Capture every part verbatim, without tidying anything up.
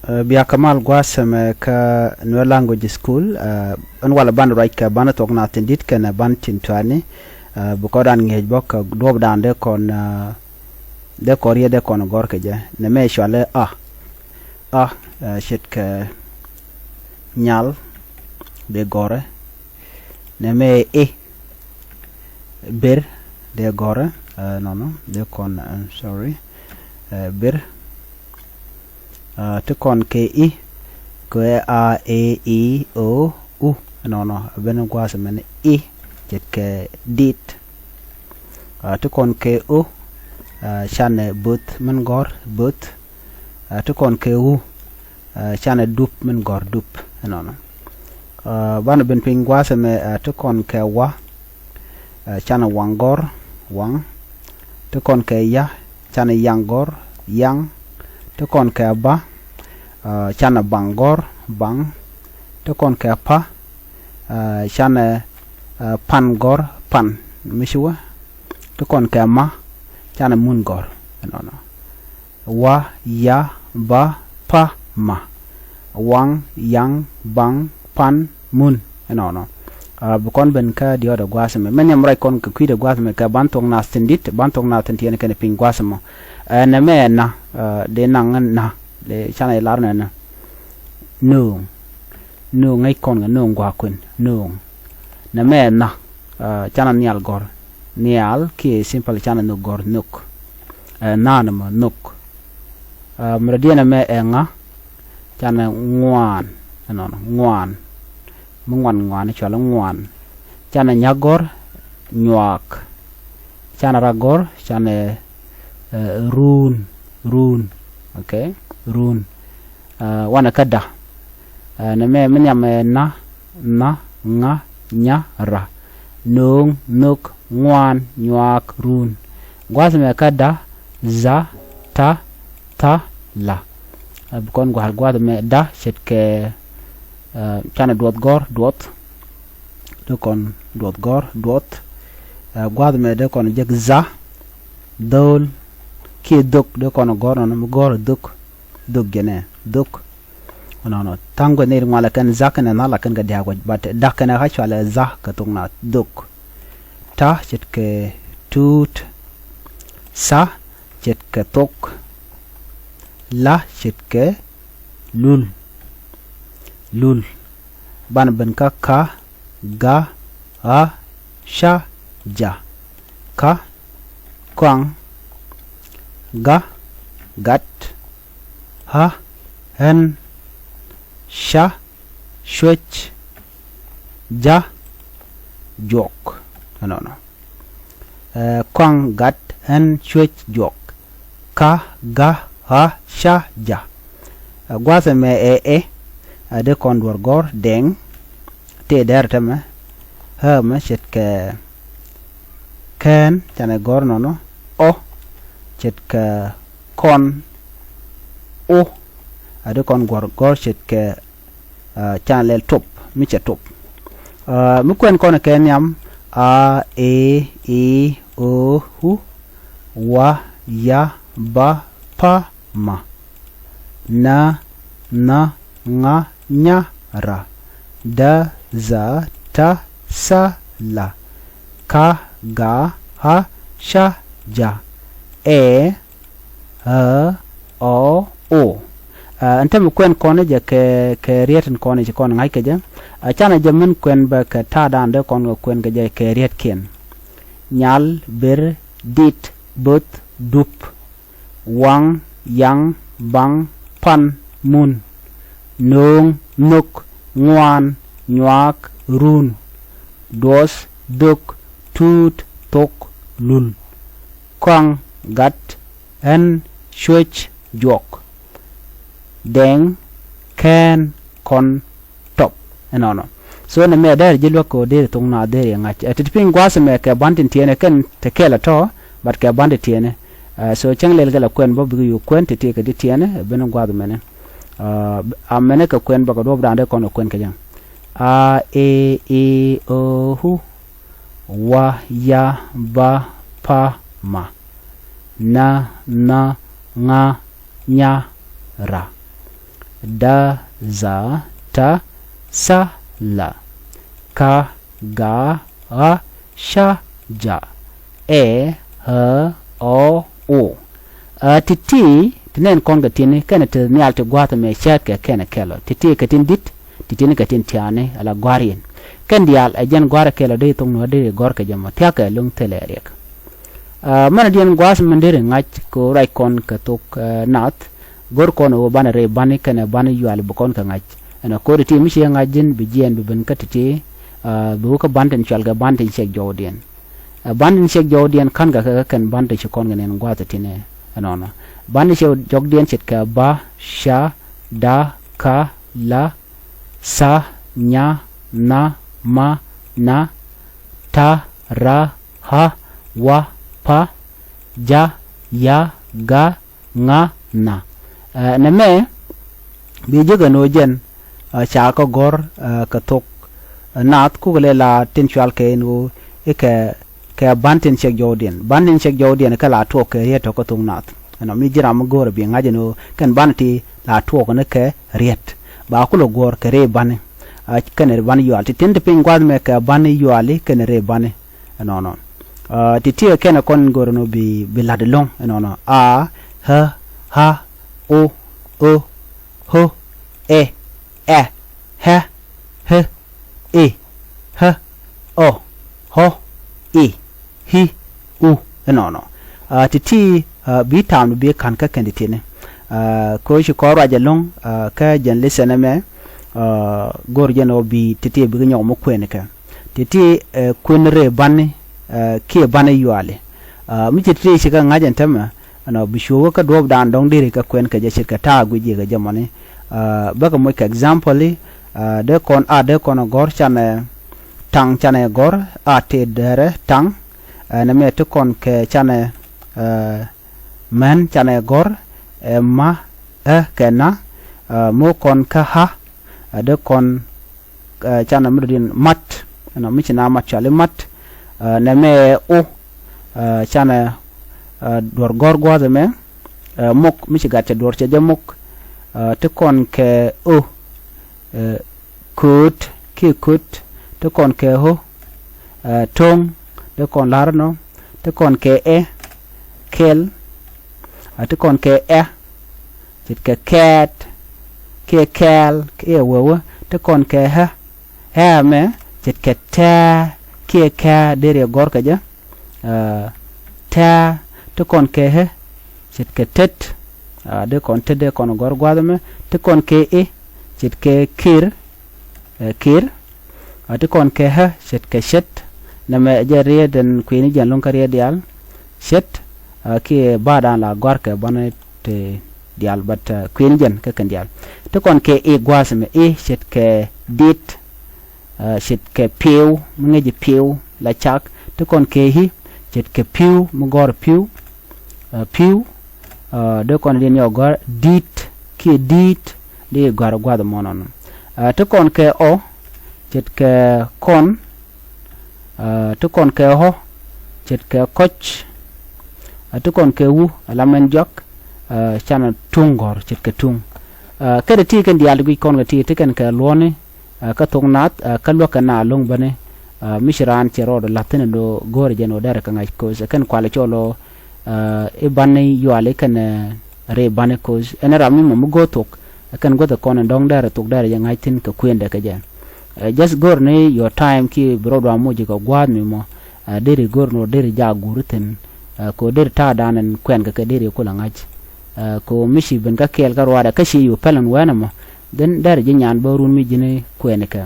Ɛ, bia kɛ mal gua̱a̱th ɛmɛ kä Nuer Language School. Ɛ, ɛn walɛ banɛ ruac kɛ banɛ thuɔ̱k naath tin di̱t kɛnɛ banɛ tin tuani. Ɛ, bi kɔn dan ŋi̱eec bä kɛ duɔ̱ɔ̱pdan dee kɔn, ɛ, dee kɔn riet dee kɔn gɔ̱r kɛ jɛ. Nɛmɛ cualɛ a. A, ɛ, ce̱tkɛ nyal dee gɔ̱rɛ. Nɛmɛ i̱ ber dee gɔ̱rɛ, ɛ, nɔnɔ dee kɔn, I'm sorry, ɛ, ber. Ɛ, ti kɔn kɛ i̱ kɛ a, e, i, o, u, nɔnɔ ben gua̱a̱th mɛn i̱ ce̱tkɛ dit. Ɛ, ti kɔn kɛ o, ɛ, canɛ bo̱th min gɔ̱r bo̱th. Ɛ, ti kɔn kɛ u, ɛ, canɛ dup min gɔ̱r dup, ɛnɔnɔ. Ɛ, banɛ ben piny gua̱a̱th ɛmɛ, ɛ, ti kɔn kɛ wa, ɛ, canɛ waŋ gɔ̱r waŋ. Ti kɔn kɛ ya, canɛ yaŋ gɔ̱r yaŋ. Ti kɔn kɛ ba, ɛ, canɛ baŋ gɔ̱r baŋ. Ti kɔn kɛ pa, ɛ, canɛ, ɛ, pan gɔ̱r pan. Mi ci wä. Ti kɔn kɛ ma, canɛ mun gɔ̱r, ɛnɔnɔ. Wa, ya, ba, pa, ma. Waŋ, yaŋ, baŋ, pan, mun, ɛnɔnɔ. Ɛ, bi kɔn ben kä diɔ̱ɔ̱dɛ gua̱a̱th ɛmɛ. Mɛ nhiam ruac kɔn kɛ kui̱dɛ gua̱a̱th ɛmɛ kɛ ban thuɔ̱k naath tin di̱t, ban thuɔ̱k naath tin tiɛɛni kɛnɛ piny gua̱a̱th ɛmɔ. Ɛ, nɛmɛ ɛ na, ɛ, dee naŋ na, dee canɛ ilar nɛ na. Nööŋ. Nööŋ ŋäc kɔn kɛ nööŋ gua̱a̱k kuën, nööŋ. Nɛmɛ ɛ na, ɛ, canɛ nhial gɔ̱r. Nhial kiɛ simple canɛ nhök gɔ̱r nhök. Ɛ, na nɛmɛ nhök. Ɛ, mi rɔ diɛn ɛmɛ ɛ ŋa, canɛ ŋuan, ɛnɔnɔ, ŋuan. Mi ŋuan ŋuan cualɛ ŋuan. Canɛ nyäk gɔ̱r, nyuak. Canɛ rak gɔ̱r, canɛ, ɛ, ruun, ruun. Okay, ruun. Ɛ, wanɛ kä da. Ɛ, nɛmɛ mi nhiam ɛ na, na, ŋa, nya, ra. Nööŋ, nhök, ŋuan, nyuak, ruun. Gua̱a̱th mɛ kä da, za, ta, tha, la. Ɛ, bi kɔn gua̱a̱th, gua̱a̱th mɛ da ce̱tkɛ, ɛ, canɛ duɔth gɔ̱r, duɔth. Dee kɔn duɔth gɔ̱r, duɔth. Ɛ, gua̱a̱th mɛ dee kɔn jek za, dho̱o̱l, kiɛ dhök, dee kɔn gɔ̱r nɔnɔ mi gɔ̱r dhök, dhök jɛnɛ, dhök. Nɔnɔ tha̱a̱ŋ guɛth ni ri ŋualɛ kɛn za kɛnɛ nhal a kɛn kɛ dia̱a̱k wec, but dak kɛnɛ ɣä cualɛ za kɛ thok na dhok. Ta ce̱tkɛ tuut. Tha ce̱tkɛ thok. La ce̱tkɛ lul. Lul. Banɛ ben kä ka, ga, ɣa, ca, ja. Ka, kɔaŋ, ga, gat, ɣa, ɣän, ca, cuec, ja, juɔk. Ɛnɔnɔ. Ɛ, kɔaŋ, gat, ɣän, cuec, juɔk. Ka, ga, ɣa, ca, ja. Ɛ, gua̱a̱th ɛmɛ ɛ ɛ, ɛ dee kɔn duɔ̱r gɔ̱r dɛŋ. Tëë dɛr tɛmɛ, ɣä mɛ ce̱tkɛ kɛn, canɛ gɔ̱r nɔnɔ, ɔ, ce̱tkɛ kɔn, o, a dee kɔn gɔ̱r, gɔ̱r ce̱tkɛ, ɛ, canɛ lɛl top, mi cɛ top. Ɛ, mi kuɛn kɔn kɛ nhiam, a, e, i, o, u, wa, ya, ba, pa, ma. Na, nha, ŋa, nya, ra. Da, dha, ta, tha, la. Ka, ga, ɣa, ca, ja. Ɛ, ɣä, ɔ, o. Ɛ, ɛn tämɛ kuɛn kɔn jɛ kɛ, kɛ riet in kɔn ci kɔn ŋa̱c kɛ jɛ. Ɛ, canɛ jɛ min kuɛn bɛ kɛ ta̱a̱dan dee kɔn kɛ kuɛn kɛ jɛ kɛ rietkiɛn. Nyal, ber, dit, bo̱th, dup. Waŋ, yaŋ, baŋ, pan, mun. Nööŋ, nhök, ŋuan, nyuaak, run. Duɔth, dhök, tuut, thok, lul. Kɔaŋ, gat, ɣän, cuec, juɔk. Dɛŋ, kɛn, kɔn, top. Ɛnɔnɔ. So nɛmɛ dɛr ji̱ luäk kɛ ɣöö deri thok na deri ŋa̱c. Ɛ, ti ti piny gua̱a̱th ɛmɛ kɛ ban tin tiɛɛnɛ kɛn te kɛl ɛ tɔ, but kɛ ban tin tiɛɛnɛ. Ɛ, so cäŋ lɛl kɛ la kuɛn bä bikɛ yuk kuɛn ti ti kɛ ti tiɛɛnɛ, ɛ, ben gua̱a̱th ɛmɛnɛ. Ɛ, a mɛnɛ kɛ kuɛn bä kɛ duɔ̱ɔ̱p da̱a̱n dee kɔn kɛ kuɛn kɛ jɛ. A, e, i, o, u. Wa, ya, ba, pa, ma. Na, nha, ŋa, nya, ra. da, za, ta, sa, la. Ka, ga, ɣa, ca, ja. Ɛ, ɣä, ɔ, o. Ɛ, ti̱ti̱ ti nɛn kɔn kɛ ti̱ni kɛnɛ ti nhial ti gua̱a̱th ɛmɛ cäätkɛ kɛnɛ kɛl ɔ. Ti̱ti̱ kɛ tin di̱t, ti̱ti̱ni kɛ tin tiaani ala gua̱a̱r yɛn. Kɛn diaal ɛ jɛn gua̱a̱r ɛ kɛl ɔ dee thok nuɔ̱ɔ̱r dee gɔ̱r kɛ jɛ mɔ thia̱kɛ lo̱ŋ thilɛ riɛk. Ɛ, mɛn diɛn gua̱a̱th min deri ŋa̱c kɛ right kɔn kɛ thok, ɛ, naath. Go̱r kɔn ɛ ɣöö banɛ rɛy bani kɛnɛ bani yuali bi kɔn kɛ ŋa̱c. Ɛn ɛ ko̱ri ti mi ciɛ ŋa̱c ji̱n bi jiɛɛn bi ben kä ti̱ti̱, ɛ, bi wä kä ban tin cual kɛ ban tin ciɛk jɔwdiɛn. Ɛ, ban tin ciɛk jɔwdiɛn ka̱n kɛ kɛ kɛn ban tin ci kɔn kɛ nɛn gua̱a̱th ɛ tinɛ ɛnɔnɔ. Ban tin ciɛk jɔwdiɛn ce̱tkɛ ba, ca, da, ka, la, sa, nya, nha, ma, na, ta, ra, ɣa, wa, pa, ja, ya, ga, ŋa, na. Ɛ, nɛmɛ bi jek ɛn ɣöö jɛn, ɛ, ca kɛ gɔ̱r, ɛ, kɛ thok, ɛ, naath kukɛ lɛ la tin cual kɛ ɛn ɣöö i̱ kɛ, kɛ ban tin ciɛk jɔwdiɛn. Ban tin ciɛk jɔwdiɛn kɛ la tuɔɔk kɛ riet tɔ̱ kä thok naath. Ɛnɔ mi ji̱n ram mi go̱o̱rɛ bi ŋa̱c ɛn ɣöö kɛn ban ti la tuɔɔk ni kɛ riet. Ba kulɛ guɔ̱ɔ̱r kɛ rɛy bani. Ɛ, kɛnɛ ban yual ti tin ti piny gua̱a̱th mɛ kɛ bani yuali kɛnɛ rɛy bani. Ɛnɔnɔ. Ɛ, ti ti kɛnɛ kɔn go̱o̱rɛ nɔ bi, bi la̱t ɛlɔ̱ŋ ɛnɔnɔ. A, ɣä, ɣa, o, ö, ɣö, ɛ, ɛ, ɣɛ, ɣe, i̱, ɣä, ɔ, ɣɔ, i̱, i̱, u, ɛnɔnɔ. Ɛ, ti ti, ɛ, bi ta̱a̱m bi ka̱n kä kɛn ti ti̱ni. Ɛ, kɛ ɣöö ci kɔn ruac ɛlɔ̱ŋ, ɛ, kä jɛn lesson ɛmɛ, ɛ, go̱o̱r jɛn ɣöö bi ti ti bikɛ nyɔk mi kuɛɛnikɛ. Ti ti, ɛ, kuën rɛy bani, ɛ, kiɛ bani yuali. Ɛ, mi ci ti ti ci kɛ ŋa̱c ɛn täämɛ, ɛnɔ bi cuo̱o̱k kä duɔ̱ɔ̱pdan dɔ̱ŋ deri kɛ kuɛn kɛ jɛ ce̱tkɛ ta̱a̱ guic ji̱ kɛ jɛ mɔni. Ɛ, bäkɛ moc kɛ example i̱, ɛ, dee kɔn a dee kɔn ɛ gɔ̱r canɛ taŋ canɛ gɔ̱r a tëë dɛrɛ taŋ. Ɛ, nɛmɛ ti kɔn kɛ canɛ, ɛ, män canɛ gɔ̱r, ɛ, ma, ɛ, kɛ na, ɛ, mo̱o̱ kɔn kä ɣä, ɛ, dee kɔn, ɛ, canɛ mi dɔ̱diɛn mat, ɛnɔ mi ci na mat cuali mat, ɛ, nɛmɛ ɛ o, ɛ, canɛ, ɛ, duɔ̱r gɔ̱r gua̱a̱th ɛmɛ, ɛ, mok mi ci gat cɛ duɔ̱r cɛ jɛ mok, ɛ, ti kɔn kɛ o, ɛ, kööt kiɛ kööt, ti kɔn kɛ ɣö, ɛ, to̱ŋ, ti kɔn la̱r ɛnɔ, ti kɔn kɛ ɛ, kɛl, ɛ, ti kɔn kɛ ɛ, ce̱tkɛ kɛɛt, kiɛ kɛɛl, kiɛ wewä, ti kɔn kɛ ɣä, ɣä ɛmɛ, ce̱tkɛ tɛ̱̈ɛ̱̈, kiɛ kɛ̱̈ɛ̱̈, deri ɛ gɔ̱r kɛ jɛ, ɛ, tɛ̱̈ɛ̱̈, ti kɔn kɛ ɣä, ce̱tkɛ tet, ɛ, dee kɔn tet dee kɔn gɔ̱r gua̱a̱th ɛmɛ, ti kɔn kɛ i̱, ce̱tkɛ kir, ɛ, kir, ɛ, ti kɔn kɛ ɣä, ce̱tkɛ ce̱t, nɛmɛ ɛ jɛn riet ɛn kuëëni jɛn lo̱ŋ kä riet diaal, ce̱t, ɛ, kiɛ ba̱a̱dan la gɔ̱a̱r kɛ banɛ ti diaal, but, ɛ, kuëëni jɛn kä kɛn diaal. Ti kɔn kɛ i̱ gua̱a̱th ɛmɛ i̱ ce̱tkɛ dit, ɛ, ce̱tkɛ pi̱w, mi ŋäci pi̱w la cak, ti kɔn kɛ i̱ ce̱tkɛ pi̱w, mi gɔ̱r pi̱w, ɛ, pi̱w, ɛ, dee kɔn diɛn yɔ gɔ̱r di̱t, kiɛ di̱i̱t, dee gɔ̱r gua̱th ɛmɔ nɔnɔ. Ɛ, ti kɔn kɛ ɔ, ce̱tkɛ kɔn, ɛ, ti kɔn kɛ ɣɔ, ce̱tkɛ kɔc, ɛ, ti kɔn kɛ wu, ɛ, la mɛn jɔak, ɛ, canɛ tuŋ gɔ̱r, ce̱tkɛ tuŋ. Ɛ, kɛn ti kɛn diaal ti guic kɔn kɛ ti, ti kɛn kɛ luɔ̱ni, ɛ, kä thok naath, ɛ, kä luäk kɛ na lo̱ŋ bäni, ɛ, mi ci raan cɛ rɔɔdɛ la̱th thi̱n ɛ do̱ go̱o̱rɛ jɛn ɣöö derɛ kɛ ŋa̱c ko̱th, ɛ, kɛn kualɛ cɔl ɣöö, ɛ, i̱ bani yuali kɛnɛ, ɛ, rɛy bani ko̱th. Ɛn ram mi mɔ mi go̱o̱r thok, ɛ, kɛn guäth ɛ kɔn ɛn dɔ̱ŋ derɛ thok derɛ jɛ ŋa̱c thi̱n kɛ kuëndɛ kɛ jɛ. Ɛ, just go̱o̱r ni your time kiɛ bi rɔɔdu a moc kɛ gua̱a̱th mi mɔ, ɛ, deri go̱o̱r ni ɣöö deri jak guuri thi̱n, ɛ, kɛ ɣöö deri ta̱a̱dan ɛn kuɛn kɛ kɛ deri kulɛ ŋa̱c. Ɛ, kɛ ɣöö mi ci ben kä kɛɛl kä ruaadɛ kä ci yo̱o̱ pɛl ɛn wɛɛn ɛmɔ, then derɛ ji̱ nyan bä run mi ji̱n kuɛɛnikɛ.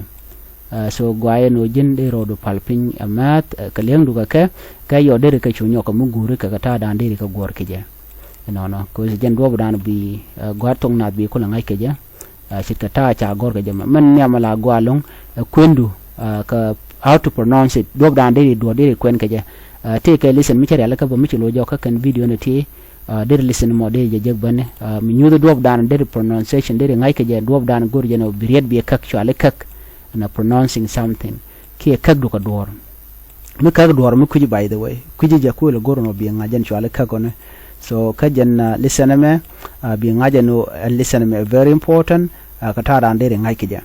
Ɛ, so guayɛ ni ɣöö ji̱n dee rɔɔdu pal piny ɛ määth, ɛ, kɛ li̱eŋdu kɛ kɛ, kɛ yɔ deri kɛ cu nyɔk kɛ mi guuri kɛ kɛ ta̱a̱dan deri kɛ guɔ̱ɔ̱r kɛ jɛ. Ɛnɔnɔ kɛ ɣöö ci jɛn duɔ̱ɔ̱pdan bi, ɛ, gua̱a̱th thok naath bi kulɛ ŋa̱c kɛ jɛ. Ɛ, ce̱tkɛ ta̱a̱ ca gɔ̱r kɛ jɛ mɛ. Mɛn nhiam la gɔaa lo̱ŋ, ɛ, kuendu, ɛ, kɛ how to pronounce it. Duɔ̱ɔ̱pdan deri duɔ̱ɔ̱r deri kuɛn kɛ jɛ. Ɛ, tëëkɛ lesson mi cä rialikä bä mi ci lo̱c jɔk kä kɛn video ni ti, ɛ, deri lesson mɔ deri jɛ jek bäni. Ɛ, mi nyuuth duɔ̱ɔ̱pdan deri pronunciation deri ŋa̱c kɛ jɛ duɔ̱ɔ̱pdan go̱r jɛ ni bi riet bi käk cuali käk. Ɛn a pronouncing something. Kiɛ käk du kɛ duɔ̱ɔ̱r. Mi käk duɔ̱ɔ̱r mi kui̱ci, by the way. Kui̱ci jɛ kuël go̱r nɔ bi ŋa̱c jɛn cuali käk ɔni. So kä jɛn, uh, lesson ɛmɛ, uh, bi ŋa̱c ɛn ɣöö, uh, lesson ɛmɛ very important, uh, kä ta̱a̱ raan deri ŋa̱c kɛ jɛ.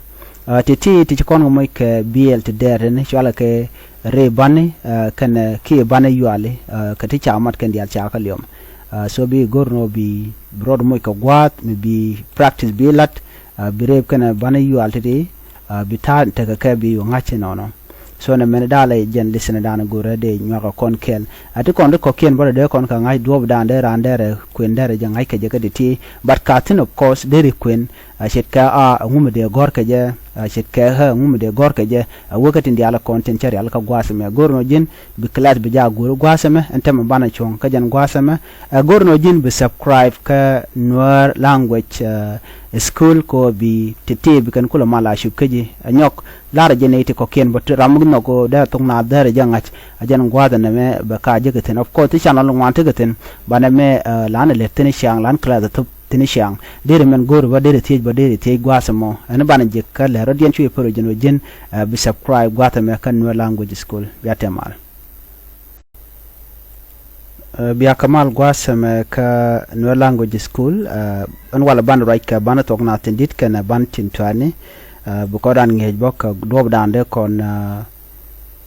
Uh, ti̱ti̱ ti ci kɔn kɛ moc kɛ biɛl ti dɛɛr tini cualɛ kɛ rëë bani, uh, kɛnɛ kiɛ bani yuali, uh, kɛ ti ca mat kɛn diaal ca kä liɔm. Uh, so bi go̱r nɔ bi, bi rɔɔd moc kɛ gua̱a̱th mi bi practice bi la̱t, uh, bi rëëp kɛnɛ bani yual ti̱ti̱, uh, bi ta̱a̱ tekɛ kɛ bi ŋa̱c inɔnɔ. So nɛ mɛn dalɛ jɛn lesson dan go̱rɛ dee nyuakɛ kɔn kɛl. A ti kɔn ti kɔ̱kiɛn bä dee kɔn kɛ ŋa̱c duɔ̱ɔ̱p dan dee raan dee rɛ kuën dee rɛ jɛ ŋa̱c kɛ jɛ kä ti̱ti̱. But ka thi̱n of course deri kuën, a ce̱tkɛ a ŋumɛ dee gɔ̱r kɛ jɛ, a ce̱tkɛ ɣä ŋumɛ dee gɔ̱r kɛ jɛ. A wek kä tin diaal kɔn tin cä rial kä gua̱a̱th ɛmɛ. Go̱r nɔ ji̱n bi class bi jaak go̱r gua̱a̱th ɛmɛ, ɛn tɛmɛ banɛ cuɔ̱ŋ kä jɛn gua̱a̱th ɛmɛ. A go̱r nɔ ji̱n bi subscribe kä Nuer language, uh, school kɔ bi ti̱ti̱ bi kɛn kulɛ mal a cup kä ji̱. A nyɔk Larɛ jɛ nɛy ti kɔ̱kiɛn bä ti ram mi nhɔk dee thok naath dee rɛ jɛ ŋa̱c. A jɛn gua̱a̱th ɛn ɛmɛ bɛ ka jek ithin. Of course ti channel ŋuan tekɛ thi̱n, banɛ mɛ, uh, lan ɛ lät thi̱n ciaŋ, lan class ɛ thop thi̱n ciaŋ. Derɛ mɛn go̱o̱ri bä, derɛ thiec bä, derɛ thiec gua̱a̱th ɛmɔ. Ɛn banɛ jek kä lɛ rɔ̱diɛn cuɛ pär jɛn wä ji̱n, uh, bi subscribe gua̱a̱th ɛmɛ kä Nuer Language School. Bia tɛmal. Uh, bia kɛ mal gua̱a̱th ɛmɛ kä Nuer Language School, uh, ɛn walɛ ban ruac kɛ ban thok naath tin di̱t kɛnɛ ban tin tuani, uh, bi kɔn dan ŋi̱eec bä kɛ duɔ̱ɔ̱p dan dee kɔn, uh,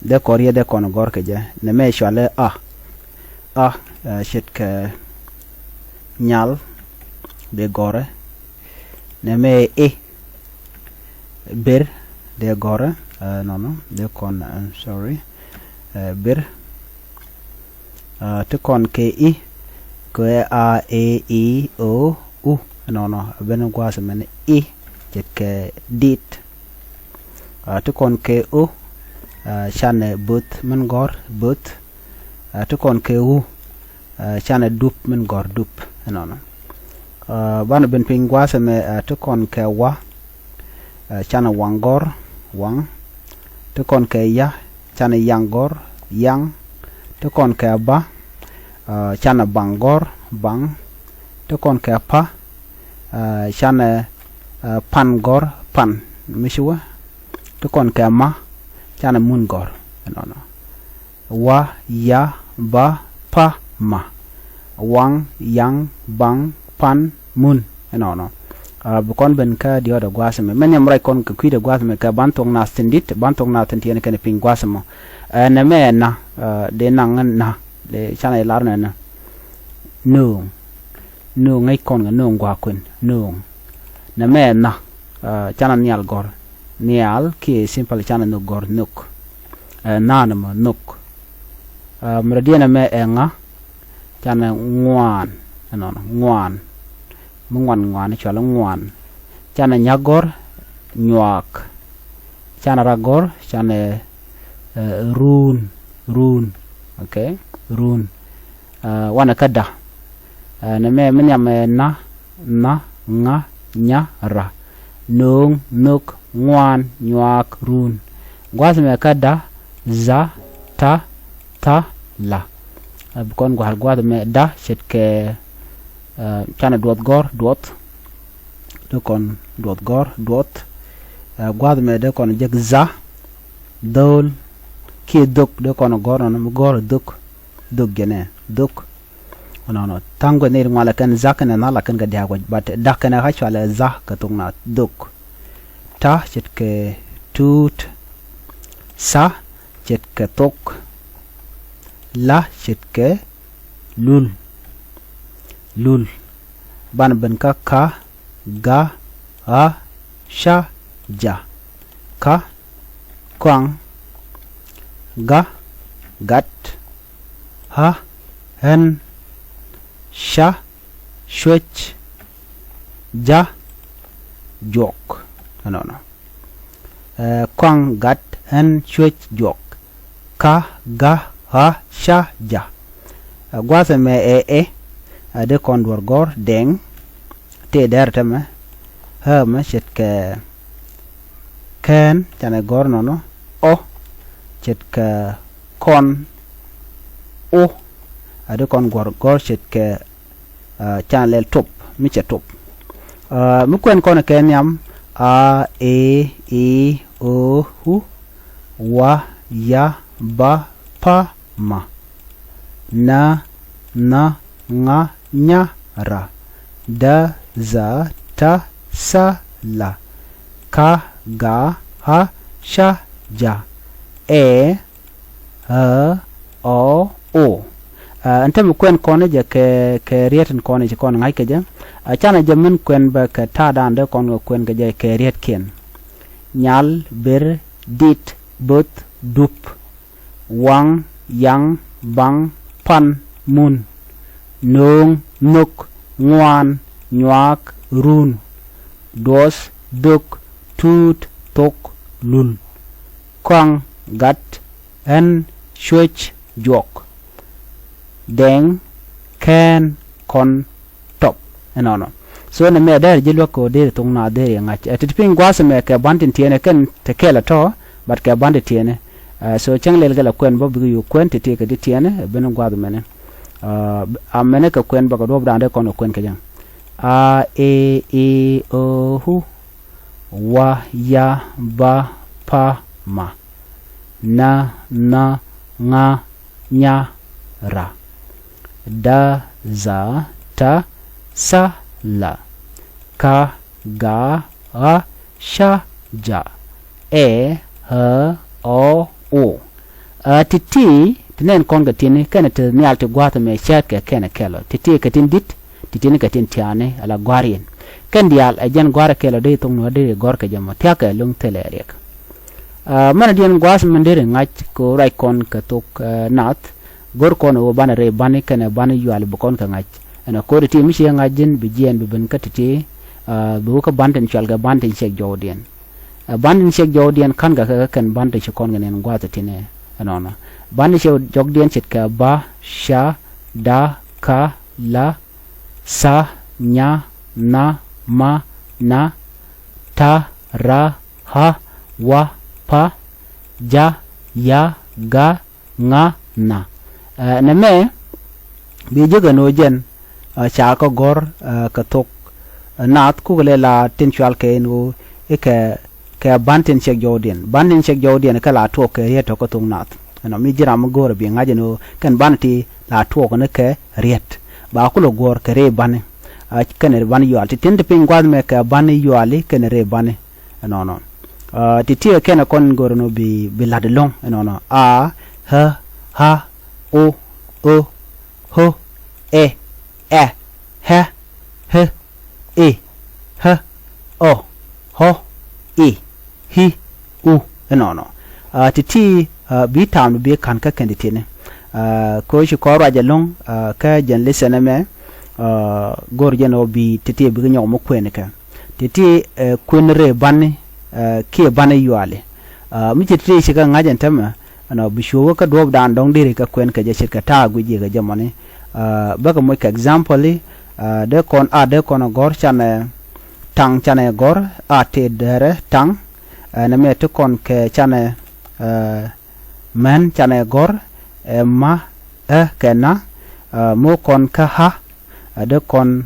dee kɔn riet dee kɔn gɔ̱r kɛ jɛ. Nɛ mɛ cualɛ a, a, uh, ce̱tkɛ nyal dee gɔ̱rɛ. Nɛ mɛ i̱, bir dee gɔ̱rɛ, uh, nɔnɔ dee kɔn, uh, sorry, uh, bir. Uh, ti kɔn kɛ i̱, kɛ a, e, i, o, u. Nɔnɔ a ben gua̱a̱th mɛn i̱, ce̱tkɛ dit. Uh, ti kɔn kɛ o, uh, canɛ bo̱th min gɔ̱r, bo̱th. Uh, ti kɔn kɛ u, uh, canɛ dup min gɔ̱r, dup. Nɔnɔ. Uh, banɛ ben piny gua̱a̱th ɛmɛ, uh, ti kɔn kɛ wa, uh, canɛ waŋ gɔ̱r, waŋ. Ti kɔn kɛ ya, canɛ yaŋ gɔ̱r, yaŋ. Ti kɔn kɛ ba, uh, canɛ baŋ gɔ̱r, baŋ. Ti kɔn kɛ pa, uh, canɛ, uh, pan gɔ̱r, pan. Mi ci wä. Ti kɔn kɛ ma, canɛ mun gɔ̱r. Nɔnɔ. Wa, ya, ba, pa, ma. Waŋ, yaŋ, baŋ, pan, mun. Ɛnɔnɔ. Uh, bi kɔn ben kä diɔt ɛ gua̱a̱th ɛmɛ. Mɛ nhiam ruac kɔn kɛ kui̱dɛ gua̱a̱th ɛmɛ kɛ ban thok naath tin di̱t, ban thok naath tin tiɛɛni kɛnɛ piny gua̱a̱th ɛmɔ. Uh, nɛ mɛ ɛ na, uh, dee naŋ na, dee canɛ lar nɛ na. Nööŋ. Nööŋ ŋäc kɔn kɛ nööŋ gua̱a̱k kuën, nööŋ. Nɛ mɛ ɛ na, uh, canɛ nhial gɔ̱r. Nhial kiɛ simple canɛ nhök gɔ̱r, nhök. Uh, na nɛ mɔ, nhök. Uh, mi rɔ diɛn ɛmɛ ɛ ŋa, canɛ ŋuan. Ɛnɔnɔ, ŋuan. Mi ŋuan ŋuan, cualɛ ŋuan. Canɛ nyak gɔ̱r, nyuaak. Canɛ rak gɔ̱r, canɛ, uh, ruun, ruun. Okay, ruun. Uh, wanɛ kä da. Uh, nɛ mɛ mi nhiam ɛ na, na, ŋa, nya, ra. Nööŋ, nhök, ŋuan, nyuaak, ruun. Gua̱a̱th mɛ kä da, za, ta, tha, la. Uh, bi kɔn gua̱a̱th, gua̱a̱th mɛ da ce̱tkɛ, uh, canɛ duɔth gɔ̱r, duɔth. Dee kɔn duɔth gɔ̱r, duɔth. Uh, gua̱a̱th mɛ dee kɔn jek za, dho̱o̱l. Kiɛ dhök dee kɔn gɔ̱r nɔnɔ mi gɔ̱r dhök. Dhök jɛnɛ, dhök. Nɔnɔ. Tha̱a̱ŋ guɛth ni ri ŋualɛ kɛn za kɛnɛ na la kɛn kɛ dia̱a̱k wec. But da kɛnɛ ɣä cualɛ za kɛ thok naath, dhök. Ta ce̱tkɛ tuut. Sa ce̱tkɛ thok. La ce̱tkɛ lul. Lul. Banɛ ben kä ka, ga, ɣa, ca, ja. Ka, kɔaŋ, ga, gat, ɣa, ɣän, ca, cuec, ja, juɔk. Ɛnɔnɔ. Ɛ, kɔaŋ, gat, ɣän, cuec, juɔk. Ka, ga, ɣa, ca, ja. Ɛ, gua̱a̱th ɛmɛ ɛ, ɛ, ɛ, dee kɔn duɔ̱r gɔ̱r, dɛŋ. Tëë dɛr tɛmɛ, ɣä mɛ ce̱tkɛ kɛn, canɛ gɔ̱r nɔnɔ, ɔ, ce̱tkɛ kɔn, o, a di kɔn gɔ̱r, gɔ̱r ce̱tkɛ, ɛ, canɛ lɛl top, mi cɛ top. Ɛ, mi kuɛn kɔn kɛ nhiam, a, e, i, o, u, wa, ya, ba, pa, ma. Na, nha, ŋa, nya, ra. Da, za, ta, sa, la. Ka, ga, ɣa, ca, ja. Ɛ, ɣä, ɔ, o. Ɛ, ɛn täämɛ kuɛn kɔn jɛ kɛ, kɛ riet in kɔn ci kɔn ŋa̱c kɛ jɛ. Ɛ, canɛ jɛ min kuɛn bä kɛ ta̱a̱dan dee kɔn kɛ kuɛn kɛ jɛ kɛ rietkiɛn. Nyal, ber, dit, both, dup. Waŋ, yaŋ, baŋ, pan, mun. Nööŋ, nhök, ŋuan, nyuaak, run. Duɔth, dhök, tuut, thok, lul. Kɔaŋ, gat, ɣän, cuec, juɔk. Dɛŋ, kɛn, kɔn, tɔp. Ɛnɔnɔ. So nɛmɛ dɛr ji̱ luäk kɛ ɣöö deri thok naath deri ŋa̱c. Ɛ, ti ti piny gua̱a̱th ɛmɛ kɛ ba̱n tin tiɛɛnɛ kɛn te kɛl ɛ tɔ̱, but kɛ ba̱n tin tiɛɛnɛ. Ɛ, so cäŋ lɛl kɛ la kuɛn bä bikɛ yo̱o̱ kuɛn ti ti kɛ ti tiɛɛnɛ, ɛ, ben gua̱a̱th ɛmɛnɛ. Ɛ, a mɛnɛ kɛ kuɛn bä kɛ duɔ̱ɔ̱pdan dee kɔn kɛ kuɛn kɛ jɛ. A, e, i, o, u. Wa, ya, ba, pa, ma. Na, nha, ŋa, nya, ra. Da, za, ta, sa, la. Ka, ga, ɣa, ca, ja. Ɛ, ɣä, ɔ, o. Ɛ, ti̱ti̱, ti nɛn kɔn kɛ ti̱ni, kɛnɛ ti nhial ti gua̱a̱th ɛmɛ cäät kɛ kɛnɛ kɛl ɔ. Ti̱ti̱ kɛ tin di̱t, ti̱ti̱ni kɛ tin tiaani, ala gua̱a̱r yɛn. Kɛn diaal, ɛ jɛn gua̱a̱r ɛ kɛl ɔ dee thok nuɔ̱ɔ̱r dee gɔ̱r kɛ jɛ mɔ, thia̱kɛ lo̱ŋ thilɛ riɛk. Ɛ, mɛn diɛn gua̱a̱th min deri ŋa̱c kɛ ɣöö ruac kɔn kɛ thok, ɛ, naath, go̱r kɔn ɣöö banɛ rɛy bani kɛnɛ bani yuali bi kɔn kɛ ŋa̱c. Ɛn ɛ ko̱ri ti mi ci ŋa̱c ji̱n bi jiɛɛn bi ben kä ti̱ti̱, ɛ, bi wä kä ban tin cual kɛ ban tin ciɛk jɔwdiɛn. Ɛ, ban tin ciɛk jɔwdiɛn ka̱n kɛ kɛ kɛn ban tin ci kɔn kɛ nɛn gua̱a̱th ti̱nɛ ɛnɔnɔ. Ban tin ciɛk jɔwdiɛn ce̱tkɛ ba, ca, da, ka, la, sa, nya, nha, ma, na, ta, ra, ɣa, wa, pa, ja, ya, ga, ŋa, na. Ɛ, nɛmɛ bi jek ɛn ɣöö jɛn, ɛ, ca kɛ gɔ̱r, ɛ, kɛ thok, ɛ, naath kukɛ lɛ la tin cual kɛ ɛn ɣöö i̱ kɛ, kɛ ban tin ciɛk jɔwdiɛn. Ban tin ciɛk jɔwdiɛn kɛ la tuɔɔk kɛ riet tɔ̱ kä thok naath. Ɛnɔ mi ji̱ ram mi go̱o̱rɛ bi ŋa̱c ɛn ɣöö kɛn ban ti la tuɔɔk ni kɛ riet. Ba kulɛ guɔ̱ɔ̱r kɛ rɛy bani. Ɛ, kɛnɛ ban yual. Ti tin ti piny gua̱a̱th mɛ kɛ ban yuali kɛnɛ rɛy bani. Ɛnɔnɔ. Ɛ, ti ti kɛnɛ kɔn go̱o̱rɛ nɔ bi, bi la̱t ɛlɔ̱ŋ. Ɛnɔnɔ. A, ɣä, ɣa, o, ö, ho, ɛ, ɛ, ɣɛ, ɣe, i̱, ɣä, ɔ, ɣɔ, i̱, i̱, u. Ɛnɔnɔ. Ɛ, ti̱ti̱, ɛ, bi ta̱a̱m bi ka̱n kä kɛn ti̱ti̱ni. Ɛ, kɛ ɣöö ci kɔn ruac ɛlɔ̱ŋ, ɛ, kä jɛn lesson ɛmɛ, ɛ, go̱r jɛn ɣöö bi ti̱ti̱ bikɛ nyɔk mi kuɛn kɛ. Ti̱ti̱, ɛ, kuɛn rɛy bani, ɛ, kiɛ bani yuali. Ɛ, mi ci ti̱ti̱ ci kɛ ŋa̱c ɛn täämɛ, ɛnɔ bi cuɔ̱ɔ̱k wä kä duɔ̱ɔ̱pdan dɔ̱ŋ diri kɛ kuɛn kɛ jɛ ce̱tkɛ ta̱a̱ guic ji̱ kɛ jɛ mɔni. Ɛ, bäkɛ moc kɛ example i̱, ɛ, dee kɔn a dee kɔn a gɔ̱r canɛ taŋ canɛ gɔ̱r a tëë dɛrɛ taŋ. Ɛ, nɛmɛ ti kɔn kɛ canɛ, ɛ, män canɛ gɔ̱r, ɛ, ma, ɛ, kɛ na, ɛ, mo̱o̱ kɔn kä ɣä, ɛ, dee kɔn,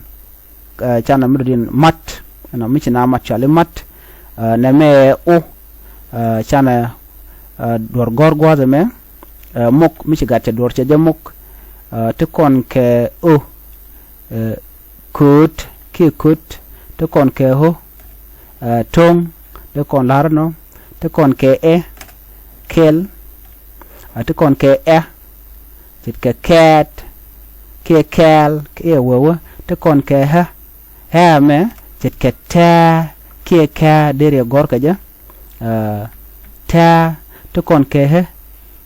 ɛ, canɛ mi dɔ̱diɛn mat, ɛnɔ mi ci na mat cuali mat, ɛ, nɛmɛ ɛ o, ɛ, canɛ, ɛ, duɔ̱r gɔ̱r gua̱a̱th ɛmɛ, ɛ, mok mi ci gat cɛ duɔ̱r cɛ jɛ mok, ɛ, ti kɔn kɛ o, ɛ, kööt kiɛ kööt, ti kɔn kɛ ɣö, ɛ, to̱ŋ, ti kɔn la̱r ɛnɔ, ti kɔn kɛ ɛ, kɛl, ɛ, ti kɔn kɛ ɛ, ce̱tkɛ kɛɛt, kiɛ kɛɛl, kiɛ wewä, ti kɔn kɛ ɣä, ɣä ɛmɛ, ce̱tkɛ tɛ̱̈ɛ̱̈, kiɛ kɛ̱̈ɛ̱̈, deri ɛ gɔ̱r kɛ jɛ, ɛ, tɛ̱̈ɛ̱̈, ti kɔn kɛ ɣä,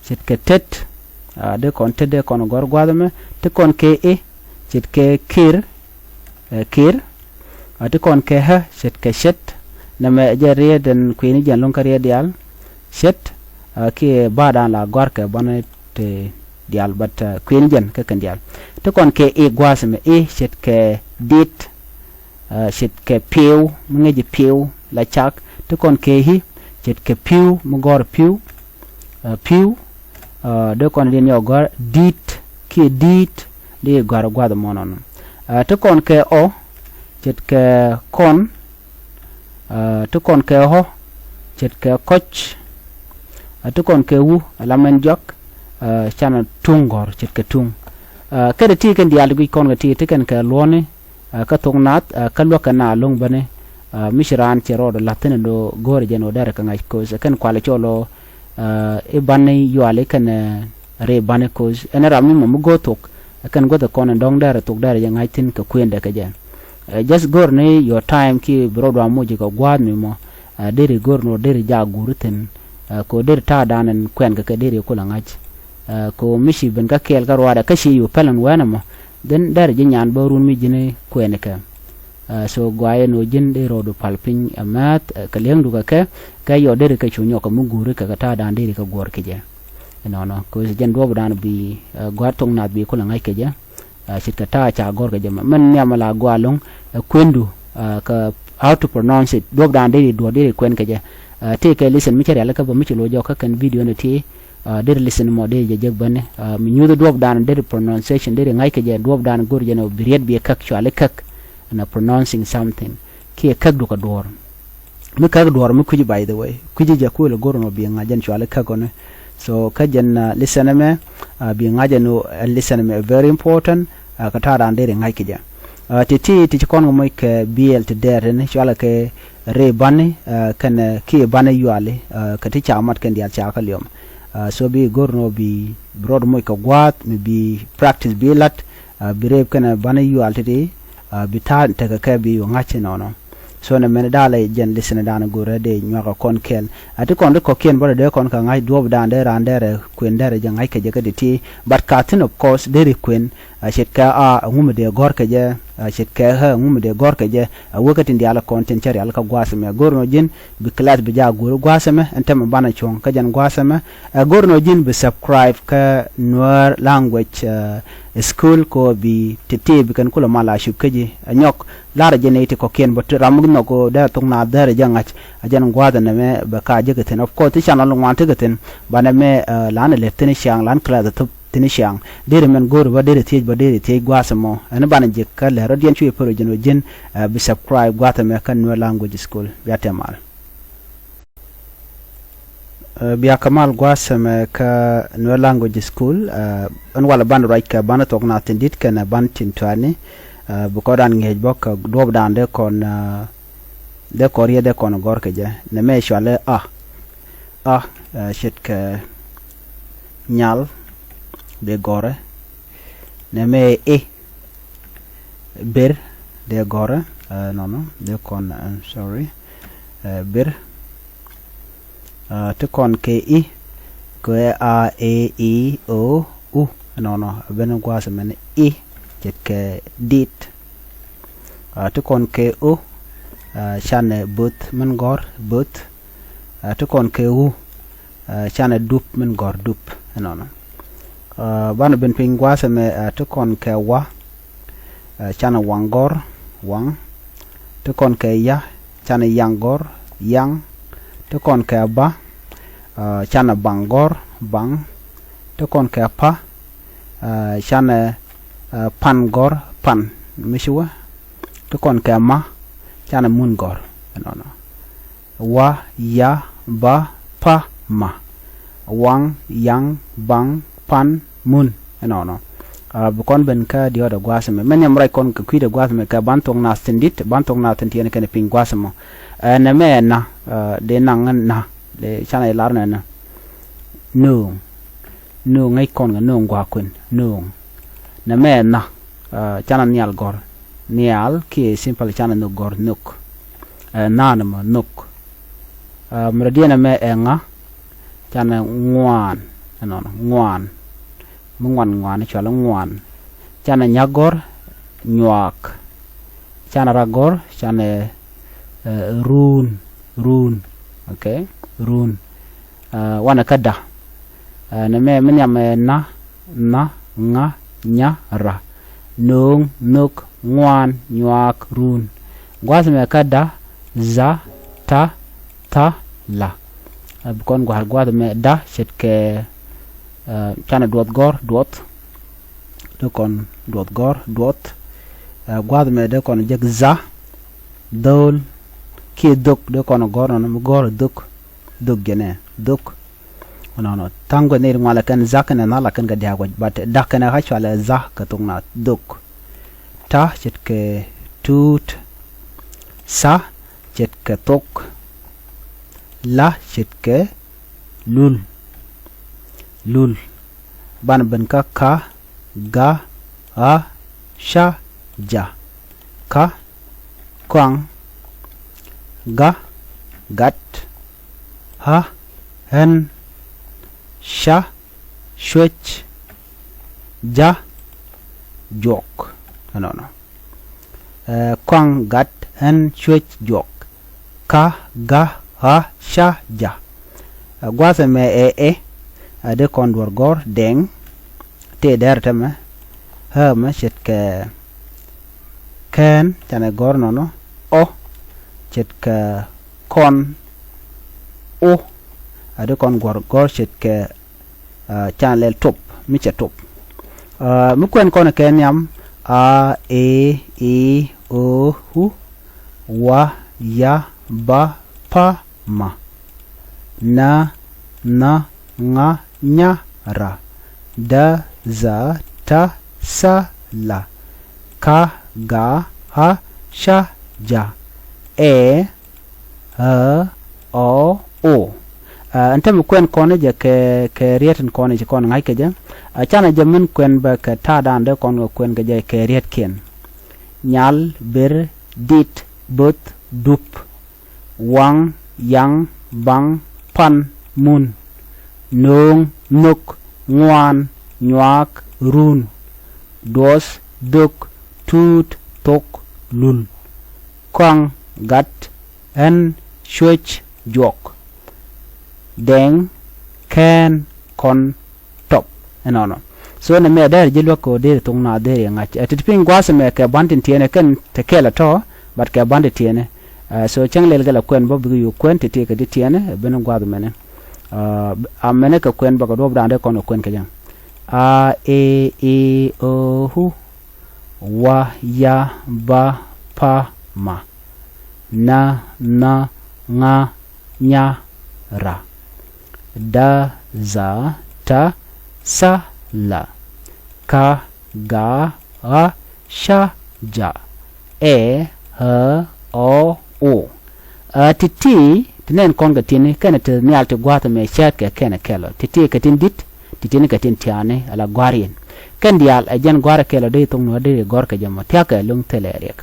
ce̱tkɛ tet, ɛ, dee kɔn tet dee kɔn gɔ̱r gua̱a̱th ɛmɛ, ti kɔn kɛ i̱, ce̱tkɛ kir, ɛ, kir, ɛ, ti kɔn kɛ ɣä, ce̱tkɛ ce̱t, nɛmɛ ɛ jɛn riet ɛn kui̱ni jɛn lo̱ŋ kä riet diaal, ce̱t, ɛ, kiɛ ba̱a̱dan la gɔ̱a̱rkɛ banɛ ti diaal, but, ɛ, kui̱ni jɛn kä kɛn diaal. Ti kɔn kɛ i̱ gua̱a̱th ɛmɛ i̱ ce̱tkɛ dit, ɛ, ce̱tkɛ pi̱w, mi ŋäci pi̱w la cak. Ti kɔn kɛ i̱ ce̱tkɛ pi̱w, mi gɔ̱r pi̱w, ɛ, pi̱w, ɛ, dee kɔn diɛn yɔ gɔ̱r di̱t, kiɛ di̱i̱t, dee gɔ̱r gua̱a̱th ɛmɔ nɔnɔ. Ɛ, ti kɔn kɛ ɔ, ce̱tkɛ kɔn, ɛ, ti kɔn kɛ ɣɔ, ce̱tkɛ kɔc, ɛ, ti kɔn kɛ wu, ɛ, la mɛn jɔak, ɛ, canɛ tuŋ gɔ̱r, ce̱tkɛ tuŋ. Kä ti ti kɛn diaal ti guic kɔn kɛ ti ti kɛn kɛ luɔ̱ni kä thok nath kä luäk kɛ na lo̱ŋ bäni. Mi ci raan cɛ rɔɔd la̱th thin ɛ lo̱ go̱o̱rɛ jɛn ɣöö derɛ kɛ ŋa̱c ko̱c ɛ kɛn kualɛ cɔl ɣöö i̱ bani yuali kɛn ri bani ko̱c ɛn ram ni mɔ mi go̱o̱r thok ɛ kɛn guäth ɛ kɔn in dɔ̱ŋ derɛ thok derɛ jɛ ŋa̱c thin kɛ kuendɛ kɛ jɛ. Just go̱o̱r ni your time ki bi rɔɔd wa moc kɛ gua̱a̱th mi mɔ. Deri go̱o̱r ni ɣöö deri jak guuri thin kɛ ɣöö deri ta̱a̱ dan in kuɛn kɛ kɛ deri kulɛ ŋa̱c. Kɛ ɣöö mi ci ben kä kɛɛl kä ruaadɛ kä ci yu pɛl in wɛn ɛmɔ dhin derɛ ji̱ nyan bä run mi ji̱n kuɛn kɛ. So guayɛ ni ɣöö ji̱n deri rɔɔdu pal piny ɛ määth kɛ li̱eŋdu kɛ kɛ kɛ yɔ deri kɛ cu nyɔk kɛ mi guuri kɛ kɛ ta̱a̱ dan deri kɛ guɔ̱r kɛ jɛ. Inɔnɔ kɛ ɣöö ci jɛn duɔ̱ɔ̱p dan bi gua̱a̱th thok nath bi kulɛ ŋa̱c kɛ jɛ. Ce̱tkɛ ta̱a̱ ca gɔ̱r kɛ jɛ mɛ mɛn nhiam la gɔaa lo̱ŋ ɛ kuendu kɛ how to pronounce it duɔ̱p dan deri duɔ̱r deri kuɛn kɛ jɛ. Tëë kɛ listen mi cä rialikä bä mi ci lo̱c jɔkä kɛn video ni ti deri listen mɔ deri jɛ jek bäni mi nyuuth duɔ̱p dan deri pronunciation deri ŋa̱c kɛ jɛ duɔ̱p dan go̱r jɛ ni bi riet bi käk cuali käk. Na pronouncing something kiɛ käk du kɛ duɔ̱r. Mi käk duɔ̱ɔ̱r mi kui̱ci, by the way, kui̱ci jɛ kuël go̱r nɔ bi ŋa̱c jɛn cuali käk ɔni. So kä jɛn listen ɛmɛ bi ŋa̱c jɛn ɔ listen ɛmɛ very important. Kä ta̱a̱ raan deri ŋa̱c kɛ jɛ ti ti ti ci kɔn kɛ moc kɛ biɛl ti dɛɛr tini cualɛ kɛ ri bani kɛn kiɛ bani yuali kɛ ti ca mat kɛn diaal ca kä liɔm. So bi go̱r nɔ bi rɔɔd moc kɛ gua̱a̱th mi bi practice bi la̱t bi reep kɛn bani yual titi bi ta̱a̱ tekɛ kɛ bi yu ŋa̱c inɔnɔ. So nɛ mɛn dalɛ jɛn listen dan go̱rɛ dee nyuakɛ kɔn kɛl. Ati kɔn ti kɔkiɛn bä dee kɔn kɛ ŋa̱c duɔ̱ɔ̱p dan dee raan dee rɛ kuën dee rɛ jɛ ŋa̱c kɛ jɛ kä ti ti. But ka thin of course dee ri kuën. Ce̱tkɛ a ŋu mi dee gɔ̱r kɛ jɛ ce̱tkɛ ɣä ŋu mi dee gɔ̱r kɛ jɛ. A wä kä tin diaal kɔn tin cä rial kä gua̱a̱th ɛmɛ go̱r nɔ ji̱n bi class bi jaak guuri gua̱a̱th ɛmɛ ɛn tɛmɛ banɛ cuɔ̱ŋ kä jɛn gua̱a̱th ɛmɛ. Ɛ go̱r nɔ ji̱n bi subscribe kä Nuer language school kɔ bi ti ti bi kɛn kulɛ mal a cup kä ji̱ ɛ nyɔk. Lar jɛ nɛy ti kɔkiɛn bä ti ram mi nhɔk dee thok na dee rɛ jɛ ŋa̱c. A jɛn gua̱a̱th ɛnɛ mɛ bɛ ka jek ithin of course ti channel ŋuan ti kɛ thin. Banɛ mɛ lan ɛ lɛt thin ciaŋ lan class ɛ thop thin ciaŋ. Deri mɛn go̱o̱ri bä deri thiec bä deri thiec gua̱a̱th ɛmɔ ɛn banɛ jek kä lɛr rɔ diɛn cuɛ pär jɛn wä ji̱n. Bi subscribe gua̱a̱th ɛmɛ kä Nuer language school bia tɛmal. Bia kɛ mal gua̱a̱th ɛmɛ kä Nuer language school. Ɛn walɛ banɛ ruac kɛ banɛ thok na thin di̱t kɛnɛ ban tin tuani. Bi kɔn dan ŋi̱eec bä kɛ duɔ̱p dan dee kɔn dee kɔn riet dee kɔn gɔ̱r kɛ jɛ nɛ mɛ cualɛ a a ce̱tkɛ nyal dee gɔ̱rɛ. Nɛ mɛ i̱ ber dee gɔ̱rɛ nɔnɔ dee kɔn sorry. Ber ti kɔn kɛ i̱ kɛ a e i o u nɔnɔ ben gua̱a̱th mɛn i̱ ce̱tkɛ dit. Ti kɔn kɛ o canɛ both min gɔ̱r both. Ti kɔn kɛ wu canɛ dup min gɔ̱r dup. Ɛnɔnɔ banɛ ben piny gua̱a̱th ɛmɛ ti kɔn kɛ wa canɛ waŋ gɔ̱r waŋ. Ti kɔn kɛ ya canɛ yaŋ gɔ̱r yaŋ. Ti kɔn kɛ ba canɛ baŋ gɔ̱r baŋ. Ti kɔn kɛ pa canɛ pan gɔ̱r pan mi ci wä. Ti kɔn kɛ ma canɛ mun gɔ̱r. Ɛnɔnɔ wa ya ba pa ma waŋ yaŋ baŋ pan mun. Ɛnɔnɔ bi kɔn ben kä diɔt ɛ gua̱a̱th ɛmɛ mɛ niɛm ruac kɔn kɛ kui̱dɛ gua̱a̱th ɛmɛ kɛ ban thok nath thin dit ban thok nath thin tiɛn kɛn piny gua̱a̱th ɛmɔ. Ɛnɛ mɛ ɛna dee naŋ na dee canɛ lar nɛnɛ. Nööŋ nööŋ ŋäc kɔn kɛ nööŋ gua̱a̱ kuën nööŋ. Nɛ mɛ ɛna canɛ nhial gɔ̱r nhial kiɛ simple canɛ nhök gɔ̱r nhök. Ɛ nhan ɛmɔ nhök. Mɛ rɔ diɛn ɛmɛ ɛ ŋa canɛ ŋuan. Ɛnɔnɔ ŋuan mi ŋuan ŋuan cualɛ ŋuan. Canɛ nyak gɔ̱r nyuak. Canɛ rak gɔ̱r canɛ ruun ruun. Okay ruun. Wanɛ kä da nɛ mɛ mi nhiam ɛ na na ŋa nya ra. Nööŋ nhök ŋuan nyuak ruun. Gua̱a̱th mɛ kä da za ta tha la. Bi kɔn gua̱a̱th gua̱a̱th mɛ da ce̱tkɛ canɛ duɔth gɔ̱r duɔth. Dee kɔn duɔth gɔ̱r duɔth. Gua̱a̱th mɛ dee kɔn jek za dho̱o̱l kiɛ dhök dee kɔn gɔ̱r nɔnɔ mi gɔ̱r dhök. Dhök jɛnɛ dhök. Nɔnɔ tha̱a̱ŋ guɛth ni ri ŋualɛ kɛn dha kɛnɛ nhal a kɛn kɛ dia̱a̱k wec, but dak kɛnɛ ɣä cɔalɛ dha kɛ thok Naath, dhok. Ta ce̱tkɛ tuut. Tha ce̱tkɛ thok. La ce̱tkɛ lul. Lul. Banɛ ben kä ka, ga, ɣa, ca, ja. Ka, kɔaŋ. Ga, gat. Ɣa, ɣän. Ca, cuec. Ja, juɔk. Ɛnɔnɔ. Ɛ, kɔaŋ, gat, ɣän, cuec, juɔk. Ka, ga, ɣa, ca, ja. Ɛ, gua̱a̱th ɛmɛ ɛ ɛ, ɛ dee kɔn duɔ̱r gɔ̱r dɛŋ. Tëë dɛr tɛmɛ, ɣä mɛ ce̱tkɛ kɛn, canɛ gɔ̱r nɔnɔ. Ɔ ce̱tkɛ kɔn. O, ɛ dee kɔn guɔ̱r gɔ̱r ce̱tkɛ, ɛ, canɛ lɛl top, mi cɛ top. Ɛ, mi kuɛn kɔn kɛ nhiam, a, e, i, o, u, wa, ya, ba, pa, ma. Na, nha, ŋa, nya, ra. Da, dha, ta, tha, la. Ka, ga, ɣa, ca, ja. Ɛ, ɣä, ɔ, o. Ɛ, ɛn tämɛ kuɛn kɔn jɛ kɛ, kɛ riet in kɔn ci kɔn ŋa̱c kɛ jɛ. Ɛ, canɛ jɛ min kuɛn bä kɛ ta̱a̱dan dee kɔn kɛ kuɛn kɛ jɛ kɛ rietkiɛn. Nyal, ber, dit, bo̱th, dup. Waŋ, yaŋ, baŋ, pan, mun. Nööŋ, nhök, ŋuan, nyuaak, run. Duɔth, dhök, tuut, thok, lul. Kɔaŋ, gat, ɣän, cuec, juɔk. Dɛŋ, kɛn, kɔn, top. Ɛnɔnɔ. So nɛmɛ dɛr ji̱ luäk kɛ ɣöö deri thok Naath deri ŋa̱c. Ɛ, ti ti piny gua̱a̱th ɛmɛ kɛ ba̱n tin tiɛɛnɛ kɛn te kɛl ɛ tɔ̱, but kɛ ba̱n tin tiɛɛnɛ. Ɛ, so cäŋ lɛl kɛ la kuɛn bä bikɛ yo̱o̱ kuɛn ti ti kɛ ti tiɛɛnɛ, ɛ, ben gua̱a̱th ɛmɛnɛ. Ɛ, a mɛnɛ kɛ kuɛn bä kɛ duɔ̱ɔ̱pdan dee kɔn kɛ kuɛn kɛ jɛ. A, e, i, o, u. Wa, ya, ba, pa, ma. Na, nha, ŋa, nya, ra. Da, dha, ta, tha, la. Ka, ga, ɣa, ca, ja. Ɛ, ɣä, ɔ, o. Ɛ, ti̱ti̱, ti nɛn kɔn kɛ ti̱ni, kɛnɛ ti nhial ti gua̱a̱th ɛmɛ cäät kɛ kɛnɛ kɛl ɔ. Ti̱ti̱ kɛ tin di̱t, ti̱ti̱ni kɛ tin tiaani, ala gua̱a̱r yɛn. Kɛn diaal, ɛ jɛn gua̱a̱r ɛ kɛl ɔ dee thok Nuäär deri gɔ̱r kɛ jɛ mɔ, thia̱kɛ lo̱ŋ thilɛ riɛk.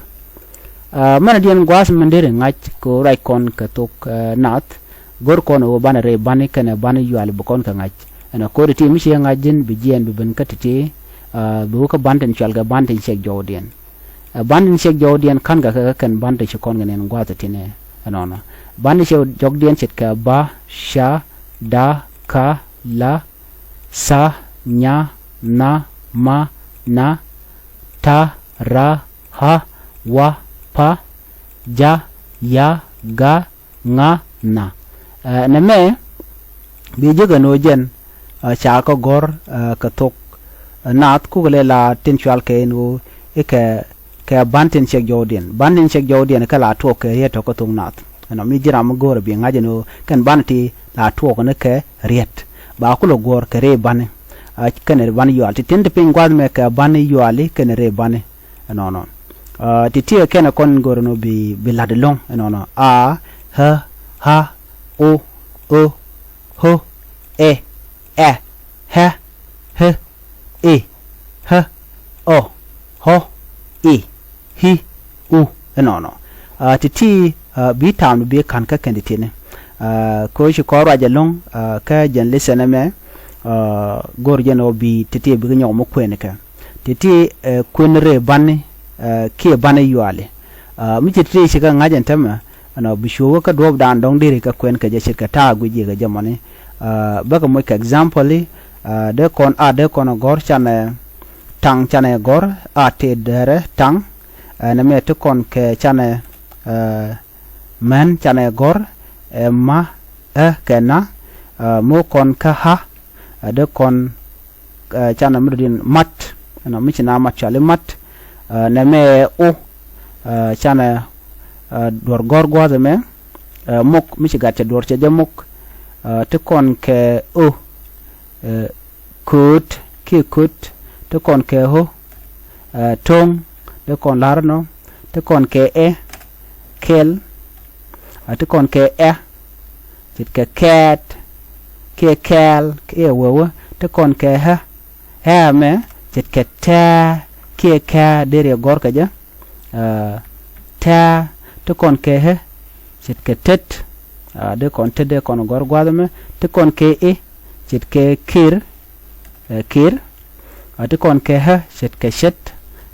Ɛ, mɛnɛ diɛn gua̱a̱th min deri ŋa̱c kɛ ɣöö ruac kɔn kɛ thok, ɛ, Naath, go̱r kɔn ɣöö banɛ rɛy ba̱ni kɛnɛ ba̱ni yuali bi kɔn kɛ ŋa̱c. Ɛn ɛ ko̱ri ti mi ci ŋa̱c ji̱n bi jiɛɛn bi ben kä ti̱ti̱, ɛ, bi wä kä ba̱n tin cual kɛ ba̱n tin ciɛk jɔwdiɛn. Ɛ, ba̱n tin ciɛk jɔwdiɛn ka̱n kɛ kɛ kɛn ba̱n ti ci kɔn kɛ nɛn gua̱a̱th ti̱ni ɛnɔnɔ. Ba̱n tin ciɛk jɔwdiɛn ce̱tkɛ ba, ca, da, ka, la, tha, nya, nha, ma, na, ta, ra, ɣa, wa, pa, ja, ya, ga, ŋa, na. Ɛ, nɛmɛ bi jek ɛn ɣöö jɛn, ɛ, ca kɛ gɔ̱r, ɛ, kɛ thok, ɛ, Naath kukɛ lɛ la tin cual kɛ ɛn ɣöö i̱ kɛ, kɛ ba̱n tin ciɛk jɔwdiɛn. Ba̱n tin ciɛk jɔwdiɛn kɛ la tuɔɔk kɛ riet tɔ̱ kä thok Naath. Ɛnɔ mi ji̱ ram mi go̱o̱rɛ bi ŋa̱c ɛn ɣöö kɛn ba̱n ti la tuɔɔk ni kɛ riet. Ba kulɛ guɔ̱ɔ̱r kɛ rɛy ba̱ni. Ɛ, kɛnɛ ba̱n yual. Ti tin ti piny gua̱a̱th mɛ kɛ ba̱n yuali kɛnɛ rɛy ba̱ni. Ɛnɔnɔ. Ɛ, ti ti kɛnɛ kɔn go̱o̱rɛ nɔ bi, bi la̱t ɛlɔ̱ŋ. Ɛnɔnɔ. A, ɣä, ɣa, o, ö, ɣö, ɛ, ɛ, ɣɛ, ɣe, i̱, ɣä, ɔ, ɣɔ, i̱, i̱, u, ɛnɔnɔ. Ɛ, ti̱ti̱, ɛ, bi ta̱a̱m bi ka̱n kä kɛn ti̱ti̱ni. Ɛ, kɛ ɣöö ci kɔn ruac ɛlɔ̱ŋ, ɛ, kä jɛn lesson ɛmɛ, ɛ, go̱r jɛn ɣöö bi ti̱ti̱ bikɛ nyɔk mi kuɛɛnikɛ. Ti̱ti̱, ɛ, kuɛn rɛy ba̱ni, ɛ, kiɛ ba̱ni yuali. Ɛ, mi ci ti̱ti̱ ci kɛ ŋa̱c ɛn täämɛ, ɛnɔ bi cuɛ wä kä duɔ̱ɔ̱pdan dɔ̱ŋ deri kɛ kuɛn kɛ jɛ ce̱tkɛ ta̱a̱ guic yɛ kɛ jɛ mɔni. Ɛ, bäkɛ moc kɛ example i̱, ɛ, dee kɔn a dee kɔn ɛ gɔ̱r canɛ taŋ canɛ gɔ̱r a tëë dɛrɛ taŋ. Ɛ, nɛmɛ ti kɔn kɛ canɛ, ɛ, män canɛ gɔ̱r, ɛ, ma, ɛ, kɛ na, ɛ, mi wä kɔn kä ɣä, ɛ, dee kɔn, ɛ, canɛ mi dɔ̱diɛn mat, ɛnɔ mi ci na mat cuali mat, ɛ, nɛmɛ ɛ o, ɛ, canɛ, ɛ, duɔ̱r gɔ̱r gua̱a̱th ɛmɛ, ɛ, mok mi ci gat cɛ duɔ̱r cɛ jɛ mok, ɛ, ti kɔn kɛ o, Ɛ, kööt kiɛ köt, ti kɔn kɛ ɣöö, ɛ, to̱ŋ, ti kɔn la̱r ɛnɔ, ti kɔn kɛ ɛ, kɛl, a ti kɔn kɛ ɛ, ce̱tkɛ kɛɛt, kiɛ kɛɛl, kiɛ wewä, ti kɔn kɛ ɣä, ɣä mɛ, ce̱tkɛ tɛ̱̈ɛ̱̈, kiɛ kɛ̱̈ɛ̱̈, deri gɔ̱r kɛ jɛ, ɛ, tɛ̱̈ɛ̱̈, ti kɔn kɛ ɣä, ce̱tkɛ tet, a, dee kɔn tet dee kɔn gɔ̱r gua̱a̱th ɛmɛ, ti kɔn kɛ i̱, ce̱tkɛ kir, ɛ, kir, a, ti kɔn kɛ ɣä, ce̱tkɛ ce̱t,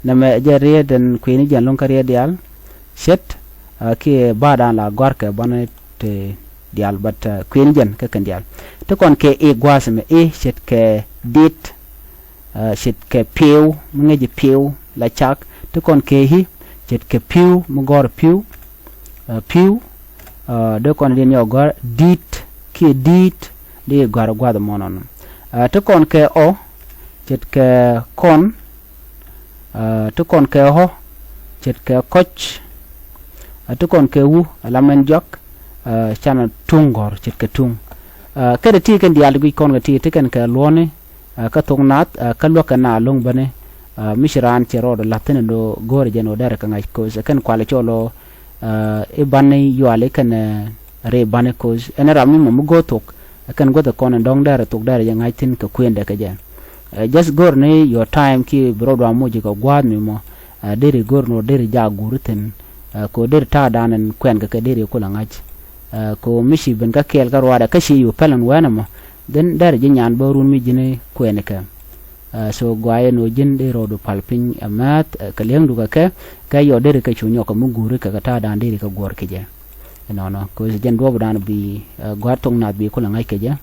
nɛmɛ jɛ riet ɛn kui̱ni jɛn lo̱ŋ kä riet diaal, ce̱t, a, kiɛ ba̱a̱dan la gɔ̱a̱r kɛ banɛ ti diaal, but, a, kui̱ni jɛn kä kɛn diaal. Ti kɔn kɛ i̱ gua̱a̱th ɛmɛ, i̱ ce̱tkɛ dit, a, ce̱tkɛ piw, mi ŋäci piw la cak, ti kɔn kɛ i̱ ce̱tkɛ piw, mi gɔ̱r piw, a, piw, a, dee kɔn diɛn yɔ gɔ̱r di̱t, kiɛ di̱i̱t, dee gɔ̱r gua̱a̱th ɛmɔ nɔnɔ. A, ti kɔn kɛ ɔ, ce̱tkɛ kɔn, a, ti kɔn kɛ ɣɔ̱, ce̱tkɛ kɔc, a, ti kɔn kɛ wu, a, la mɛn jɔak, a, canɛ tuŋ gɔ̱r, ce̱tkɛ tuŋ. A, kä ti ti kɛn diaal ti guic kɔn kɛ ti, ti kɛn kɛ luɔ̱ni, a, kä thok naath, a, kä luäk kɛ na lo̱ŋ bäni, a, mi ci raan cɛ rɔɔdɛ la̱th thi̱n ɛn do̱ go̱o̱rɛ jɛn ɣöö derɛ kɛ ŋa̱c, 'cause ɛ kɛn kualɛ cɔl ɣöö, a, i̱ bani yuali kɛn, ɛ, ri bani, 'cause ɛn ram mi mɔ mi go̱o̱r thok, ɛ kɛn guäth ɛ kɔn ɛn dɔ̱ŋ derɛ thok derɛ jɛ ŋa̱c thi̱n kɛ kuëndɛ kɛ jɛ. Ɛ, just go̱o̱r ni your time kiɛ bi rɔɔdu a moc kɛ gua̱a̱th mi mɔ, a, deri go̱o̱r ni ɣöö deri jak guuri thi̱n, a, kɛ ɣöö deri ta̱a̱dan ɛn kuɛn kɛ kɛ deri kulɛ ŋa̱c. A, kɛ ɣöö mi ci ben kä kɛɛl kä ruaadɛ kä ci yo̱o̱ pɛl ɛn wɛɛn ɛmɔ, then derɛ ji̱ nyan bä run mi ji̱n kuɛn kɛ. A, so guayɛ ni ɣöö ji̱n dee rɔɔdu pal piny ɛ määth, a, kɛ li̱eŋdu kɛ kɛ, kɛ yɔ deri kɛ cu nyɔk kɛ mi guuri kɛ kɛ ta̱a̱dan deri kɛ guɔ̱r kɛ jɛ. Ɛnɔnɔ, 'cause jɛn duɔ̱ɔ̱pdan bi, a, gua̱a̱r thok naath bi kulɛ ŋa̱c kɛ jɛ.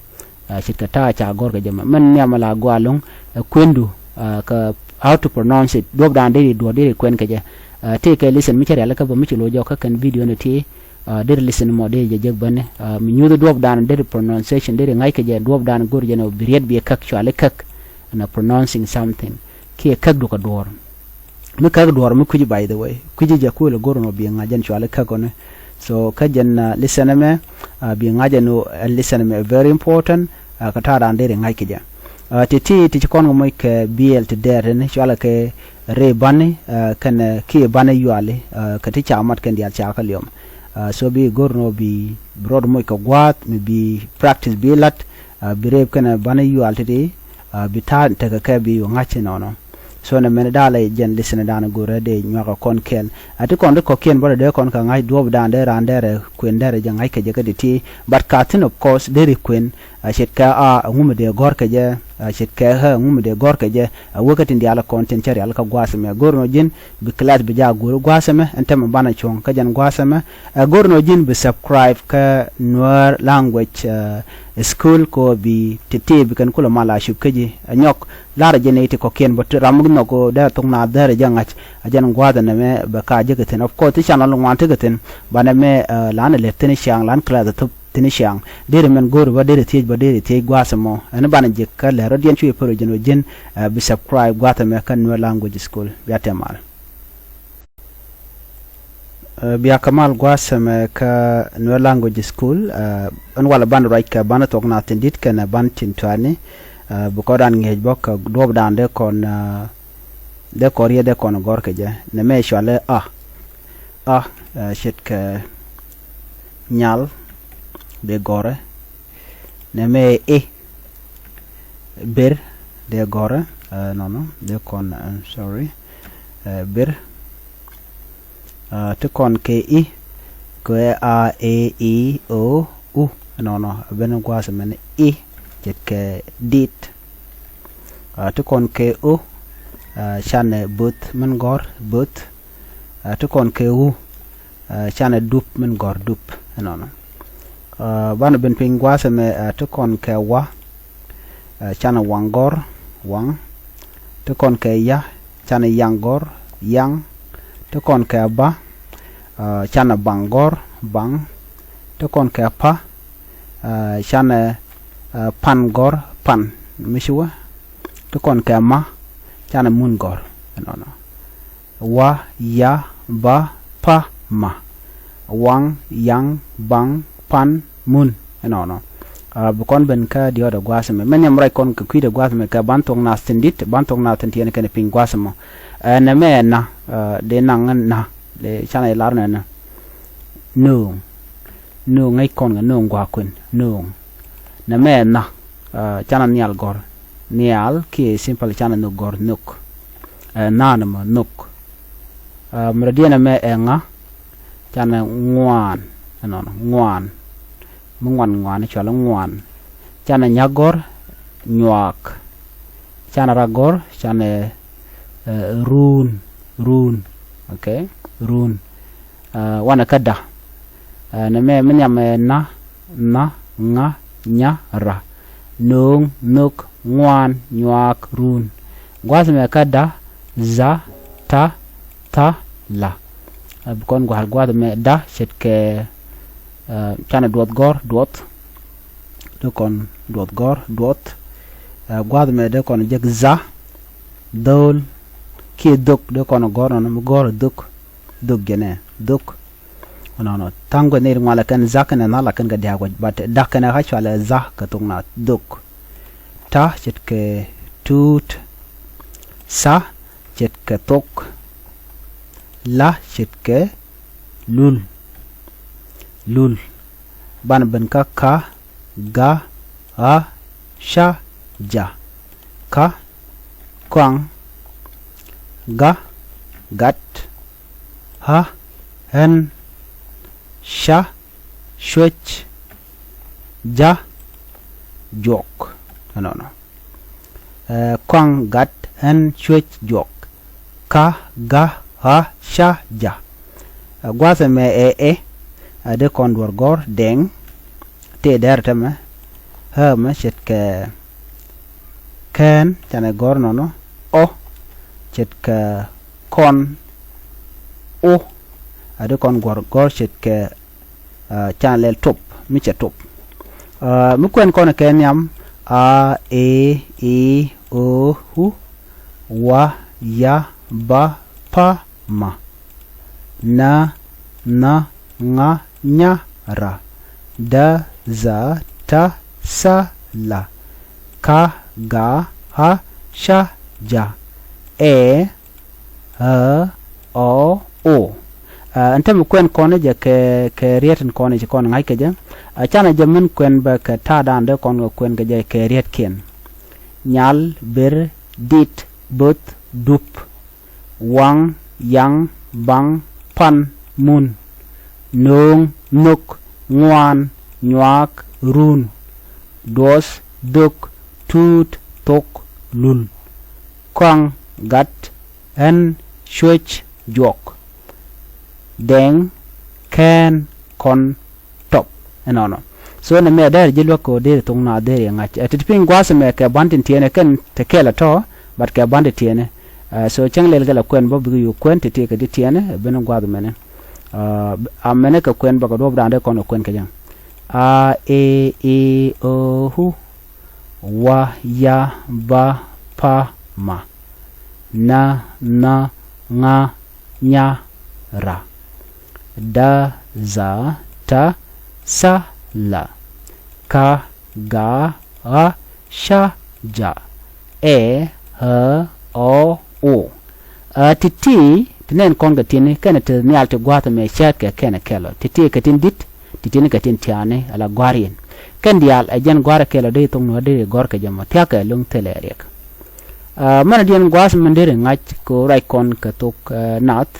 A, ce̱tkɛ ta̱a̱ ca gɔ̱r kɛ jɛ mɛ. Mɛn nhiam la gɔaa lo̱ŋ, a, kuëndu, a, kɛ how to pronounce it. Duɔ̱ɔ̱pdan deri duɔ̱ɔ̱r deri kuɛn kɛ jɛ. A, tëëkɛ listen mi cä rialikä bä mi ci lo̱c jɔk kä kɛn video ni ti, a, deri listen mɔ deri jɛ jek bäni. A, mi nyuuth duɔ̱ɔ̱pdan deri pronunciation deri ŋa̱c kɛ jɛ, duɔ̱ɔ̱pdan go̱r jɛ ni bi riet bi käk cuali käk. Ɛn a pronouncing something. Kiɛ käk du kɛ duɔ̱ɔ̱r. Mi käk duɔ̱ɔ̱r mi kui̱ci, by the way, kui̱ci jɛ kuël go̱r nɔ bi ŋa̱c jɛn cuali käk ɔni. So kä jɛn, a, listen ɛmɛ, a, bi ŋa̱c jɛn ɔ, ɛ, listen ɛmɛ very important, a, kɛ ta̱a̱ raan deri ŋa̱c kɛ jɛ. A, ti ti ti ci kɔn kɛ moc kɛ biɛl ti dɛɛr tini cualɛ kɛ ri bani, a, kɛn, a, kiɛ bani yuali, a, kɛ ti ca mat kɛn diaal ca kä liɔm. A, so bi go̱r nɔ bi, bi rɔɔd moc kɛ gua̱a̱th mi bi practice bi la̱t, a, bi reep kɛn bani yual titi, a, bi ta̱a̱ tekɛ kɛ bi yu ŋa̱c inɔnɔ. So nɛ mɛn dalɛ jɛn listen dan go̱rɛ dee nyuakɛ kɔn kɛɛl. A ti kɔn ti kɔ̱kiɛn bä dee kɔn kɛ ŋa̱c duɔ̱ɔ̱pdan dee raan dɛrɛ kuën dɛrɛ jɛ ŋa̱c kɛ jɛ kä ti ti. But ka thi̱n of course deri kuën, a, ce̱tkɛ a, ɛŋu mi dee gɔ̱r kɛ jɛ, a, ce̱tkɛ ɣä ɛŋu mi dee gɔ̱r kɛ jɛ, a, wä kä tin diaal kɔn tin cä rial kä gua̱a̱th ɛmɛ. Go̱r nɔ ji̱n bi class bi jaak guuri gua̱a̱th ɛmɛ, ɛn tɛmɛ banɛ cuɔ̱ŋ kä jɛn gua̱a̱th ɛmɛ. A, go̱r nɔ ji̱n bi subscribe kä Nuer language, a, school kɛ ɣöö bi tëtëë bi kɛn kulɛ mal a cup kä ji̱. A, nyɔk, larɛ jɛ nɛy ti kɔ̱kiɛn bä ti ram mi nhɔk ɣöö dee thok naath dee rɛ jɛ ŋa̱c. A jɛn gua̱a̱th ɛn ɛmɛ bɛ ka jek kɛ thi̱n. Of course, ti channel ŋuan tekɛ thi̱n, banɛ mɛ, a, lan ɛ lɛp thi̱n ciaŋ, lan class ɛ thop thi̱n ciaŋ. Deri mɛn go̱o̱ri bä deri thiec bä deri thiec gua̱a̱th ɛmɔ. Ɛn banɛ jek kä lɛr rɔ̱diɛn cuɛ pär ɔ ji̱n ɔ ji̱n, a, bi subscribe gua̱a̱th ɛmɛ kä Nuer language school. Bia tɛm mal. Ɛ, bia kɛ mal gua̱a̱th ɛmɛ kä Nuer language school, ɛ, ɛn walɛ ban ruac kɛ ban thok na thi̱n di̱t kɛnɛ ban tin tuani, ɛ, bi kɔn dan ŋi̱eec bä kɛ duɔ̱ɔ̱pdan dee kɔn, ɛ, dee kɔn riet dee kɔn gɔ̱r kɛ jɛ. Nɛ mɛ cualɛ a. A, ɛ, ce̱tkɛ nyal dee gɔ̱rɛ. Nɛ mɛ i̱. Ber dee gɔ̱rä, ɛ, nɔnɔ dee kɔn, ɛ, sorry, ɛ, ber. Ɛ, ti kɔn kɛ i̱, kɛ a, e, i, o, u, nɔnɔ, ɛ ben gua̱a̱th mɛn i̱, ce̱tkɛ dit. Ɛ, ti kɔn kɛ o, ɛ, canɛ bo̱th min gɔ̱r, bo̱th. Ɛ, ti kɔn kɛ u, ɛ, canɛ dup min gɔ̱r dup, ɛnɔnɔ. Ɛ, banɛ ben piny gua̱a̱th ɛmɛ, ɛ, ti kɔn kɛ wa, ɛ, canɛ waŋ gɔ̱r, waŋ. Ti kɔn kɛ ya, canɛ yaŋ gɔ̱r, yaŋ. Ti kɔn kɛ ba, ɛ, canɛ baŋ gɔ̱r, baŋ. Ti kɔn kɛ pa, ɛ, canɛ, ɛ, pan gɔ̱r, pan. Mi ci wä. Ti kɔn kɛ ma, canɛ mun gɔ̱r, ɛnɔnɔ. Wa, ya, ba, pa, ma. Waŋ, yaŋ, baŋ, pan, mun. Ɛnɔnɔ. Bi kɔn ben kä diɔt ɛ gua̱a̱th ɛmɛ. Mɛ nhiam ruac kɔn kɛ kui̱dɛ gua̱a̱th ɛmɛ kɛ ban thok naath tin di̱t, ban thok naath tin tiɛɛni kɛn piny gua̱a̱th ɛmɔ. Ɛ nɛmɛ ɛ na, dee naŋ na, dee canɛ lar nɛnɛ. Nööŋ. Nööŋ ŋäc kɔn kɛ nööŋ gua̱a̱k kuën, nööŋ. Nɛmɛ ɛ na, canɛ nhial gɔ̱r. Nhial kiɛ simple canɛ nhök gɔ̱r, nhök. Ɛ na nɛmɛ nhök. Mɛ rɔ diɛn ɛmɛ ɛ ŋa, canɛ ŋuan, ɛnɔnɔ, ŋuan. Mi ŋuan ŋuan cual ŋuan. Canɛ nyäk gɔ̱r, nyuak. Canɛ rak gɔ̱r, canɛ, ɛ, run, run. Okay, run. Ɛ, wanɛ kä da. Ɛ, nɛmɛ mi nhiam ɛ na, na, ŋa, nya, ra. Nööŋ, nhök, ŋuan, nyuak, run. Gua̱a̱th mɛ kä da, za, ta, tha, la. Ɛ, bi kɔn gua̱a̱th, gua̱a̱th mɛ da ce̱tkɛ, ɛ, canɛ duɔth gɔ̱r, duɔth. Dee kɔn duɔth gɔ̱r, duɔth. Ɛ, gua̱a̱th mɛ dee kɔn jek za, dho̱o̱l, kiɛ dhök, dee kɔn gɔ̱r nɔnɔ, mi gɔ̱r dhök, dhök jɛnɛ, dhök. Nɔnɔ, tha̱a̱ŋ guɛth ni ri ŋualɛ kɛn za kɛnɛ na la kɛn kɛ dia̱a̱k wec, but da kɛnɛ ɣä cualɛ za kɛ thok naath, dhök. Ta ce̱tkɛ tuut, tha ce̱tkɛ thok, la ce̱tkɛ lul, lul. Banɛ ben kä ka, ga, ɣa, ca, ja. Ka, kɔaŋ, ga, gat, ɣa, ɣän, ca, cuec, ja, juɔk. Ɛnɔnɔ. Ɛ, kɔaŋ, gat, ɣän, cuec, juɔk. Ka, ga, ɣa, ca, ja. Ɛ, gua̱a̱th ɛmɛ ɛ ɛ, ɛ dee kɔn duɔ̱r gɔ̱r, dɛŋ. Tëë dɛr tɛmɛ, ɣä mɛ ce̱tkɛ kɛn, canɛ gɔ̱r nɔnɔ, ɔ, ce̱tkɛ kɔn, o, ɛ dee kɔn guɔ̱r gɔ̱r ce̱tkɛ, ɛ, canɛ lɛl top, mi cɛ top. Ɛ, mi kuɛn kɔn kɛ nhiam, a, e, i, o, u, wa, ya, ba, pa, ma. Na, nha, ŋa, nya, ra. Da, dha, ta, tha, la. Ka, ga, ɣa, ca, ja. Ɛ, ɣä, ɔ, o. Ɛ, ɛn täämɛ kuɛn kɔn jɛ kɛ, kɛ riet in kɔn ci kɔn ŋa̱c kɛ jɛ. Ɛ, canɛ jɛ min kuɛn bä kɛ ta̱a̱dan dee kɔn kɛ kuɛn kɛ jɛ kɛ rietkiɛn. Nyal, ber, dit, böth, dup. Waŋ, yaŋ, baŋ, pan, mun. Nööŋ, nhök, ŋuan, nyuak, run. Duɔth, dhök, tuut, thok, lul. Kɔaŋ, gat, ɣän, cuec, juɔk. Dɛŋ, kɛn, kɔn, top. Ɛnɔnɔ. So nɛmɛ dɛr ji̱ luäk kɛ ɣöö deri thok naath deri ŋa̱c. Ɛ, ti ti piny gua̱a̱th ɛmɛ kɛ ban tin tiɛɛnɛ kɛn te kɛl ɛ tɔ̱, but kɛ ban tin tiɛɛnɛ. Ɛ, so cäŋ lɛl kɛ la kuɛn bä bikɛ yo̱o̱ kuɛn ti ti kɛ ti tiɛɛnɛ, ɛ ben gua̱a̱th ɛmɛnɛ. Ɛ, a mɛnɛ kɛ kuɛn bä kɛ duɔ̱ɔ̱p da̱a̱n dee kɔn kɛ kuɛn kɛ jɛ. A, e, i, o, u. Wa, ya, ba, pa, ma. Na, nha, ŋa, nya, ra. Da, dha, ta, tha, la. Ka, ga, ɣa, ca, ja. Ɛ, ɣä, ɔ, o. Ɛ, ti̱ti̱, ti nɛn kɔn kɛ ti̱ni, kɛnɛ ti nhial ti gua̱a̱th ɛmɛ cäätkɛ kɛnɛ kɛl ɔ. Ti̱ti̱ kɛ tin di̱t, ti̱ti̱ni kɛ tin tiaani, ala gua̱a̱r yɛn. Kɛn diaal, ɛ jɛn gua̱a̱r ɛ kɛl ɔ dee thok nuɔ̱ɔ̱r deri gɔ̱r kɛ jɛ mɔ, thia̱kɛ lo̱ŋ thilɛ riɛk. Ɛ, mɛnɛ diɛn gua̱a̱th min deri ŋa̱c kɛ ɣöö ruac kɔn kɛ thok, ɛ, naath,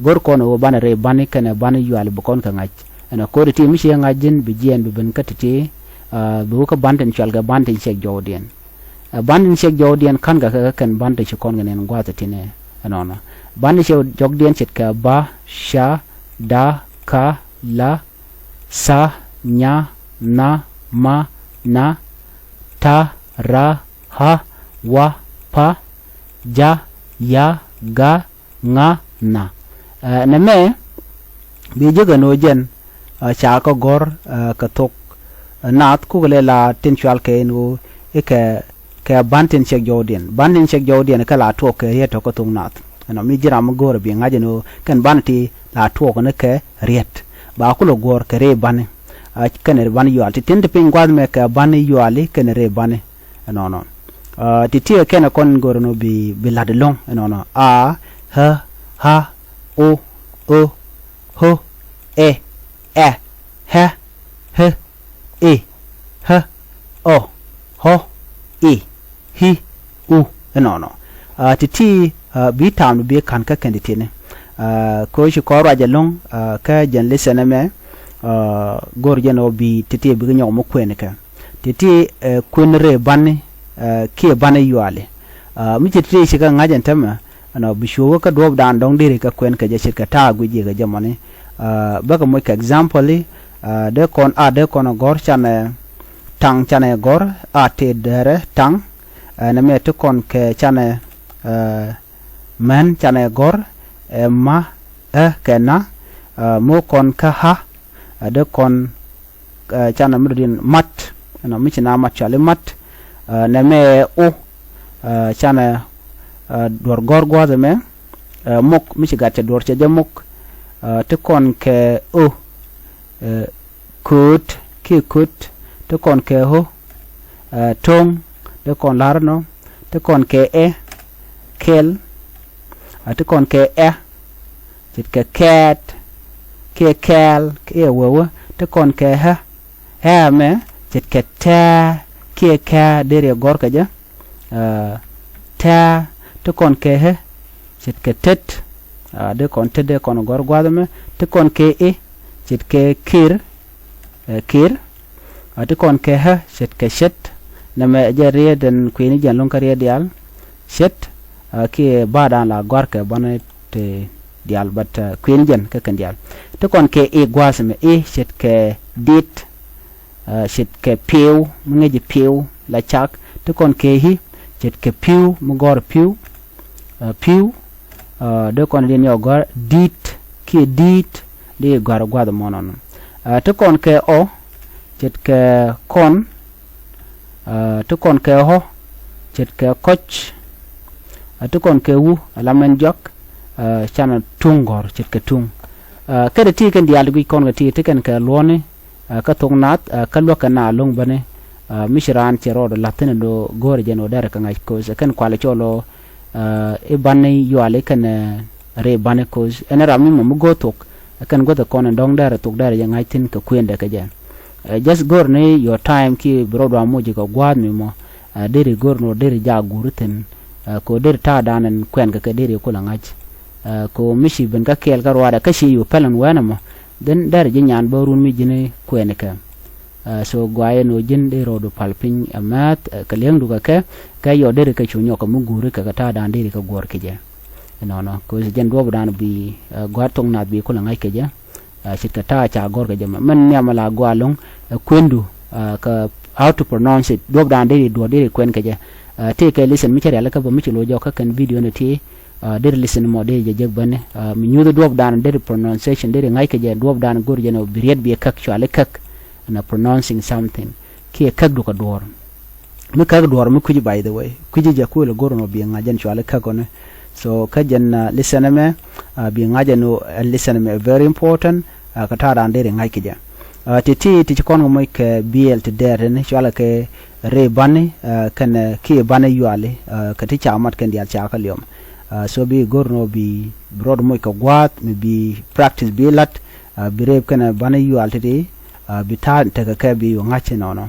go̱r kɔn ɣöö banɛ rɛy bani kɛnɛ bani yuali bi kɔn kɛ ŋa̱c. Ɛn ɛ ko̱ri ti mi ciɛ ŋa̱c ji̱n bi jiɛɛn bi ben kä ti̱ti̱, ɛ, bi wä kä ban tin cual kɛ ban tin ciɛk jɔwdiɛn. Ɛ, ban tin ciɛk jɔwdiɛn ka̱n kɛ kɛ kɛn ban tin ci kɔn kɛ nɛn gua̱a̱th ti̱nɛ ɛnɔnɔ. Ban tin ciɛk jɔwdiɛn ce̱tkɛ ba, ca, da, ka, la, tha, nya, nha, ma, na, ta, ra, ɣa, wa, pa, ja, ya, ga, ŋa, na. Ɛ, nɛmɛ bi jek ɛn ɣöö jɛn, ɛ, ca kɛ gɔ̱r, ɛ, kɛ thok, ɛ, naath kukɛ lɛ la tin cual kɛ ɛn ɣöö i̱ kɛ, kɛ ban tin ciɛk jɔwdiɛn. Ban tin ciɛk jɔwdiɛn kɛ la tuɔɔk kɛ riet tɔ̱ kä thok naath. Ɛnɔ mi ji̱ ram mi go̱o̱rɛ bi ŋa̱c ɛn ɣöö kɛn ban ti la tuɔɔk ni kɛ riet. Ba kulɛ guɔ̱ɔ̱r kɛ rɛy bani. Aa, kɛnɛ ri bani yual. Ti tin ti piny gua̱a̱th mɛ kɛ bani yuali kɛnɛ ri bani. Ɛnɔnɔ. Aa, ti ti kɛnɛ kɔn go̱r nɔ bi, bi la̱t ɛlɔ̱ŋ. Ɛnɔnɔ. A, ɣä, ɣa̱, o, ö, ɣö, ɛ, ɛ, ɣɛ, ɣe, i̱, ɣä, ɔ, ɣɔ, i̱, i̱, u. Ɛnɔnɔ. Aa, ti ti, aa, bi ta̱a̱m bi ka̱n kä kɛn ti tini. Aa, kɛ ɣöö ci kɔn ruac ɛlɔ̱ŋ, aa, kä jɛn lesson ɛmɛ, aa, go̱r jɛn ɣöö bi ti ti bikɛ nyɔk mi kuɛn kɛ. Ti ti, ɛ, kuɛn rɛy bani, ɛ, kiɛ bani yuali. Aa, mi ci ti ti ci kɛ ŋa̱c ɛn täämɛ, ɛnɔ bi cuɛ wä kä duɔ̱ɔ̱pdan dɔ̱ŋ deri kɛ kuɛn kɛ jɛ ce̱tkɛ ta̱a̱ guic ji̱ kɛ jɛ mɔni. Aa, bäkɛ moc kɛ example i̱, aa, dee kɔn a dee kɔn ɛ gɔ̱r canɛ taŋ canɛ gɔ̱r a tëë dɛrɛ taŋ. Aa, nɛmɛ ti kɔn kɛ canɛ, aa, män canɛ gɔ̱r ɛ ma ɛ kɛ na. Aa, mi kɔn kä ɣä, aa, dee kɔn, aa, canɛ mi dɔ̱diɛn mat. Ɛnɔ mi ci na mat cɔali mat. Aa, nɛmɛ ɛ o, aa, canɛ, aa, duɔ̱r gɔ̱r gua̱a̱th ɛmɛ. Aa, mok mi ci gat cɛ duɔ̱r cɛ jɛ mok. Aa, ti kɔn kɛ o, aa, kööt kiɛ kööt, ti kɔn kɛ ɣö, aa, to̱ŋ, ti kɔn la̱r ɛnɔ, ti kɔn kɛ ɛ, kɛl, aa, ti kɔn kɛ ɛ, ce̱tkɛ kɛɛt, kiɛ kɛɛl, kiɛ wewä, ti kɔn kɛ ɣä, ɣä ɛmɛ, ce̱tkɛ tɛ̱̈ɛ̱̈, kiɛ kɛ̱̈ɛ̱̈, deri ɛ gɔ̱r kɛ jɛ, aa, tɛ̱̈ɛ̱̈, ti kɔn kɛ ɣä, ce̱tkɛ tet, aa, dee kɔn tet dee kɔn gɔ̱r gua̱a̱th ɛmɛ, ti kɔn kɛ i̱, ce̱tkɛ kir, ɛ, kir, aa, ti kɔn kɛ ɣä, ce̱tkɛ ce̱t, nɛmɛ ɛ jɛ riet ɛn kui̱ni jɛn lo̱ŋ kä riet diaal, ce̱t, aa, kiɛ ba̱a̱dan la gɔ̱a̱rkɛ bäni ti diaal, but, aa, kui̱ni jɛn kä kɛn diaal. Ti kɔn kɛ i̱ gua̱a̱th ɛmɛ i̱ ce̱tkɛ dit, aa, ce̱tkɛ pi̱w, mi ŋäci pi̱w la cak. Ti kɔn kɛ i̱ ce̱tkɛ pi̱w, mi gɔ̱r pi̱w, aa, pi̱w, aa, dee kɔn diɛn yɔ gɔ̱r dit, kiɛ di̱i̱t, dee gɔ̱a̱r gua̱a̱th ɛmɔ nɔnɔ. Aa, ti kɔn kɛ ɔ, ce̱tkɛ kɔn, aa, ti kɔn kɛ ɣɔ, ce̱tkɛ kɔc, aa, ti kɔn kɛ wu, ala mɛn jɔak, aa, canɛ tuŋ gɔ̱r, ce̱tkɛ tuŋ. Aa, kɛ ti ti kɛn diaal ti guic kɔn kɛ ti, ti kɛn kɛ luɔ̱ni, aa, kä thok naath, aa, kä luäk kɛ na lo̱ŋ bäni, aa, mi ci raan cɛ rɔɔdɛ la̱th thi̱n ɛn do̱ go̱o̱rɛ jɛn ɣöö derɛ kɛ ŋa̱c, 'cause ɛ kɛn kualɛ cɔl ɣöö, aa, i̱ bani yuali kɛnɛ, aa, rɛy bani, 'cause ɛn ram mi mɔ mi go̱o̱r thok, ɛ kɛn guäth ɛ kɔn ɛn dɔ̱ŋ derɛ thok derɛ jɛ ŋa̱c thi̱n kɛ kuëndɛ kɛ jɛ. Aa, just go̱o̱r ni your time kiɛ bi rɔɔdu a moc ji̱ kɛ gua̱a̱th mi mɔ, aa, deri go̱o̱r ni ɣöö deri jaak guuri thi̱n, aa, kɛ ɣöö deri ta̱a̱dan ɛn kuɛn kɛ kɛ deri kulɛ ŋa̱c. Aa, kɛ ɣöö mi ci ben kä kɛɛl kä ruaadɛ kä ci yo̱o̱ pɛl ɛn wɛɛn ɛmɔ, then derɛ ji̱ nyan bä run mi ji̱n kuɛn kɛ. Aa, so guayɛ ni ɣöö ji̱n dee rɔɔdu pal piny ɛ määth, aa, kɛ li̱eŋdu kɛ kɛ, kɛ yɔ deri kɛ cu nyɔk kɛ mi guuri kɛ kɛ ta̱a̱dan deri kɛ guɔ̱ɔ̱r kɛ jɛ. Ɛnɔnɔ, kɛ ɣöö ci jɛn duɔ̱ɔ̱pdan bi, aa, gua̱a̱r thok naath bi kulɛ ŋa̱c kɛ jɛ. Aa, ce̱tkɛ ta̱a̱ ca gɔ̱r kɛ jɛ mɛ. Mɛn nhiam la gɔaa lo̱ŋ, aa, kuendu, aa, kɛ how to pronounce it. Duɔ̱ɔ̱pdan deri duɔ̱ɔ̱r deri kuɛn kɛ jɛ. Aa, tëëkɛ lesson mi cä rialikä bä mi ci lo̱c jɔk kä kɛn video ni ti, aa, deri lesson mɔ deri jɛ jek bäni. Aa, mi nyuuth duɔ̱ɔ̱pdan deri pronunciation deri ŋa̱c kɛ jɛ duɔ̱ɔ̱pdan go̱r jɛ ni bi riet bi käk cuali käk. Na pronouncing something. Kiɛ käk dukɛ duɔ̱ɔ̱r. Mi käk duɔ̱ɔ̱r mi kui̱ci, by the way. Kui̱ci jɛ kuël go̱r nɔ bi ŋa̱c jɛn cuali käk ɔni. So kä jɛn, aa, lesson ɛmɛ, aa, bi ŋa̱c jɛn ɣöö, aa, lesson ɛmɛ very important, aa, kɛ ta̱a̱dan deri ŋa̱c kɛ jɛ. Aa, ti ti ti ci kɔn kɛ moc kɛ biɛl ti dɛɛr tini cualɛ kɛ rɛy bani, aa, kɛnɛ kiɛ bani yuali, aa, kɛ ti ca mat kɛn diaal ca kä liɔm. Aa, so bi go̱r nɔ bi, bi rɔɔd moc kɛ gua̱a̱th mi bi practice bi la̱t, aa, bi rɛy kɛnɛ bani yual titi, aa, bi ta̱a̱ tekɛ kɛ bi yu ŋa̱c inɔnɔ.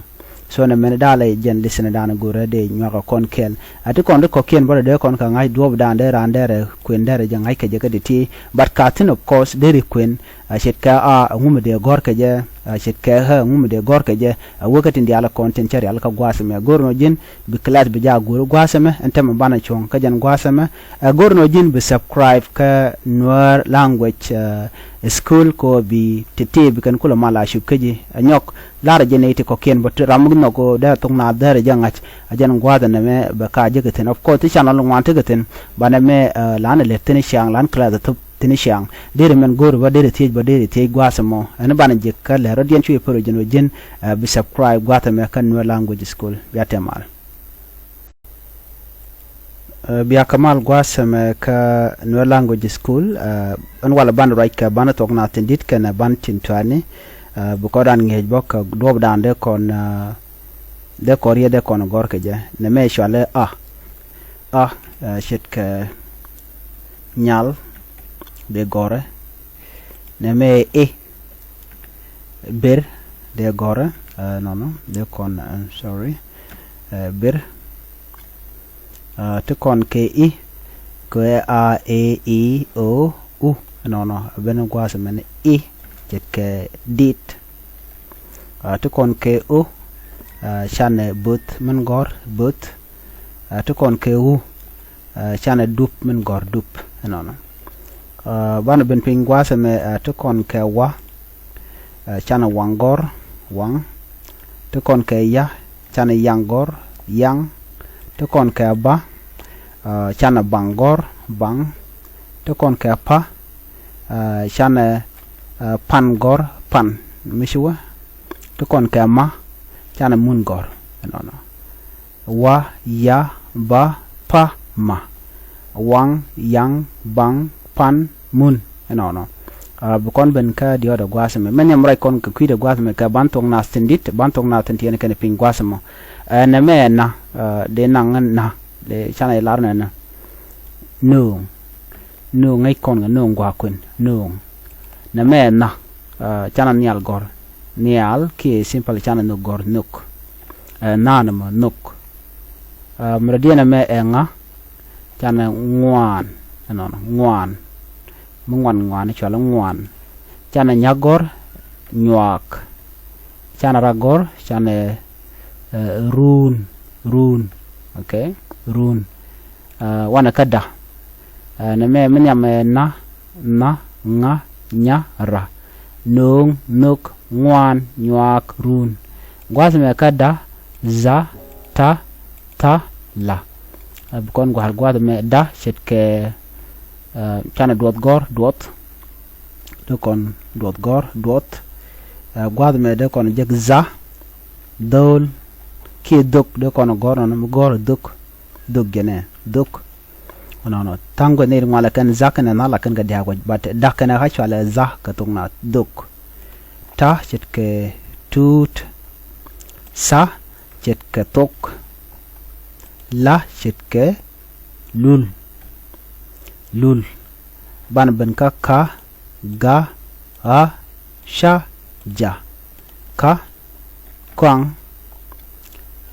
So nɛ mɛn da̱a̱ lɛ jɛn lesson dan go̱rɛ dee nyuakɛ kɔn kɛɛl. Aa, ti kɔn ti kɔ̱kiɛn bä dee kɔn kɛ ŋa̱c duɔ̱ɔ̱pdan dee raan derɛ kuën derɛ jɛ ŋa̱c kɛ jɛ kä ti ti. But ka thi̱n of course deri kuën, aa, ce̱tkɛ a, ɛŋu mi dee gɔ̱r kɛ jɛ, aa, ce̱tkɛ ɣä, ɛŋu mi dee gɔ̱r kɛ jɛ, aa, wä kä tin diaal kɔn tin cä rial kä gua̱a̱th ɛmɛ. Go̱r nɔ ji̱n bi class bi jaak guuri gua̱a̱th ɛmɛ, ɛn tɛmɛ banɛ cuɔ̱ŋ kä jɛn gua̱a̱th ɛmɛ. Aa, go̱r nɔ ji̱n bi subscribe kä Nuer Language, aa, School kɛ ɣöö bi ti ti bi kɛn kulɛ mal a cup kä ji̱. Aa, nyɔk, La̱rä jɛ nɛy ti kɔ̱kiɛn bä ti ram mi nhɔk ɣöö dee thok naath dee rɛ jɛ ŋa̱c. Ɛ jɛn gua̱a̱th ɛn ɛmɛ bɛ ka jek thi̱n. Of course, ti channel ŋuan tekɛ thi̱n. Banɛ mɛ, ɛ, la̱nɛ lɛt thi̱n ciaŋ, la̱n class ɛ thop thi̱n ciaŋ. Derɛ mɛn go̱o̱ri bä, derɛ thiec bä, derɛ thiec gua̱a̱th ɛmɔ. Ɛn banɛ jek kä lɛr rɔ̱diɛn cuɛ pär ɛ jɛn ɣöö ji̱n, ɛ, bi subscribe gua̱a̱th ɛmɛ kä Nuer Language School. Bia tɛm mal. Ɛ, bia kɛ mal gua̱a̱th ɛmɛ kä Nuer Language School, ɛ, ɛn walɛ banɛ ruac kɛ banɛ thuɔ̱k naath tin di̱t kɛnɛ banɛ tin tuaani. Ɛ, bi kɔn dan ŋi̱eec bä kɛ duɔ̱ɔ̱pdan dee kɔn, ɛ, dee kɔn riet dee kɔn gɔ̱r kɛ jɛ. Nɛmɛ cualɛ a. A, ɛ, ce̱tkɛ nyal dee gɔ̱rɛ. Nɛmɛ i̱, ber dee gɔ̱rɛ. Ɛ, nɔnɔ dee kɔn, ɛ, sorry. Ɛ, ber. Ɛ, ti kɔn kɛ i̱, kɛ a, e, i, o, u. Nɔnɔ, ɛ ben gua̱a̱th mɛn i̱, ce̱tkɛ dit. Ɛ, ti kɔn kɛ o, ɛ, canɛ bo̱th min gɔ̱r, bo̱th. Ɛ, ti kɔn kɛ u, ɛ, canɛ dup min gɔ̱r, dup. Nɔnɔ. Ɛ, banɛ ben piny gua̱a̱th mɛ, ɛ, ti kɔn kɛ wa, ɛ, canɛ waŋ gɔ̱r, waŋ. Ti kɔn kɛ ya, canɛ yaŋ gɔ̱r, yaŋ. Ti kɔn kɛ ba, ɛ, canɛ baŋ gɔ̱r, baŋ. Ti kɔn kɛ pa, ɛ, canɛ, ɛ, pan gɔ̱r, pan. Mi ci wä. Ti kɔn kɛ ma, canɛ mun gɔ̱r. Nɔnɔ. Wa, ya, ba, pa, ma. Waŋ, yaŋ, baŋ, pan, mun. Ɛnɔnɔ. Ɛ, bi kɔn ben kä diɔ̱ɔ̱dɛ gua̱a̱th mɛ. Mɛ nhiam ruac kɔn kɛ kui̱dɛ gua̱a̱th mɛ kɛ ban thok naath tin di̱t, ban thok naath tin tiɛɛni kɛnɛ piny gua̱a̱th mɔ. Ɛ, nɛmɛ ɛ na, ɛ, dee naŋ na, dee canɛ lar nɛ na. Nööŋ. Nööŋ ŋäc kɔn kɛ nööŋ gua̱a̱k kuën. Nööŋ. Nɛmɛ ɛ na, ɛ, canɛ nhial gɔ̱r. Nhial kiɛ simple canɛ nhök gɔ̱r, nhök. Ɛ, na nɛmɔ nhök. Ɛ, mi rɔ diɛn ɛmɛ ɛ ŋa, canɛ ŋuan. Ɛnɔnɔ, ŋuan. Mi ŋuan ŋuan, cualɛ ŋuan. Canɛ nyäk gɔ̱r, nyuaak. Canɛ rak gɔ̱r, canɛ, ɛ, ruun, ruun. Okay? Ruun. Ɛ, wanɛ kä da. Ɛ, nɛmɛ mi nhiam ɛ na, na, ŋa, nya, ra. Nööŋ, nhök, ŋuan, nyuaak, ruun. Gua̱a̱th mɛ kä da, dha, ta, tha, la. Ɛ, bi kɔn gua̱a̱r gua̱a̱th mɛ da, ce̱tkɛ, ɛ, canɛ duɔth gɔ̱r, duɔth. Dee kɔn duɔth gɔ̱r, duɔth. Ɛ, gua̱a̱th mɛ dee kɔn jek dha, dho̱o̱l. Kiɛ dhök dee kɔn gɔ̱r nɔnɔ mi gɔ̱r dhök. Dhök jɛnɛ, dhök. Nɔnɔ. Tha̱a̱ŋ gua̱th ni ri ŋualɛ kɛn dha kɛnɛ na la kɛn kɛ dia̱a̱k wec, but da kɛnɛ ɣä cualɛ dha kɛ thok naath, dhök. Ta ce̱tkɛ tuut. Tha ce̱tkɛ thok. La ce̱tkɛ lul. Lul. Banɛ ben kä ka, ga, ɣa, ca, ja. Ka, kɔaŋ,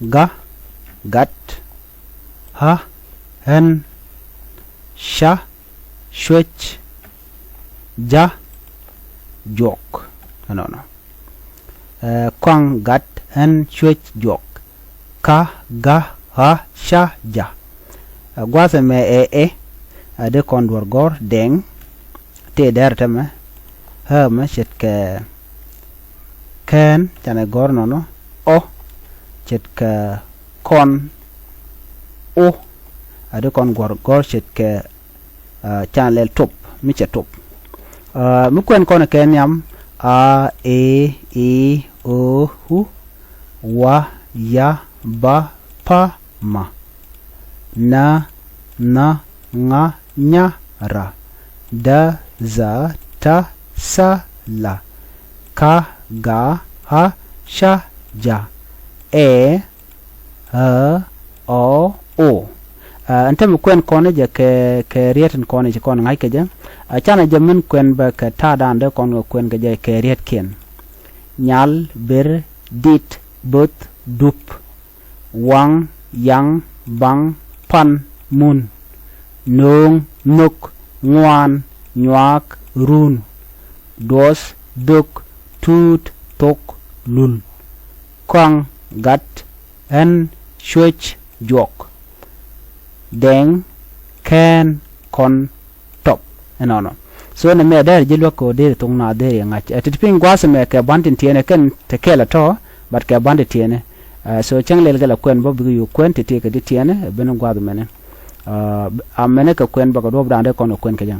ga, gat, ɣa, ɣän, ca, cuec, ja, juɔk. Ɛnɔnɔ. Ɛ, kɔaŋ, gat, ɣän, cuec, juɔk. Ka, ga, ɣa, ca, ja. Ɛ, gua̱a̱th ɛmɛ ɛ ɛ, ɛ dee kɔn duɔ̱r gɔ̱r, dɛŋ. Tëë dɛr tɛmɛ. Ɣä mɛ ce̱tkɛ kɛn, canɛ gɔ̱r nɔnɔ. Ɔ ce̱tkɛ kɔn. O ɛ dee kɔn duɔ̱r gɔ̱r ce̱tkɛ, ɛ, canɛ lɛl top, mi cɛ top. Ɛ, mi kuɛn kɔn kɛ nhiam, a, e, i, o, u, wa, ya, ba, pa, ma. Na, nha, ŋa, nya, ra. Da, dha, ta, tha, la. Ka, ga, ɣa, ca, ja. Ɛ, ɣä, ɔ, o. Ɛ, ɛn tämɛ kuɛn kɔn jɛ kɛ, kɛ riet in kɔn ci kɔn ŋa̱c kɛ jɛ. Ɛ, canɛ jɛ min kuɛn bɛ kɛ ta̱a̱dan dee kɔn kɛ kuɛn kɛ jɛ kɛ rietkiɛn. Nyal, ber, dit, bo̱th, dup. Waŋ, yaŋ, baŋ, pan, mun. Nööŋ, nhök, ŋuan, nyuaak, run. Duɔth, dhök, tuut, thok, lul. Kɔaŋ, gat, ɣän, cuec, juɔk. Dɛŋ, kɛn, kɔn, top. Ɛnɔnɔ. So nɛmɛ dɛr ji̱ luäk kɛ ɣöö deri thok naath deri ŋa̱c. Ɛ, ti ti piny gua̱a̱th ɛmɛ kɛ ban tin tiɛɛnɛ kɛn te kɛl ɛ tɔ̱, but kɛ ban tin tiɛɛnɛ. Ɛ, so cäŋ lɛl kɛ lɛ kuɛn bä bikɛ yo̱o̱ kuɛn ti ti kɛ ti tiɛɛnɛ, ɛ ben gua̱a̱th ɛmɛnɛ. Ɛ, a mɛnɛ kɛ kuɛn bä kɛ duɔ̱ɔ̱pdan dee kɔn kɛ kuɛn kɛ jɛ.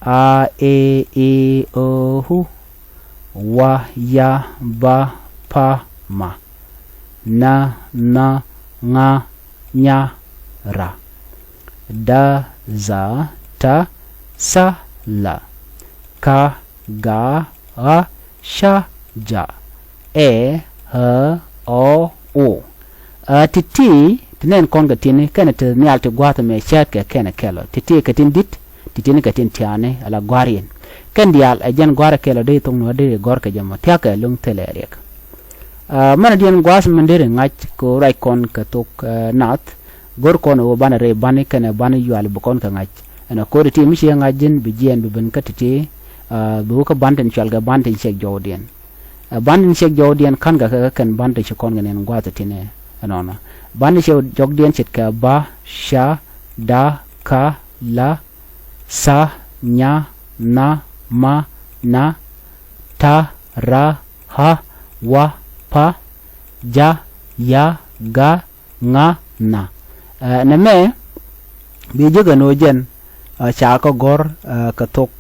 A, e, i, o, u. Wa, ya, ba, pa, ma. Na, nha, ŋa, nya, ra. Da, dha, ta, tha, la. Ka, ga, ɣa, ca, Ja. Ɛ, ä, ɔ, o. Ɛ, ti̱ti̱, ti nɛn kɔn kɛ ti̱ni, kɛnɛ ti nhial ti gua̱a̱th ɛmɛ cäätkɛ kɛnɛ kɛl ɔ. Ti̱ti̱ kɛ tin di̱t, ti̱ti̱ni kɛ tin tiaani, ala gua̱a̱r yɛn. Kɛn diaal ɛ jɛn gua̱a̱r ɛ kɛl ɔ dee thok nuɔ̱ɔ̱r dee gɔ̱r kɛ jɛ mɔ, thia̱kɛ lo̱ŋ thilɛ riɛk. Ɛ, mɛn diɛn gua̱a̱th mɛn deri ŋa̱c kɛ right kɔn kɛ thok, ɛ, naath, go̱r kɔn ɛ wä banɛ rɛy bani kɛnɛ bani yuali bi kɔn kɛ ŋa̱c. Ɛn ɛ ko̱ri ti mi ciɛ ŋa̱c ji̱n bi jiɛɛn bi ben kä ti̱ti̱, ɛ, bi wä kä ban tin cual kɛ ban tin ciɛk jɔwdiɛn. Ɛ, ban tin ciɛk jɔwdiɛn ka̱n kɛ kɛ kɛn ban tin ci kɔn kɛ nɛn gua̱a̱th ɛ tinɛ ɛnɔnɔ. Ban tin ciɛk jɔwdiɛn ce̱tkɛ ba, ca, da, ka, la, tha, nya, nha, ma, na, ta, ra, ha, wa, pa, ja, ya, ga, ŋa, na. Ɛ, nɛmɛ bi jek ɛn ɣöö jɛn, ɛ, ca kɛ gɔ̱r, ɛ, kɛ thok,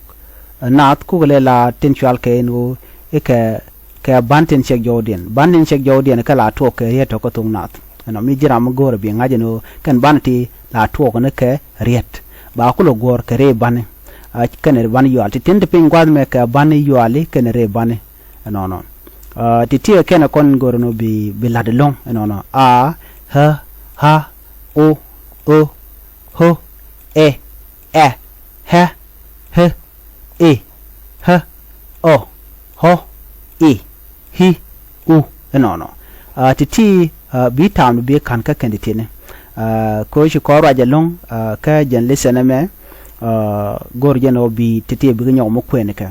ɛ, naath kukɛ lɛ la tin cual kɛ ɛn ɣöö i̱ kɛ, kɛ ban tin cɛk jɔwdiɛn. Ban tin cɛk jɔwdiɛn kɛ la tuɔɔk kɛ riet tɔ̱ kä thok naath. Ɛnɔ mi ji̱ ram mi go̱o̱rɛ bi ŋa̱c ɛn ɣöö kɛn ban ti la tuɔɔk ni kɛ riet. Ba kulɛ guɔ̱ɔ̱r kɛ rɛy bani. Ɛ, kɛnɛ ban yual. Ti tin ti piny gua̱th mɛ kɛ ban yuali kɛnɛ rɛy bani. Ɛnɔnɔ. Ɛ, ti tiɛ kɛnɛ kɔn go̱o̱rɛ nɔ bi, bi la̱t ɛlɔ̱ŋ. Ɛnɔnɔ. A, ä, ɣä, o, ö, ɣö, ɛ, ɛ, ɛ, ɛ, ɛ, ɛ, ɛ, ɛ, ɔ, ɔ, i, i, u, ɛnɔnɔ. Ɛ, ti̱ti̱, ɛ, bi ta̱a̱m bi ka̱n kä kɛn ti̱ti̱ni. Ɛ, kɛ ɣöö ci kɔn ruac ɛlɔ̱ŋ, ɛ, kä jɛn lesson ɛmɛ, ɛ, go̱r jɛn ɣöö bi ti̱ti̱ bikɛ nyɔk mi kuɛn kɛ.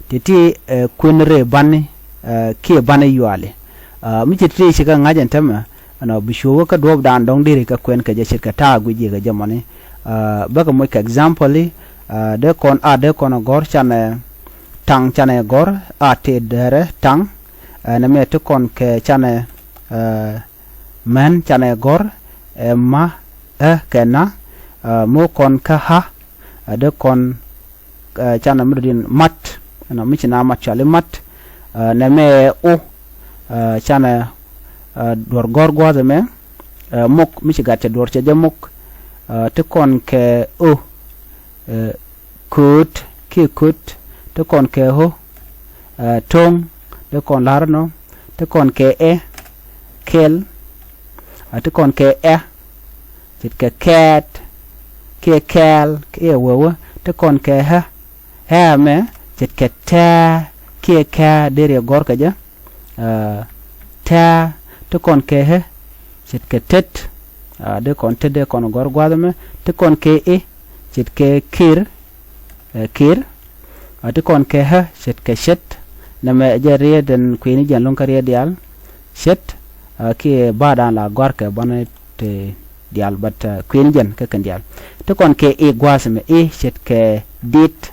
Ti̱ti̱, ɛ, kuɛn rɛy bani, ɛ, kiɛ bani yuali. Ɛ, mi ci ti̱ti̱ ci kɛ ŋa̱c ɛn täämɛ, ɛnɔ bi cuɔ̱ɔ̱k kä duɔ̱ɔ̱pdan dɔ̱ŋ deri kɛ kuɛn kɛ jɛ ce̱tkɛ ta̱a̱ guic ji̱ kɛ jɛ mɔni. Ɛ, bäkɛ moc kɛ example i̱, ɛ, dee kɔn a dee kɔn ɛ gɔ̱r canɛ taŋ canɛ gɔ̱r a tëë dɛrɛ taŋ. Ɛ, nɛmɛ ti kɔn kɛ canɛ, ɛ, män canɛ gɔ̱r, ɛ, ma, ɛ, kɛ na, ɛ, mo̱o̱ kɔn kä ha, ɛ, dee kɔn, ɛ, canɛ mi dɔ̱diɛn mat, ɛnɔ mi ci na mat cɔali mat, ɛ, nɛmɛ ɛ o, ɛ, canɛ, ɛ, duɔ̱r gɔ̱r gua̱a̱th ɛmɛ, ɛ, mok mi ci gat cɛ duɔ̱r cɛ jɛ mok, ɛ, ti kɔn kɛ o, ɛ, kööt kiɛ kööt, ti kɔn kɛ ɣö, ɛ, to̱ŋ, ti kɔn la̱r ɛnɔ, ti kɔn kɛ ɛ, kɛl, ɛ, ti kɔn kɛ ɛ, ce̱tkɛ kɛɛt, kiɛ kɛɛl, kiɛ wewä, ti kɔn kɛ ɣä, ɣä ɛmɛ, ce̱tkɛ tɛ̱̈ɛ̱̈, kiɛ kɛ̱̈ɛ̱̈, deri ɛ gɔ̱r kɛ jɛ, ɛ, tɛ̱̈ɛ̱̈, ti kɔn kɛ ɣä, ce̱tkɛ tet, ɛ, dee kɔn tet dee kɔn gɔ̱r gua̱a̱th ɛmɛ, ti kɔn kɛ i̱, ce̱tkɛ kir, ɛ, kir, ɛ, ti kɔn kɛ ɣä, ce̱tkɛ ce̱t, nɛmɛ ɛ jɛ riet ɛn kui̱ni jɛn lo̱ŋ kä riet diaal, ce̱t, ɛ, kiɛ ba̱a̱dan la gɔ̱a̱r kɛ bänɛ ti diaal, but, ɛ, kui̱ni jɛn kä kɛn diaal. Ti kɔn kɛ i̱ gua̱a̱th ɛmɛ i̱ ce̱tkɛ dit,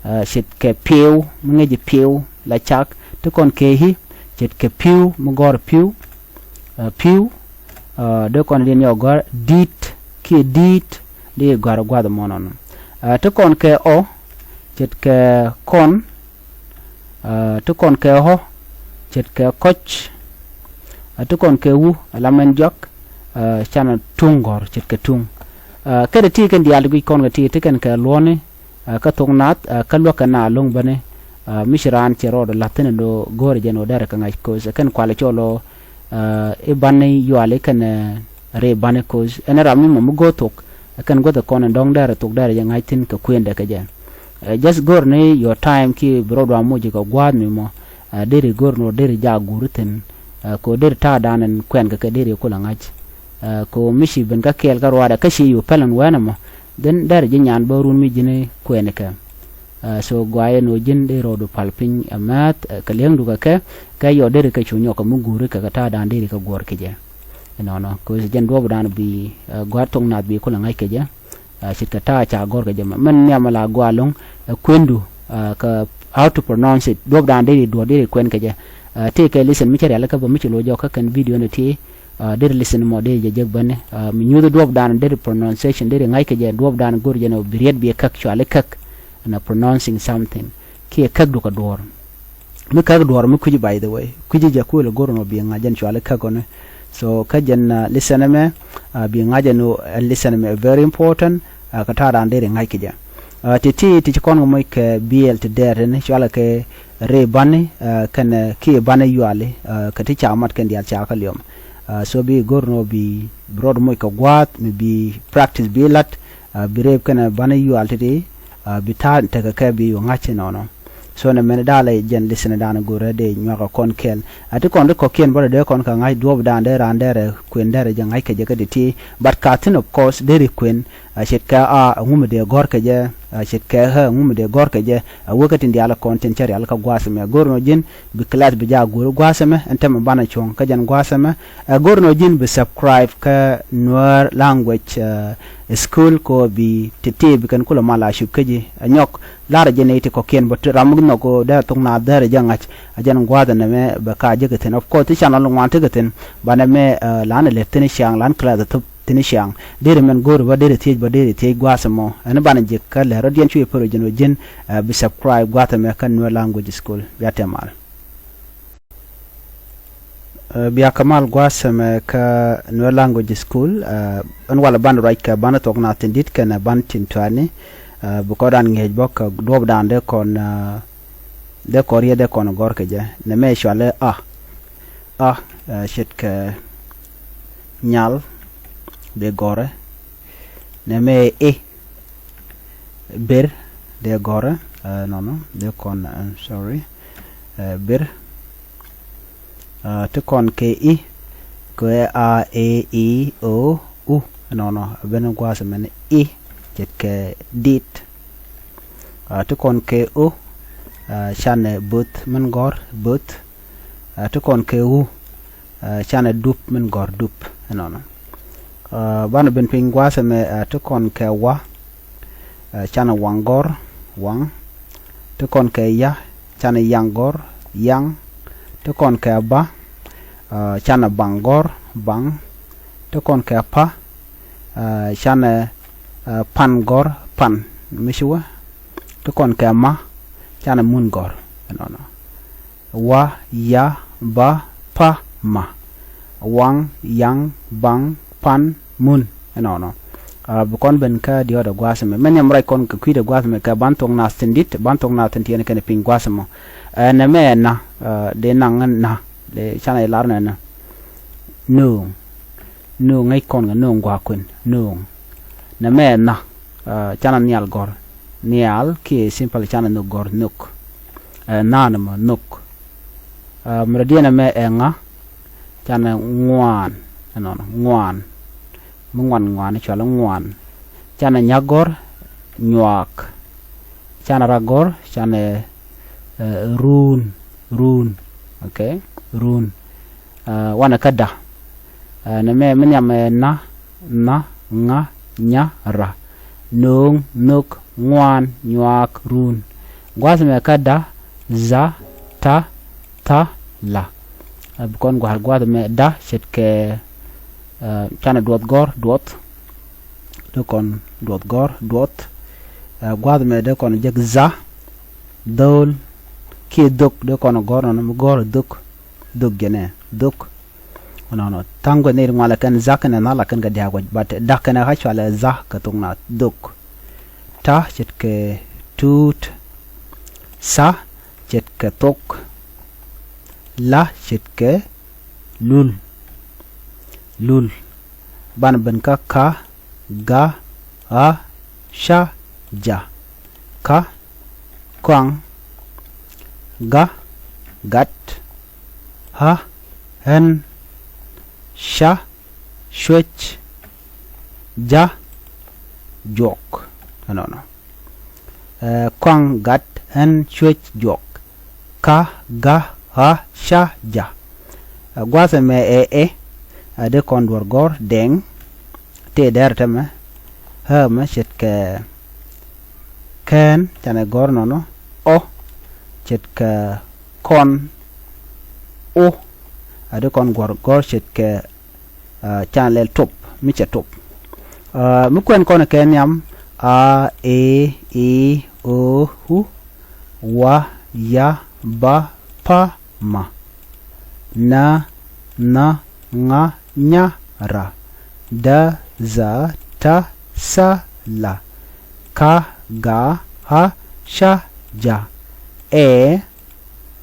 ɛ, ce̱tkɛ pi̱w, mi ŋäci pi̱w la cak. Ti kɔn kɛ i̱ ce̱tkɛ pi̱w, mi gɔ̱r pi̱w, ɛ, pi̱w, ɛ, dee kɔn diɛn yɔ gɔ̱r di̱t, kiɛ di̱i̱t, dee gɔ̱a̱r gua̱a̱th ɛmɔ nɔnɔ. Ɛ, ti kɔn kɛ ɔ, ce̱tkɛ kɔn, ɛ, ti kɔn kɛ ɣɔ, ce̱tkɛ kɔc, ɛ, ti kɔn kɛ wu, ɛ, la mɛn jɔak, ɛ, canɛ tuŋ gɔ̱r, ce̱tkɛ tuŋ. Ɛ, kɛnɛ ti kɛn diaal ti guic kɔn kɛ ti, ti kɛn kɛ luɔ̱ni, ɛ, kä thok naath, ɛ, kä luäk kɛ na lo̱ŋ bäni, ɛ, mi ci raan cɛ rɔɔdɛ la̱th thi̱n ɛn do̱ go̱o̱rɛ jɛn ɣöö derɛ kɛ ŋa̱c, 'cause ɛ kɛn kualɛ cɔl ɣöö, ɛ, i̱ bani yuali kɛnɛ, ɛ, rɛy bani, 'cause ɛn ram mi mɔ mi go̱o̱r thok, ɛ kɛn guäth ɛ kɔn ɛn dɔ̱ŋ derɛ thok derɛ jɛ ŋa̱c thi̱n kɛ kuëndɛ kɛ jɛ. Ɛ, just go̱o̱r ni your time kiɛ bi rɔɔdu a moc kɛ gua̱a̱th mi mɔ, ɛ, deri go̱o̱r ni ɣöö deri jak guuri thi̱n, ɛ, kɛ ɣöö deri ta̱a̱dan ɛn kuɛn kɛ kɛ deri kulɛ ŋa̱c. Ɛ, kɛ ɣöö mi ci ben kä kɛɛl kä ruaadɛ kä ci yo̱o̱ pɛl ɛn wɛɛn ɛmɔ, then derɛ ji̱ nyan bä run mi ji̱n kuɛn kɛ. Ɛ, so guayɛ ni ɣöö ji̱n dee rɔɔdu pal piny ɛ määth, ɛ, kɛ li̱eŋdu kɛ kɛ, kɛ yɔ deri kɛ cu nyɔk kɛ mi guuri kɛ kɛ ta̱a̱dan deri kɛ guɔ̱ɔ̱r kɛ jɛ. Ɛnɔnɔ, kɛ ɣöö jɛn duɔ̱ɔ̱pdan bi, ɛ, gua̱a̱r thok naath bi kulɛ ŋa̱c kɛ jɛ. Ɛ, ce̱tkɛ ta̱a̱ ca gɔ̱r kɛ jɛ mɛ. Mɛn nhiam la gɔaa lo̱ŋ, ɛ, kuendu, ɛ, kɛ how to pronounce it. Duɔ̱ɔ̱pdan deri duɔ̱ɔ̱r deri kuɛn kɛ jɛ. Ɛ, tëëkɛ listen mi cä rialikä bä mi ci lo̱c jɔk kä kɛn video ni ti, ɛ, deri listen mɔ deri jɛ jek bäni. Ɛ, mi nyuuth duɔ̱ɔ̱pdan deri pronunciation deri ŋa̱c kɛ jɛ duɔ̱ɔ̱pdan go̱r jɛ ni bi riet bi ɛ käk cuali käk. Ɛn a pronouncing something. Kiɛ käk du kɛ duɔ̱ɔ̱r. Mi käk duɔ̱ɔ̱r mi kui̱ci, by the way. Kui̱ci jɛ kuël go̱r nɔ bi ŋa̱c jɛn cuali käk ɔni. So kä jɛn, ɛ, listen ɛmɛ, ɛ, bi ŋa̱c jɛn, ɛ, listen ɛmɛ very important, ɛ, kɛ ta̱a̱ raan deri ŋa̱c kɛ jɛ. Ɛ, ti ti ti ci kɔn kɛ moc kɛ biɛl ti dɛɛr tini cualɛ kɛ, rëë bani, ɛ, kɛnɛ kiɛ bani yuali, ɛ, kɛ ti ca mat kɛn diaal ca kä liɔm. Ɛ, so bi go̱r nɔ bi, bi rɔɔd moc kɛ gua̱a̱th mi bi practice bi lat, ɛ, bi rëëp kɛnɛ bani yual ti̱ti̱, ɛ, bi ta̱a̱ tekɛ kɛ bi wä ŋa̱c inɔnɔ. So nɛ mɛn da̱a̱ lɛ jɛn listener da̱a̱n go̱rɛ dee nyuakɛ kɔn kɛɛl. Ɛ ti kɔn ti kɔ̱kiɛn bä dee kɔn kɛ ŋa̱c duɔ̱ɔ̱p da̱a̱n dee raan dee rɛ kuën dee rɛ jɛ ŋa̱c kɛ jɛ kä ti̱ti̱. But ka thi̱n of course dee ri kuën, ɛ, ce̱tkɛ a, ɛŋu mi dee gɔ̱r kɛ jɛ, ɛ, ce̱tkɛ ɣä, ɛŋu mi dee gɔ̱r kɛ jɛ, ɛ, wekɛ tin diaal kɔn tin cä rial kä gua̱a̱th ɛmɛ. Go̱r nɔ ji̱n bi class bi jaak go̱r gua̱a̱th ɛmɛ, ɛn tɛmɛ banɛ cuɔ̱ŋ kä jɛn gua̱a̱th ɛmɛ. Ɛ, go̱r nɔ ji̱n bi subscribe kä Nuer Language, ɛ, School kɔ bi ti̱ti̱ bi kɛn kulɛ mal a cup kä ji̱. Ɛ, nyɔk, larɛ jɛ nɛy ti kɔ̱kiɛn bä ti ram mi nhɔk kɔ dee thok naath dee rɛ jɛ ŋa̱c. Ɛ, jɛn gua̱a̱th ɛnɛ mɛ bɛ ka jɛ kɛ thi̱n. Of course, ti channel ŋuan ti kɛ thi̱n, banɛ mɛ, ɛ, lan ɛ lɛp thi̱n ciaŋ, lan class ɛ thop thi̱n ciaŋ. Deri mɛn go̱o̱ri bä, deri thiec bä, deri thiec gua̱a̱th ɛmɔ. Ɛn banɛ ji̱ kä lɛr rɔ diɛn cuɛ pär jɛn wä ji̱n, ɛ, bi subscribe gua̱a̱th ɛmɛ kä Nuer Language School. Bia tɛm mal. Ɛ, bia kɛ mal gua̱a̱th ɛmɛ kä Nuer Language School, ɛ, ɛn walɛ banɛ ruac kɛ banɛ thok naath tin di̱t kɛnɛ banɛ tin tuani, ɛ, bi kɔn dan ŋi̱eec bä kɛ duɔ̱ɔ̱p dan dee kɔn, ɛ, dee kɔn riet dee kɔn gɔ̱r kɛ jɛ. Nɛ mɛ cualɛ a, a, ɛ, ce̱tkɛ nyal dee gɔ̱rɛ. Nɛ mɛ i, ber dee gɔ̱rɛ, ɛ, nɔnɔ dee kɔn, ɛ, sorry, ɛ, ber. Ɛ, ti kɔn kɛ i, kɛ a, e, i, o, u, nɔnɔ, ɛ ben gua̱a̱th mɛn i, ce̱tkɛ dit. Ɛ, ti kɔn kɛ o, ɛ, canɛ bo̱th min gɔ̱r, bo̱th. Ɛ, ti kɔn kɛ u, ɛ, canɛ dup min gɔ̱r, dup, ɛnɔnɔ. Ɛ, banɛ ben piny gua̱a̱th ɛmɛ, ɛ, ti kɔn kɛ wa, ɛ, canɛ waŋ gɔ̱r, waŋ. Ti kɔn kɛ ya, canɛ yaŋ gɔ̱r, yaŋ. Ti kɔn kɛ ba, ɛ, canɛ baŋ gɔ̱r, baŋ. Ti kɔn kɛ pa, ɛ, canɛ, ɛ, pan gɔ̱r, pan. Mi ci wä. Ti kɔn kɛ ma, canɛ mun gɔ̱r, ɛnɔnɔ. Wa, ya, ba, pa, ma. Waŋ, yaŋ, baŋ, pan, mun, ɛnɔnɔ. Ɛ, bi kɔn ben kä diɔ̱ɔ̱dɛ gua̱a̱th ɛmɛ. Mɛ nhiam ruac kɔn kɛ kui̱dɛ gua̱a̱th ɛmɛ kɛ ban thok naath tin di̱t, ban thok naath tin tiɛɛni kɛnɛ piny gua̱a̱th ɛmɔ. Ɛ, nɛ mɛ ɛ na, ɛ, dee naŋ na, dee canɛ lar nɛ na. Nööŋ. Nööŋ ŋäc kɔn kɛ nööŋ gua̱a̱k kuën, nööŋ. Nɛ mɛ ɛ na, ɛ, canɛ nhial gɔ̱r. Nhial kiɛ simple canɛ nhök gɔ̱r, nhök. Ɛ, na nɛ mɔ, nhök. Ɛ, mi rɔ diɛn ɛmɛ ɛ ŋa, canɛ ŋuan, ɛnɔnɔ, ŋuan. Mi ŋuan ŋuan, cualɛ ŋuan. Canɛ nyak gɔ̱r, nyuaak. Canɛ rak gɔ̱r, canɛ, ɛ, ruun, ruun. Okay? Ruun. Ɛ, wanɛ kä da. Ɛ, nɛ mɛ mi nhiam ɛ na, na, ŋa, nya, ra. Nööŋ, nhök, ŋuan, nyuaak, ruun. Gua̱a̱th mɛ kä da, za, ta, tha, la. Ɛ, bi kɔn gua̱a̱th, gua̱a̱th mɛ da, ce̱tkɛ, ɛ, canɛ duɔth gɔ̱r, duɔth. Dee kɔn duɔth gɔ̱r, duɔth. Ɛ, gua̱a̱th mɛ dee kɔn jek za, dho̱o̱l. Kiɛ dhök, dee kɔn gɔ̱r nɔnɔ, mi gɔ̱r dhök. Dhök jɛnɛ, dhök. Nɔnɔ, tha̱a̱ŋ guɛ nɛy ri ŋualɛ kɛn za kɛnɛ na la kɛn kɛ dia̱a̱k wec, but da kɛnɛ ɣä cualɛ za kɛ thok naath, dhök. Ta ce̱tkɛ tuut. Tha ce̱tkɛ thok. La ce̱tkɛ lul. Lul. Banɛ ben kä ka, ga, ɣa, ca, ja. Ka, kɔaŋ, ga, gat, ɣa, ɣän, ca, cuec, ja, juɔk. Ɛnɔnɔ. Ɛ, kɔaŋ, gat, ɣän, cuec, juɔk. Ka, ga, ɣa, ca, ja. Ɛ, gua̱a̱th ɛmɛ ɛ ɛ, ɛ dee kɔn duɔ̱r gɔ̱r, dɛŋ. Tëë dɛr tɛmɛ, ɣä mɛ ce̱tkɛ kɛn, canɛ gɔ̱r nɔnɔ, ɔ, ce̱tkɛ kɔn, o, ɛ dee kɔn guɔ̱r gɔ̱r ce̱tkɛ, ɛ, canɛ lɛl top, mi cɛ top. Ɛ, mi kuɛn kɔn kɛ nhiam, a, e, i, o, u, wa, ya, ba, pa, ma. Na, na, ŋa, nya, ra. Da, za, ta, sa, la. Ka, ga, ɣa, ca, ja. Ɛ,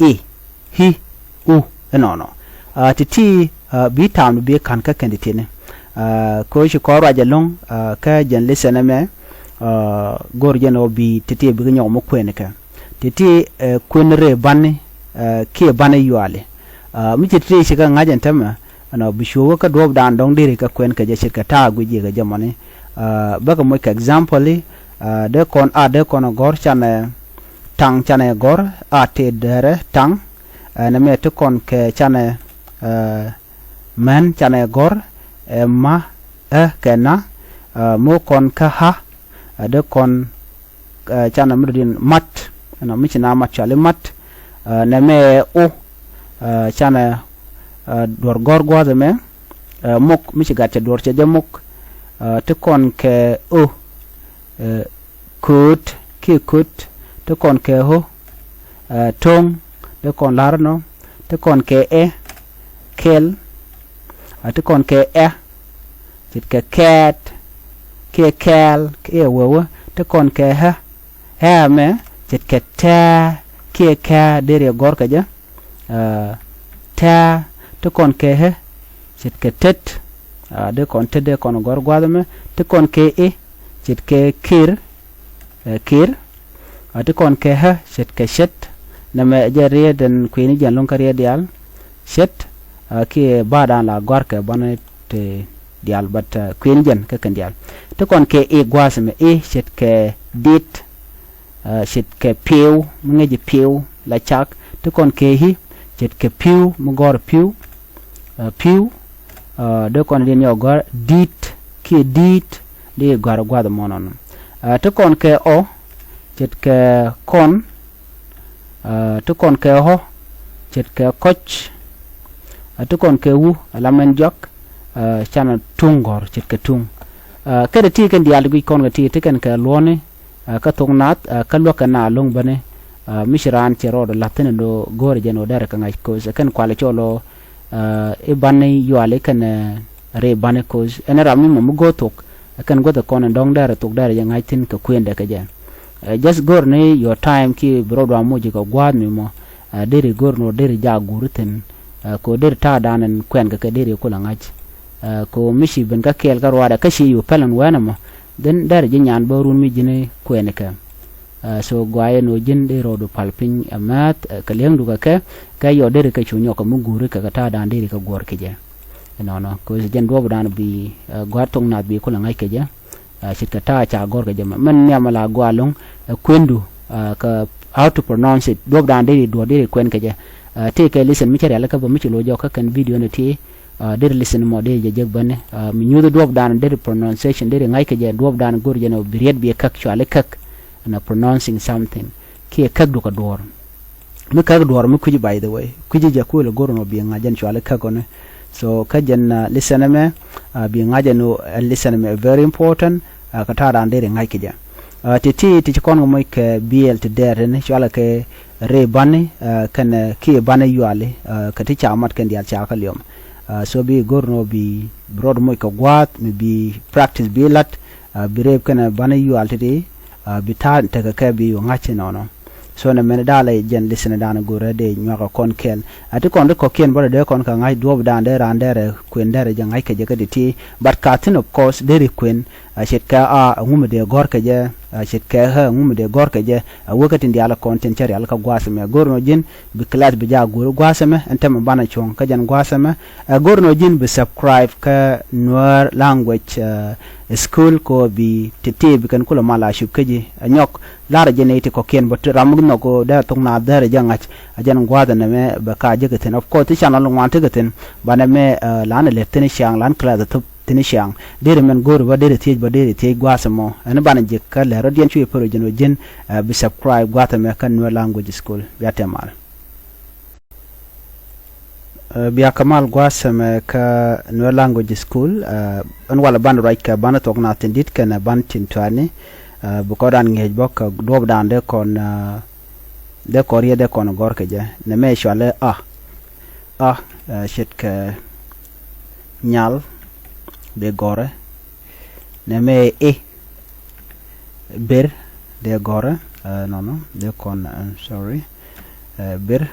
i̱, hi̱, u, inɔnɔ. Aa, ti̱ti̱, aa, bi ta̱a̱m bi ka̱n kä kɛn ti̱ti̱ni. Aa, kɛ ɣöö ci kɔn ruac ɛlɔ̱ŋ, aa, kä jɛn lesson ɛmɛ, aa, go̱r jɛn ɣöö bi ti̱ti̱ bikɛ nyɔk mi kuɛn kɛ. Ti̱ti̱, ɛ, kuɛn rɛy bani, ɛ, kiɛ bani yuali. Aa, mi ci ti̱ti̱ ci kɛ ŋa̱c ɛn täämɛ, ɛnɔ bi cuɛ wä kä duɔ̱ɔ̱pdan dɔ̱ŋ deri kɛ kuɛn kɛ jɛ ce̱tkɛ ta̱a̱ guic ji̱ kɛ jɛ mɔni. Aa, bäkɛ moc kɛ example i̱, aa, dee kɔn a dee kɔn a gɔ̱r canɛ taŋ canɛ gɔ̱r a tëë dɛrɛ taŋ. Aa, nɛmɛ ti kɔn kɛ canɛ, aa, män canɛ gɔ̱r, ɛ, ma, ɛ, kɛ na, aa, mi kɔn kä ha, aa, dee kɔn, aa, canɛ mi dɔ̱diɛn mat, ɛnɔ mi ci na mat cɔali mat, aa, nɛmɛ ɛ o, aa, canɛ, aa, duɔ̱r gɔ̱r gua̱a̱th ɛmɛ, aa, mok mi ci gat cɛ duɔ̱r cɛ jɛ mok, aa, ti kɔn kɛ o, ɛ, kööt kiɛ kööt, ti kɔn kɛ ɣö, ɛ, to̱ŋ, ti kɔn la̱r nɔ, ti kɔn kɛ ɛ, kɛl, ɛ, ti kɔn kɛ ɛ, ce̱tkɛ kɛɛt, kiɛ kɛɛl, kiɛ wewä, ti kɔn kɛ ɣä, ɣä mɛ, ce̱tkɛ tɛ̱̈ɛ̱̈, kiɛ kɛ̱̈ɛ̱̈, deri ɛ gɔ̱r kɛ jɛ, ɛ, tɛ̱̈ɛ̱̈, ti kɔn kɛ ɣä, ce̱tkɛ tet, ɛ, dee kɔn tet dee kɔn gɔ̱r gua̱a̱th ɛmɛ, ti kɔn kɛ i̱, ce̱tkɛ kir, ɛ, kir, ɛ, ti kɔn kɛ ɣä, ce̱tkɛ ce̱t, nɛmɛ jɛ riet ɛn kui̱ni jɛn lo̱ŋ kä riet diaal, ce̱t, ɛ, kiɛ ba̱a̱dan la gɔ̱a̱r kɛ bani ti diaal, but, ɛ, kui̱ni jɛn kä kɛn diaal. Ti kɔn kɛ i̱ gua̱a̱th ɛmɛ, i̱ ce̱tkɛ dit, ɛ, ce̱tkɛ pi̱w, mi ŋäci pi̱w la cak, ti kɔn kɛ i̱, ce̱tkɛ pi̱w, mi gɔ̱r pi̱w, ɛ, pi̱w, ɛ, dee kɔn diɛn yɔ gɔ̱r di̱t, kiɛ di̱i̱t, dee gɔ̱r gua̱th ɛmɔ nɔnɔ. Ɛ, ti kɔn kɛ ɔ, ce̱tkɛ kɔn, ɛ, ti kɔn kɛ ɣɔ, ce̱tkɛ kɔc, ɛ, ti kɔn kɛ wu, ɛ, la mɛn jɔak, ɛ, canɛ tuŋ gɔ̱r, ce̱tkɛ tuŋ. Ɛ, kɛn ti kɛn diaal ti guic kɔn kɛ ti, ti kɛn kɛ luɔ̱ni, ɛ, kä thok naath, ɛ, kä luäk kɛ na lo̱ŋ bäni, ɛ, mi ci raan cɛ rɔɔdɛ la̱th thi̱n ɛn ɣöö go̱o̱rɛ jɛn ɣöö derɛ kɛ ŋa̱c, 'cause ɛ kɛn kualɛ cɔl ɣöö, I̱ bani yuali kɛnɛ ri bani, cause ɛn ram ni mɔ mi go̱o̱r thok, ɛ kɛn guäth ɛ kɔn in dɔ̱ŋ dɛrɛ thok dɛrɛ jɛ ŋa̱c thi̱n kɛ kuëndɛ kɛ jɛ. Just go̱o̱r ni your time kiɛ bi rɔɔdu a moc kɛ gua̱a̱th mi mɔ. Deri go̱o̱r ni wä deri jak guuri thi̱n. Kɛ wä deri ta̱a̱ dan in kuɛn kɛ kɛ deri kulɛ ŋa̱c. Kɛ wä mi ci ben kä kɛɛl kä ruaadɛ kä ci yu pɛl in wɛn ɛmɔ. Dhin dɛrɛ ji̱ nyan bä run mi ji̱n kuɛn kɛ. So guayɛ ni wä ji̱n deri rɔɔdu pal piny ɛ mɛth kɛ li̱eŋdu kɛ kɛ. Kɛ yɔ deri kɛ cu nyɔk kɛ mi guuri kɛ kɛ ta̱a̱ dan deri kɛ guɔ̱r kɛ jɛ. Ɛnɔnɔ kɛ wä ci jɛn duɔ̱ɔ̱p dan bi gua̱a̱th thok nath bi kulɛ ŋa̱c kɛ jɛ. Ce̱tkɛ ta̱a̱ ca gɔ̱r kɛ jɛ mɛ mɛn nhiam ala gɔaa lo̱ŋ. Kuendu kɛ how to pronounce it, duɔ̱ɔ̱p dan deri duɔ̱ɔ̱r deri kuɛn kɛ jɛ. Tëë kɛ listen mi cɛ rialikä bä mi ci lo̱c jɔk kä kɛn video ni ti. Deri listen mɔ deri jɛ jek bäni mi nyuuth duɔ̱ɔ̱p dan deri pronunciation deri ŋa̱c kɛ jɛ, duɔ̱ɔ̱p dan go̱r jɛ ni bi riet bi käk cuali käk. Ɛn a pronouncing something kiɛ käk du kɛ duɔ̱ɔ̱r. Mi käk duɔ̱ɔ̱r mi kui̱ci, by the way, kui̱ci jɛ kuël go̱r nɔ bi ŋa̱c jɛn cuali käk ɔni. So kä jɛn listen ɛmɛ bi ŋa̱c jɛn ɔ listen ɛmɛ very important. Kɛ ta̱a̱ dan deri ŋa̱c kɛ jɛ. Ti ti ti ci kɔn kɛ moc kɛ biɛl ti dɛɛr tini cualɛ kɛ ri bani kɛnɛ kiɛ bani yuali kɛ ti ca mat kɛn diaal ca kä liɔm. So bi go̱r nɔ bi rɔɔdu moc kɛ gua̱a̱th mi bi practice bi lat. Bi reep kɛnɛ bani yual titi bi ta̱a̱ tekɛ kɛ bi yu ŋa̱c inɔnɔ. So nɛ mɛn dalɛ jɛn listen dan go̱rɛ dee nyuakɛ kɔn kɛɛl. Ati kɔn ti kɔkiɛn bä dee kɔn kɛ ŋa̱c duɔ̱ɔ̱p dan dee raan dɛrɛ kuën dɛrɛ jɛ ŋa̱c kɛ jɛ kä ti ti. But ka thi̱n of course deri kuën. Ce̱tkɛ a ŋumɛ dee gɔ̱r kɛ jɛ. Ce̱tkɛ ɣä ŋumɛ dee gɔ̱r kɛ jɛ. A wekɛ tin diaal kɔn tin cä rial kä gua̱a̱th ɛmɛ go̱r nɔ ji̱n bi class bi ja go̱r gua̱a̱th ɛmɛ ɛn tɛmɛ banɛ cuɔ̱ŋ kä jɛn gua̱a̱th ɛmɛ. Ɛ go̱r nɔ ji̱n bi subscribe kä Nuer language school kɔ bi titi bi kɛn kulɛ mal a cup kä ji̱ ɛ nyɔk. Lar jɛ ni ti kɔkiɛn bä ram mi nhɔk dee thok na dherɛ jɛ ŋa̱c. A jɛn gua̱a̱th ɛn ɛmɛ bɛ ka jɛ kɛ thi̱n, of course ti channel ŋuan ti kɛ thi̱n. Banɛ mɛ lan ɛ lɛt thi̱n ciaŋ lan class ɛ thop thi̱n ciaŋ. Deri mɛn go̱o̱ri bä deri thiec bä deri thiec gua̱a̱th ɛmɔ ɛn banɛ jɛ kä lɛr rɔ diɛn cuɛ pär jɛn wä ji̱n. Bi subscribe gua̱a̱th ɛmɛ kä Nuer language school. Bia tɛmal. Bia kɛ mal gua̱a̱th ɛmɛ kä Nuer language school. Ɛn walɛ ban ruac kɛ ban thuɔk na thi̱n di̱t kɛnɛ ban tin tuani. Bi kɔn dan ŋi̱eec bä kɛ duɔ̱ɔ̱p dan dee kɔn dee kɔn riet dee kɔn gɔ̱r kɛ jɛ nɛ mɛ cualɛ a. A ce̱tkɛ nyal dee gɔ̱rɛ. Nɛ mɛ i̱ ber dee gɔ̱rɛ. Nɔnɔ dee kɔn, I'm sorry. Ber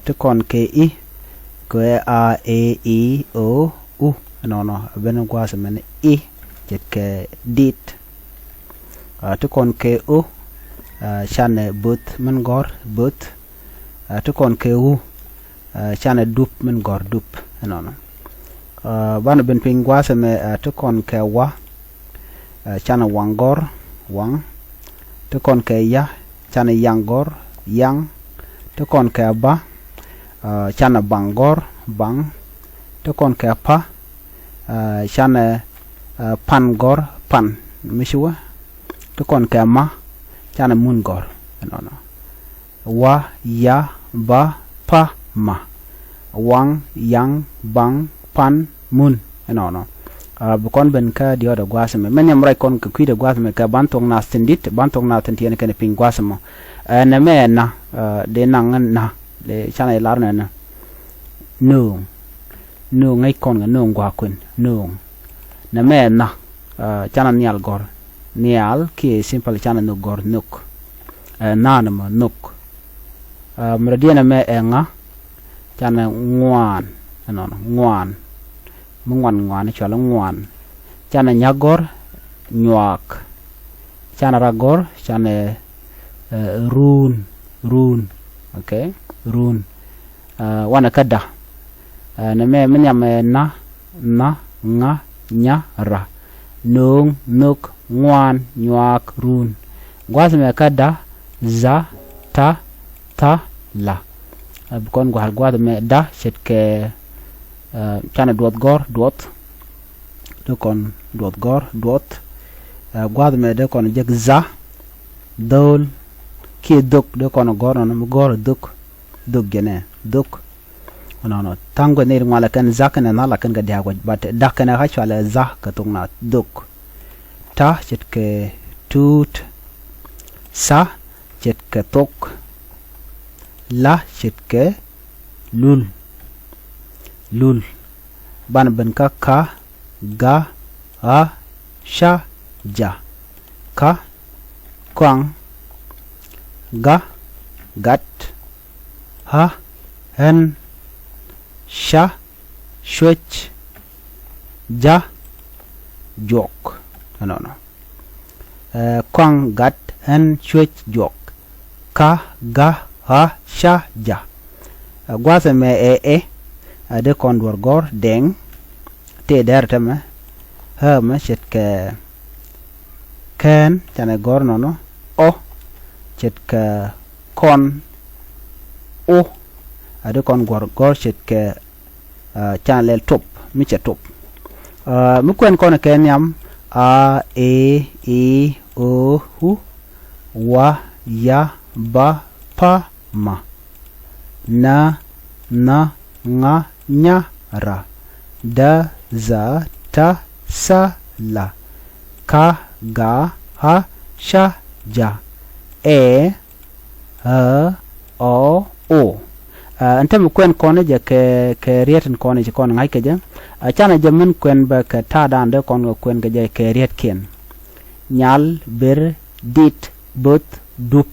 ti kɔn kɛ i̱ kɛ a e i o u. Nɔnɔ ben gua̱a̱th mɛn i̱ ce̱tkɛ dit. Ti kɔn kɛ o canɛ both mɛn gɔ̱r both. Ti kɔn kɛ u canɛ dup min gɔ̱r dup. Ɛnɔnɔ banɛ ben piny gua̱a̱th ɛmɛ. Ti kɔn kɛ wa canɛ waŋ gɔ̱r waŋ. Ti kɔn kɛ ya canɛ yaŋ gɔ̱r yaŋ. Ti kɔn kɛ ba canɛ baŋ gɔ̱r baŋ. Ti kɔn kɛ pa canɛ pan gɔ̱r pan. Mi ci wä ti kɔn kɛ ma canɛ mun gɔ̱r. Ɛnɔnɔ wa ya ba pa ma waŋ yaŋ baŋ pan mun. Ɛnɔnɔ bi kɔn ben kä diɔt ɛ gua̱a̱th ɛmɛ mɛ nhiam ruac kɔn kɛ kui̱dɛ gua̱a̱th ɛmɛ kɛ ban thuɔk nath thi̱n di̱t ban thuɔk nath thi̱n tiɛn kɛn piny gua̱a̱th ɛmɔ. Ɛn ɛmɛ ɛna dee naŋ ɛn na dee canɛ lar nɛ ɛna. Nööŋ nööŋ ŋäc kɔn kɛ nööŋ gua̱a̱k kuën nööŋ. Nɛ mɛ ɛna canɛ nhial gɔ̱r nhial kiɛ simple canɛ nhök gɔ̱r nhök. Ɛ nhan ɛmɔ nhök. Mɛ rɔ diɛn ɛmɛ ɛ ŋa canɛ ŋuan. Ɛnɔnɔ ŋuan mi ŋuan ŋuan i̱ cual i̱ ŋuan. Canɛ nyak gɔ̱r nyuaak. Canɛ rak gɔ̱r canɛ ruun ruun. Okay ruun. Wanɛ kä da. Nɛ mɛ mi nhiam ɛ na na ŋa nya ra. Nööŋ nhök ŋuan nyuaak ruun. Gua̱th mɛ kä da za ta tha la. Bi kɔn gua̱a̱th gua̱th mɛ da ce̱tkɛ canɛ duɔth gɔ̱r duɔth. Dee kɔn duɔth gɔ̱r duɔth. Gua̱th mɛ dee kɔn jek za dho̱l kiɛ dhök dee kɔn gɔ̱r nɔnɔ mi gɔ̱r dhök. Dhök jɛnɛ dhök. Nɔnɔ tha̱a̱ŋ guɛ nɛy ri ŋualɛ kɛn za kɛnɛ nhal a kɛn kɛ dia̱a̱k guɛc but dak kɛnɛ kä cualɛ za kɛ thok na dhök. Ta ce̱tkɛ tuut. Tha ce̱tkɛ thok. La ce̱tkɛ lul. lul. Banɛ ben kä ka, ga, ɣa, ca, ja. Ka, kɔaŋ, ga, gat, ɣa, ɣän, ca, cuec, ja, juɔk. Ɛnɔnɔ. Ɛ, kɔaŋ, gat, ɣän, cuec, juɔk. Ka, ga, ɣa, ca, ja. Ɛ, gua̱a̱th ɛmɛ ɛ ɛ, ɛ dee kɔn duɔ̱r gɔ̱r dɛŋ. Tëë dɛr tɛmɛ, ɣä mɛ ce̱tkɛ kɛn, canɛ gɔ̱r nɔnɔ, ɔ, ce̱tkɛ kɔn, o, ɛ dee kɔn guɔ̱r gɔ̱r ce̱tkɛ, ɛ, canɛ lɛl top, mi cɛ top. Ɛ, mi kuɛn kɔn kɛ nhiam, a, e, i, o, u, wa, ya, ba, pa, ma, na, nha, ŋa, nya, ra, da, dha, ta, tha, la, ka, ga, ɣa, ca, ja, ɛ, ɣä, ɔ, o. Ɛ, ɛn tämɛ kuɛn kɔn jɛ kɛ, kɛ riet in kɔn ci kɔn ŋa̱c kɛ jɛ. Ɛ, canɛ jɛ min kuɛn bä kɛ ta̱a̱dan dee kɔn kɛ kuɛn kɛ jɛ kɛ rietkiɛn. Nyal, ber, dit, bo̱th, dup,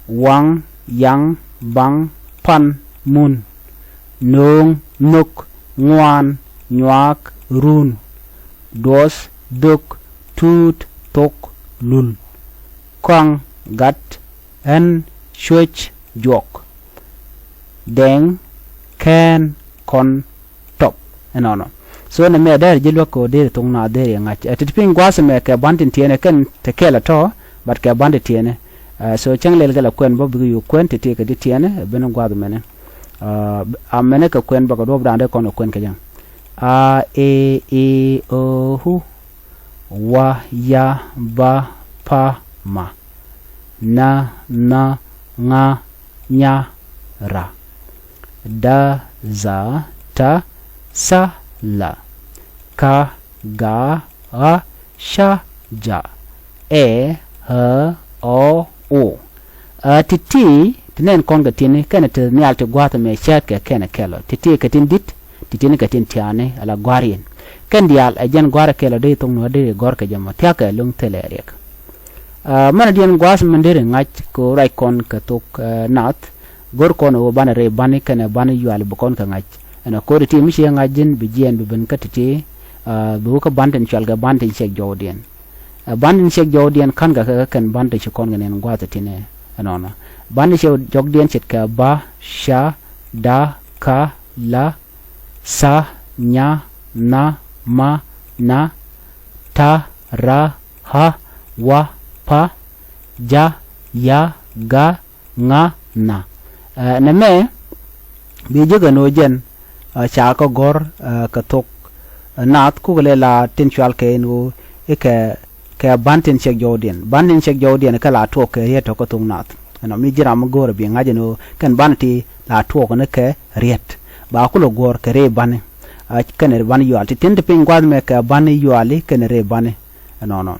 waŋ, yaŋ, baŋ, pan, mun, nööŋ, nhök, ŋuan, nyuaak, run, duɔth, dhök, tuut, thok, lul, kɔaŋ, gat, ɣän, cuec, juɔk, dɛŋ, kɛn, kɔn, top. Ɛnɔnɔ. So nɛmɛ dɛr ji̱ luäk kɛ ɣöö deri thok naath deri ɛ ŋa̱c. Ɛ, ti ti piny gua̱a̱th ɛmɛ kɛ ba̱n tin tiɛɛnɛ kɛn te kɛl ɛ tɔ̱, but kɛ ba̱n tin tiɛɛnɛ. Ɛ, so cäŋ lɛl kɛ la kuɛn bä bikɛ yo̱o̱ kuɛn ti ti kɛ ti tiɛɛnɛ, ɛ ben gua̱a̱th ɛmɛnɛ. Ɛ, a mɛnɛ kɛ kuɛn bä kɛ duɔ̱ɔ̱pdan dee kɔn kɛ kuɛn kɛ jɛ. A, e, i, o, u, wa, ya, ba, pa, ma, na, nha, ŋa, nya, ra, da, dha, ta, tha, la, ka, ga, ɣa, ca, ja, ɛ, ɣä, ɔ, o. Ɛ, ti̱ti̱ ti nɛn kɔn kɛ ti̱ni kɛnɛ ti nhial ti gua̱a̱th ɛmɛ cäätkɛ kɛnɛ kɛl ɔ. Ti̱ti̱ kɛ tin di̱t, ti̱ti̱ni kɛ tin tiaani ala gua̱a̱r yɛn. Kɛn diaal ɛ jɛn gua̱a̱r ɛ kɛl ɔ dee thok nuɔ̱ɔ̱r dee gɔ̱r kɛ jɛ mɔ thia̱kɛ lo̱ŋ thilɛ riɛk. Ɛ, mɛnɛ diɛn gua̱a̱th min deri ŋa̱c kɛ ɣöö ruac kɔn kɛ thok, ɛ, naath, go̱r kɔn ɣöö banɛ rɛy ba̱ni kɛnɛ ba̱ni yuali bi kɔn kɛ ŋa̱c. Ɛn ɛ ko̱ri ti mi ciɛ ŋa̱c ji̱n bi jiɛɛn bi ben kä ti̱ti̱, ɛ, bi wä kä ba̱n tin cual kɛ ba̱n tin ciɛk jɔwdiɛn. Ɛ, ba̱n tin ciɛk jɔwdiɛn ka̱n kɛ kɛ kɛn ba̱n tin ci kɔn kɛ nɛn gua̱a̱th ɛ tinɛ ɛnɔnɔ. Ba̱n tin ciɛk jɔwdiɛn ce̱tkɛ ba, ca, da, ka, la, tha, nya, nha, ma, na, ta, ra, ɣa, wa, pa, ja, ya, ga, ŋa, na. Ɛ, nɛmɛ bi jek ɛn ɣöö jɛn, ɛ, ca kɛ gɔ̱r, ɛ, kɛ thok, ɛ, naath kukɛ lɛ la tin cual kɛ ɛn ɣöö i̱ kɛ, kɛ ba̱n tin ciɛk jɔwdiɛn. Ba̱n tin ciɛk jɔwdiɛn kɛ la tuɔɔk kɛ riet tɔ̱ kɛ thok naath. Ɛnɔ mi ji̱ ram mi go̱o̱rɛ bi ŋa̱c ɛn ɣöö kɛn ba̱n ti la tuɔɔk ni kɛ riet. Ba kulɛ guɔ̱ɔ̱r kɛ rɛy ba̱ni. Ɛ, kɛnɛ ba̱ni yual. Ti tin ti piny gua̱a̱th mɛ kɛ ba̱ni yuali kɛnɛ rɛy ba̱ni. Ɛnɔnɔ.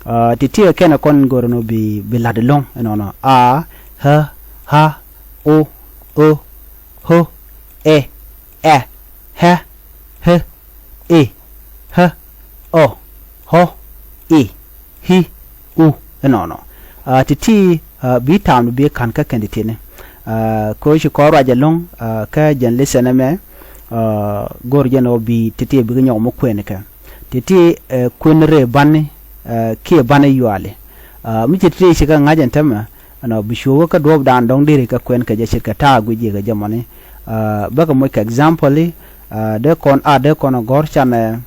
Ɛ, ti ti ɛ kɛnɛ kɔn go̱r ɛn ɣöö bi, bi la̱t ɛlɔ̱ŋ ɛnɔnɔ. A, ɣä, ɣa, o, ö, ɣö, ɛ, ɛ, ɣɛ, ɣe, i̱, ɣä, ɔ, ɣɔ, i̱, i̱, u, ɛnɔnɔ. Ɛ, ti ti, ɛ, bi ta̱a̱m bi ka̱n kä kɛn ti ti̱ni. Ɛ, kɛ ɣöö ci kɔn ruac ɛlɔ̱ŋ, ɛ, kä jɛn lesson ɛmɛ, ɛ, go̱r jɛn ɣöö bi ti ti bikɛ nyɔk mi kuɛn kɛ. Ti̱ti̱, ɛ, kuën rɛy ba̱ni, ɛ, kiɛ ba̱ni yuali. Ɛ, mi ci ti̱ti̱ ci kɛ ŋa̱c ɛn täämɛ, ɛnɔ bi cuɔ̱ɔ̱k kä duɔ̱ɔ̱pdan dɔ̱ŋ deri kɛ kuɛn kɛ jɛ ce̱tkɛ ta̱a̱ guic ji̱ kɛ jɛ mɔni. Ɛ, bäkɛ moc kɛ example i̱, ɛ, dee kɔn a dee kɔn ɛ gɔ̱r canɛ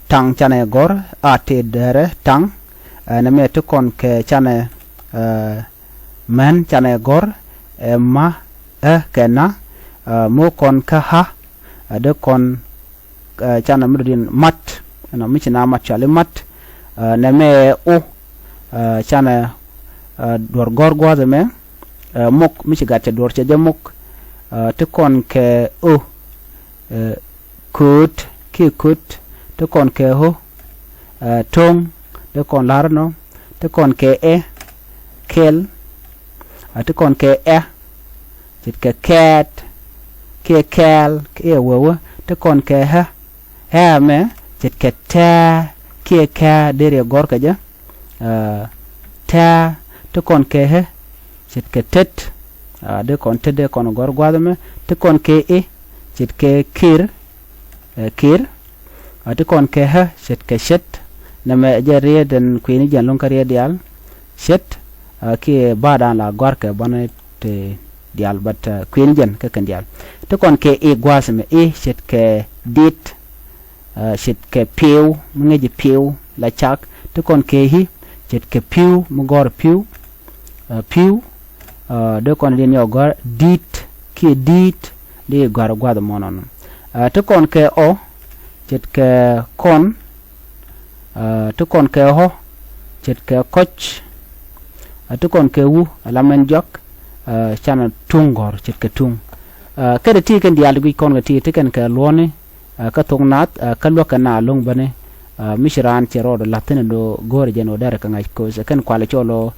taŋ canɛ gɔ̱r a tëë dɛrɛ taŋ. Ɛ, nɛmɛ ti kɔn kɛ canɛ, ɛ, män canɛ gɔ̱r, ɛ, ma, ɛ, kɛ na, ɛ, mo̱o̱ kɔn kä ɣä, ɛ, dee kɔn, ɛ, canɛ mi dɔ̱diɛn mat, ɛnɔ mi ci na mat cɔali mat, ɛ, nɛmɛ ɛ o, ɛ, canɛ, ɛ, duɔ̱r gɔ̱r gua̱a̱th ɛmɛ, ɛ, mok mi ci gat cɛ duɔ̱r cɛ jɛ mok, ɛ, ti kɔn kɛ o, ɛ, kööt kiɛ kööt, ti kɔn kɛ ɣö, ɛ, to̱ŋ, ti kɔn la̱r ɛnɔ, ti kɔn kɛ ɛ, kɛl, ɛ, ti kɔn kɛ ɛ, ce̱tkɛ kɛɛt, kiɛ kɛɛl, kiɛ wewä, Ti kɔn kɛ ɣä, ɣä mɛ ce̱tkɛ tɛ̱̈ɛ̱̈ kiɛ kɛ̱̈ɛ̱̈ deri gɔ̱r kɛ jɛ. Tɛ̱̈ɛ̱̈ ti kɔn kɛ ɣä ce̱tkɛ tet. Dee kɔn tet dee kɔn gɔ̱r gua̱a̱th ɛmɛ. Ti kɔn kɛ i̱ ce̱tkɛ kir, kir. Ti kɔn kɛ ɣä ce̱tkɛ ce̱t. Nɛmɛ jɛ riet ɛn kuëëni jɛn lo̱ŋ kä riet diaal. Ce̱t kiɛ ba̱a̱dan la gɔ̱a̱rkɛ banɛ ti diaal, but kuëëni jɛn kä kɛn diaal. Ti kɔn kɛ i̱ gua̱a̱th ɛmɛ, i̱ ce̱tkɛ dit, ce̱tkɛ piw, mi ŋäci piw la cak. Ti kɔn kɛ i̱ ce̱tkɛ piw, mi gɔ̱r piw, piw. Dee kɔn diɛn yɔ gɔ̱r dit kiɛ di̱i̱t, dee gɔ̱r gua̱a̱th ɛmɔ nɔnɔ. Ti kɔn kɛ ɔ ce̱tkɛ kɔn. Ti kɔn kɛ ɣɔ̱ ce̱tkɛ kɔ̱c. Ti kɔn kɛ wu ala mɛn jɔak. Canɛ tuŋ gɔ̱r ce̱tkɛ tuŋ. Kɛ ti ti kɛn diaal ti guic kɔn kɛ ti ti kɛn kɛ luɔ̱ni kä thok naath kä luäk kɛ na lo̱ŋ bäni. Mi ci raan cɛ rɔɔd la̱th thi̱n ɛn do̱ go̱o̱rɛ jɛn ɣöö derɛ kɛ ŋa̱c, 'cause kɛn kualɛ cɔl ɣöö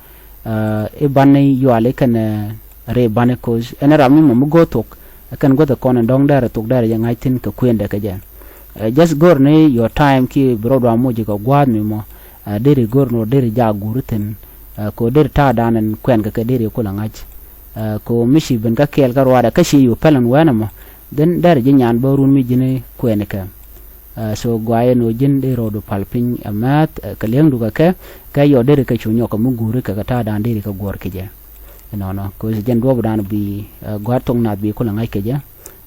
i̱ bani yuali kɛn ri bani, 'cause ɛn ram mi mɔ mi go̱o̱r thok kɛn guäth kɔn ɛn dɔ̱ŋ derɛ thok derɛ jɛ ŋa̱c thi̱n kɛ kuëndɛ kɛ jɛ. Just go̱o̱r ni your time kiɛ bi rɔɔd wa moc kɛ gua̱a̱th mi mɔ deri go̱o̱r ni ɣöö deri jak guuri thi̱n. Kɛ ɣöö deri ta̱a̱dan ɛn kuɛn kɛ kɛ deri kulɛ ŋa̱c. Kɛ ɣöö mi ci ben kä kɛɛl kä ruaadɛ kä ci yo̱o̱ pɛl ɛn wɛn ɛmɔ, then derɛ ji̱ nyan bä run mi ji̱n kuɛn kɛ. So guayɛ ni ɣöö ji̱n dee rɔɔdu pal piny a määth kɛ li̱eŋdu kɛ kɛ, kɛ yɔ deri kɛ cu nyɔk kɛ mi guuri kɛ kɛ ta̱a̱dan deri kɛ guɔ̱r kɛ jɛ. Nɔnɔ kɛ ɣöö jɛn duɔ̱ɔ̱pdan bi gua̱a̱th thok naath bi kulɛ ŋa̱c kɛ jɛ.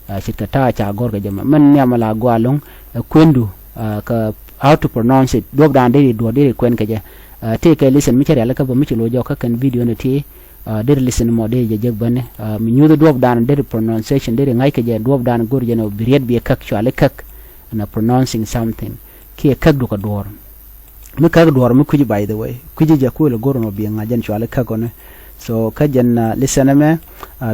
Ce̱tkɛ ta̱a̱ ca gɔ̱r kɛ jɛ mɛ mɛn nhiam la gɔaa lo̱ŋ ɛ kuendu kɛ how to pronounce it, duɔ̱ɔ̱pdan deri duɔ̱ɔ̱r deri kuɛn kɛ jɛ. Tëëkɛ listen mi cä rialikä bä mi ci lo̱c jɔk kä kɛn video ni ti. Deri listen mɔ deri jɛ jek bäni mi nyuuth duɔ̱ɔ̱pdan deri pronunciation deri ŋa̱c kɛ jɛ, duɔ̱ɔ̱pdan go̱r jɛ ni bi riet bi ɛ käk cuali käk. Na pronouncing something kiɛ käk du kɛ duɔ̱ɔ̱r. Mi käk duɔ̱ɔ̱r mi kui̱ci, by the way, kui̱ci jɛ kuël go̱r nɔ bi ŋa̱c jɛn cuali käk ɔni. So kä jɛn listen ɛmɛ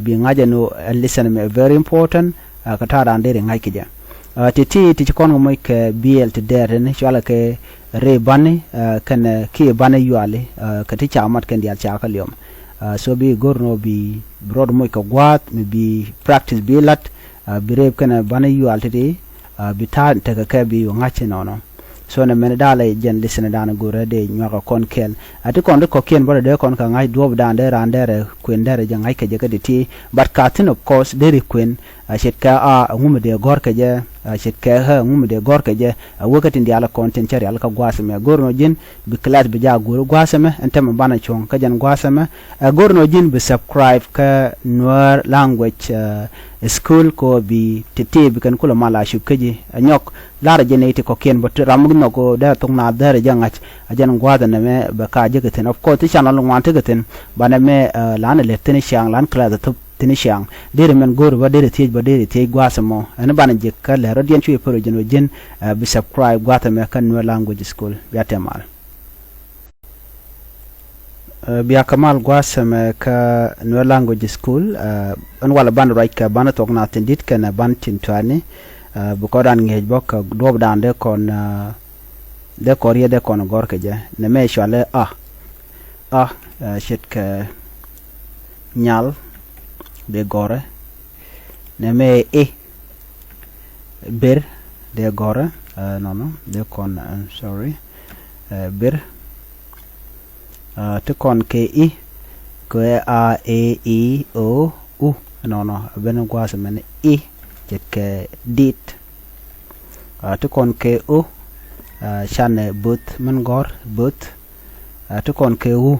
bi ŋa̱c jɛn ɔ listen ɛmɛ very important. Kɛ ta̱a̱ raan deri ŋa̱c kɛ jɛ. Ti ti ti ci kɔn kɛ moc kɛ biɛl ti dɛɛr tini cuali kɛ ri bani kɛn kiɛ bani yuali kɛ ti ca mat kɛn diaal ca kä liɔm. So bi go̱r nɔ bi rɔɔd moc kɛ gua̱a̱th mi bi practice bi la̱t bi reep kɛn bani yual ti̱ti̱. Bi ta̱a̱ tekɛ kɛ bi yu ŋa̱c inɔnɔ. So nɛ mɛn da̱a̱lɛ jɛn listen da̱a̱n go̱rɛ dee nyuakä kɔn kɛɛl. Ati kɔn ti kɔ̱kiɛn bä dee kɔn kɛ ŋa̱c duɔ̱ɔ̱p da̱a̱n dee raan dɛrɛ kuën dɛrɛ jɛ ŋa̱c kɛ jɛ kä ti̱ti̱. But ka thi̱n of course deri kuën. A ce̱tkɛ a ŋumɛ dee gɔ̱r kɛ jɛ. A ce̱tkɛ ɣä ŋumɛ dee gɔ̱r kɛ jɛ. A wek kä tin diaal kɔn tin cä rial kä gua̱a̱th ɛmɛ go̱r nɔ ji̱n bi class bi jaak guuri gua̱a̱th ɛmɛ ɛn tɛmɛ banɛ cuɔ̱ŋ kä jɛn gua̱a̱th ɛmɛ. Ɛ go̱r nɔ ji̱n bi subscribe kä Nuer language school kɛ ɣöö bi ti̱ti̱ bi kɛn kulɛ mal a cup kä ji̱ ɛ nyɔk. La̱rä jɛ nɛy ti kɔ̱kiɛn bä ti ram mi nhɔk ɣöö dee thok naath dee rɛ jɛ ŋa̱c. A jɛn gua̱a̱th ɛn ɛmɛ bɛ ka jek kɛ thi̱n, of course ti channel ŋuan tekɛ thi̱n. Banɛ mɛ lan ɛ lɛt thi̱n ciaŋ, lan class ɛ thop thi̱n ciaŋ. Derɛ mɛn go̱o̱ri bä derɛ thiec bä derɛ thiec gua̱a̱th ɛmɔ ɛn banɛ jek kä lɛr rɔ̱diɛn cuɛ pär ɔ jɛn ɔ ji̱n. Bi subscribe gua̱a̱th ɛmɛ kä Nuer language school. Bia tɛmal. Bia kɛ mal gua̱a̱th ɛmɛ kä Nuer language school. Ɛn walɛ ban ruac kɛ ban thok na thi̱n di̱t kɛnɛ ban tin tuani. Bi kɔn dan ŋi̱eec bä kɛ duɔ̱ɔ̱pdan dee kɔn dee kɔn riet dee kɔn gɔ̱r kɛ jɛ nɛ mɛ cualɛ a. A ce̱tkɛ nyal dee gɔ̱rɛ. Nɛ mɛ i̱ ber dee gɔ̱rɛ. Nɔnɔ dee kɔn, I'm sorry. Ber ti kɔn kɛ i̱ kɛ a, e, i, o, u. Nɔnɔ ben gua̱a̱th mɛn i̱ ce̱tkɛ dit. Ti kɔn kɛ o canɛ bo̱th min gɔ̱r bo̱th. Ti kɔn kɛ u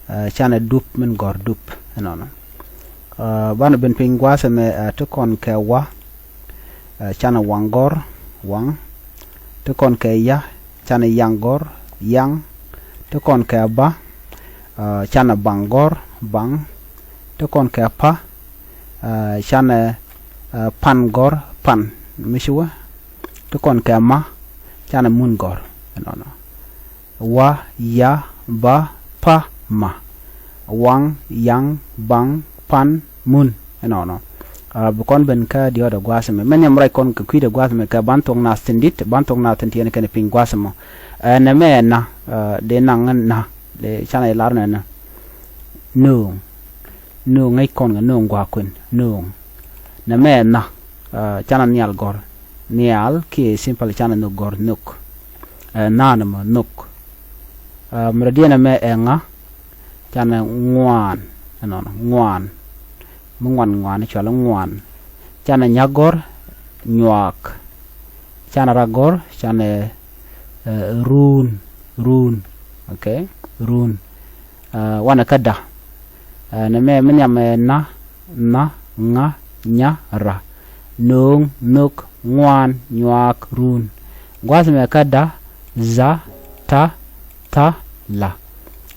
canɛ dup min gɔ̱r dup. Nɔnɔ banɛ ben piny gua̱a̱th ɛmɛ. Ti kɔn kɛ wa canɛ waŋ gɔ̱r waŋ. Ti kɔn kɛ ya canɛ yaŋ gɔ̱r yaŋ. Ti kɔn kɛ ba canɛ baŋ gɔ̱r baŋ. Ti kɔn kɛ pa canɛ pan gɔ̱r pan. Mi ci wä ti kɔn kɛ ma canɛ mun gɔ̱r. Ɛnɔnɔ wa ya ba pa ma waŋ yaŋ baŋ pan mun. Ɛnɔnɔ bi kɔn ben kä diɔt ɛ gua̱a̱th ɛmɛ mɛ nhiam ruac kɔn kɛ kui̱dɛ gua̱a̱th ɛmɛ kɛ ban thok nath thi̱n di̱t ban thok nath thi̱n tiɛn kɛn piny gua̱a̱th ɛmɔ. Ɛn ɛmɛ ɛna dee naŋ na dee canɛ lar nɛ na. Nööŋ nööŋ ŋäc kɔn kɛ nööŋ gua̱a̱k kuën nööŋ. Nɛ mɛ ɛna canɛ nhial gɔ̱r. nhial kiɛ simple canɛ nhök gɔ̱r nhök. Ɛ, nhan ɛmɔ nhök. Ɛ, mi rɔ̱diɛn ɛmɛ ɛ ŋa, canɛ ŋuan. Ɛnɔnɔ ŋuan. Mi ŋuan ŋuan cɔalɛ ŋuan. Canɛ nya̱k gɔ̱r nyuaak. Canɛ rak gɔ̱r canɛ, ɛ, ruun, ruun. Okay? Ruun. Ɛ, wanɛ kä da. Ɛ, nɛmɛ mi nhiam ɛ na, nha, ŋa, nya, ra. Nööŋ, nhök, ŋuan, nyuaak, ruun. Gua̱a̱th mɛ kä da, dha, ta, tha, la.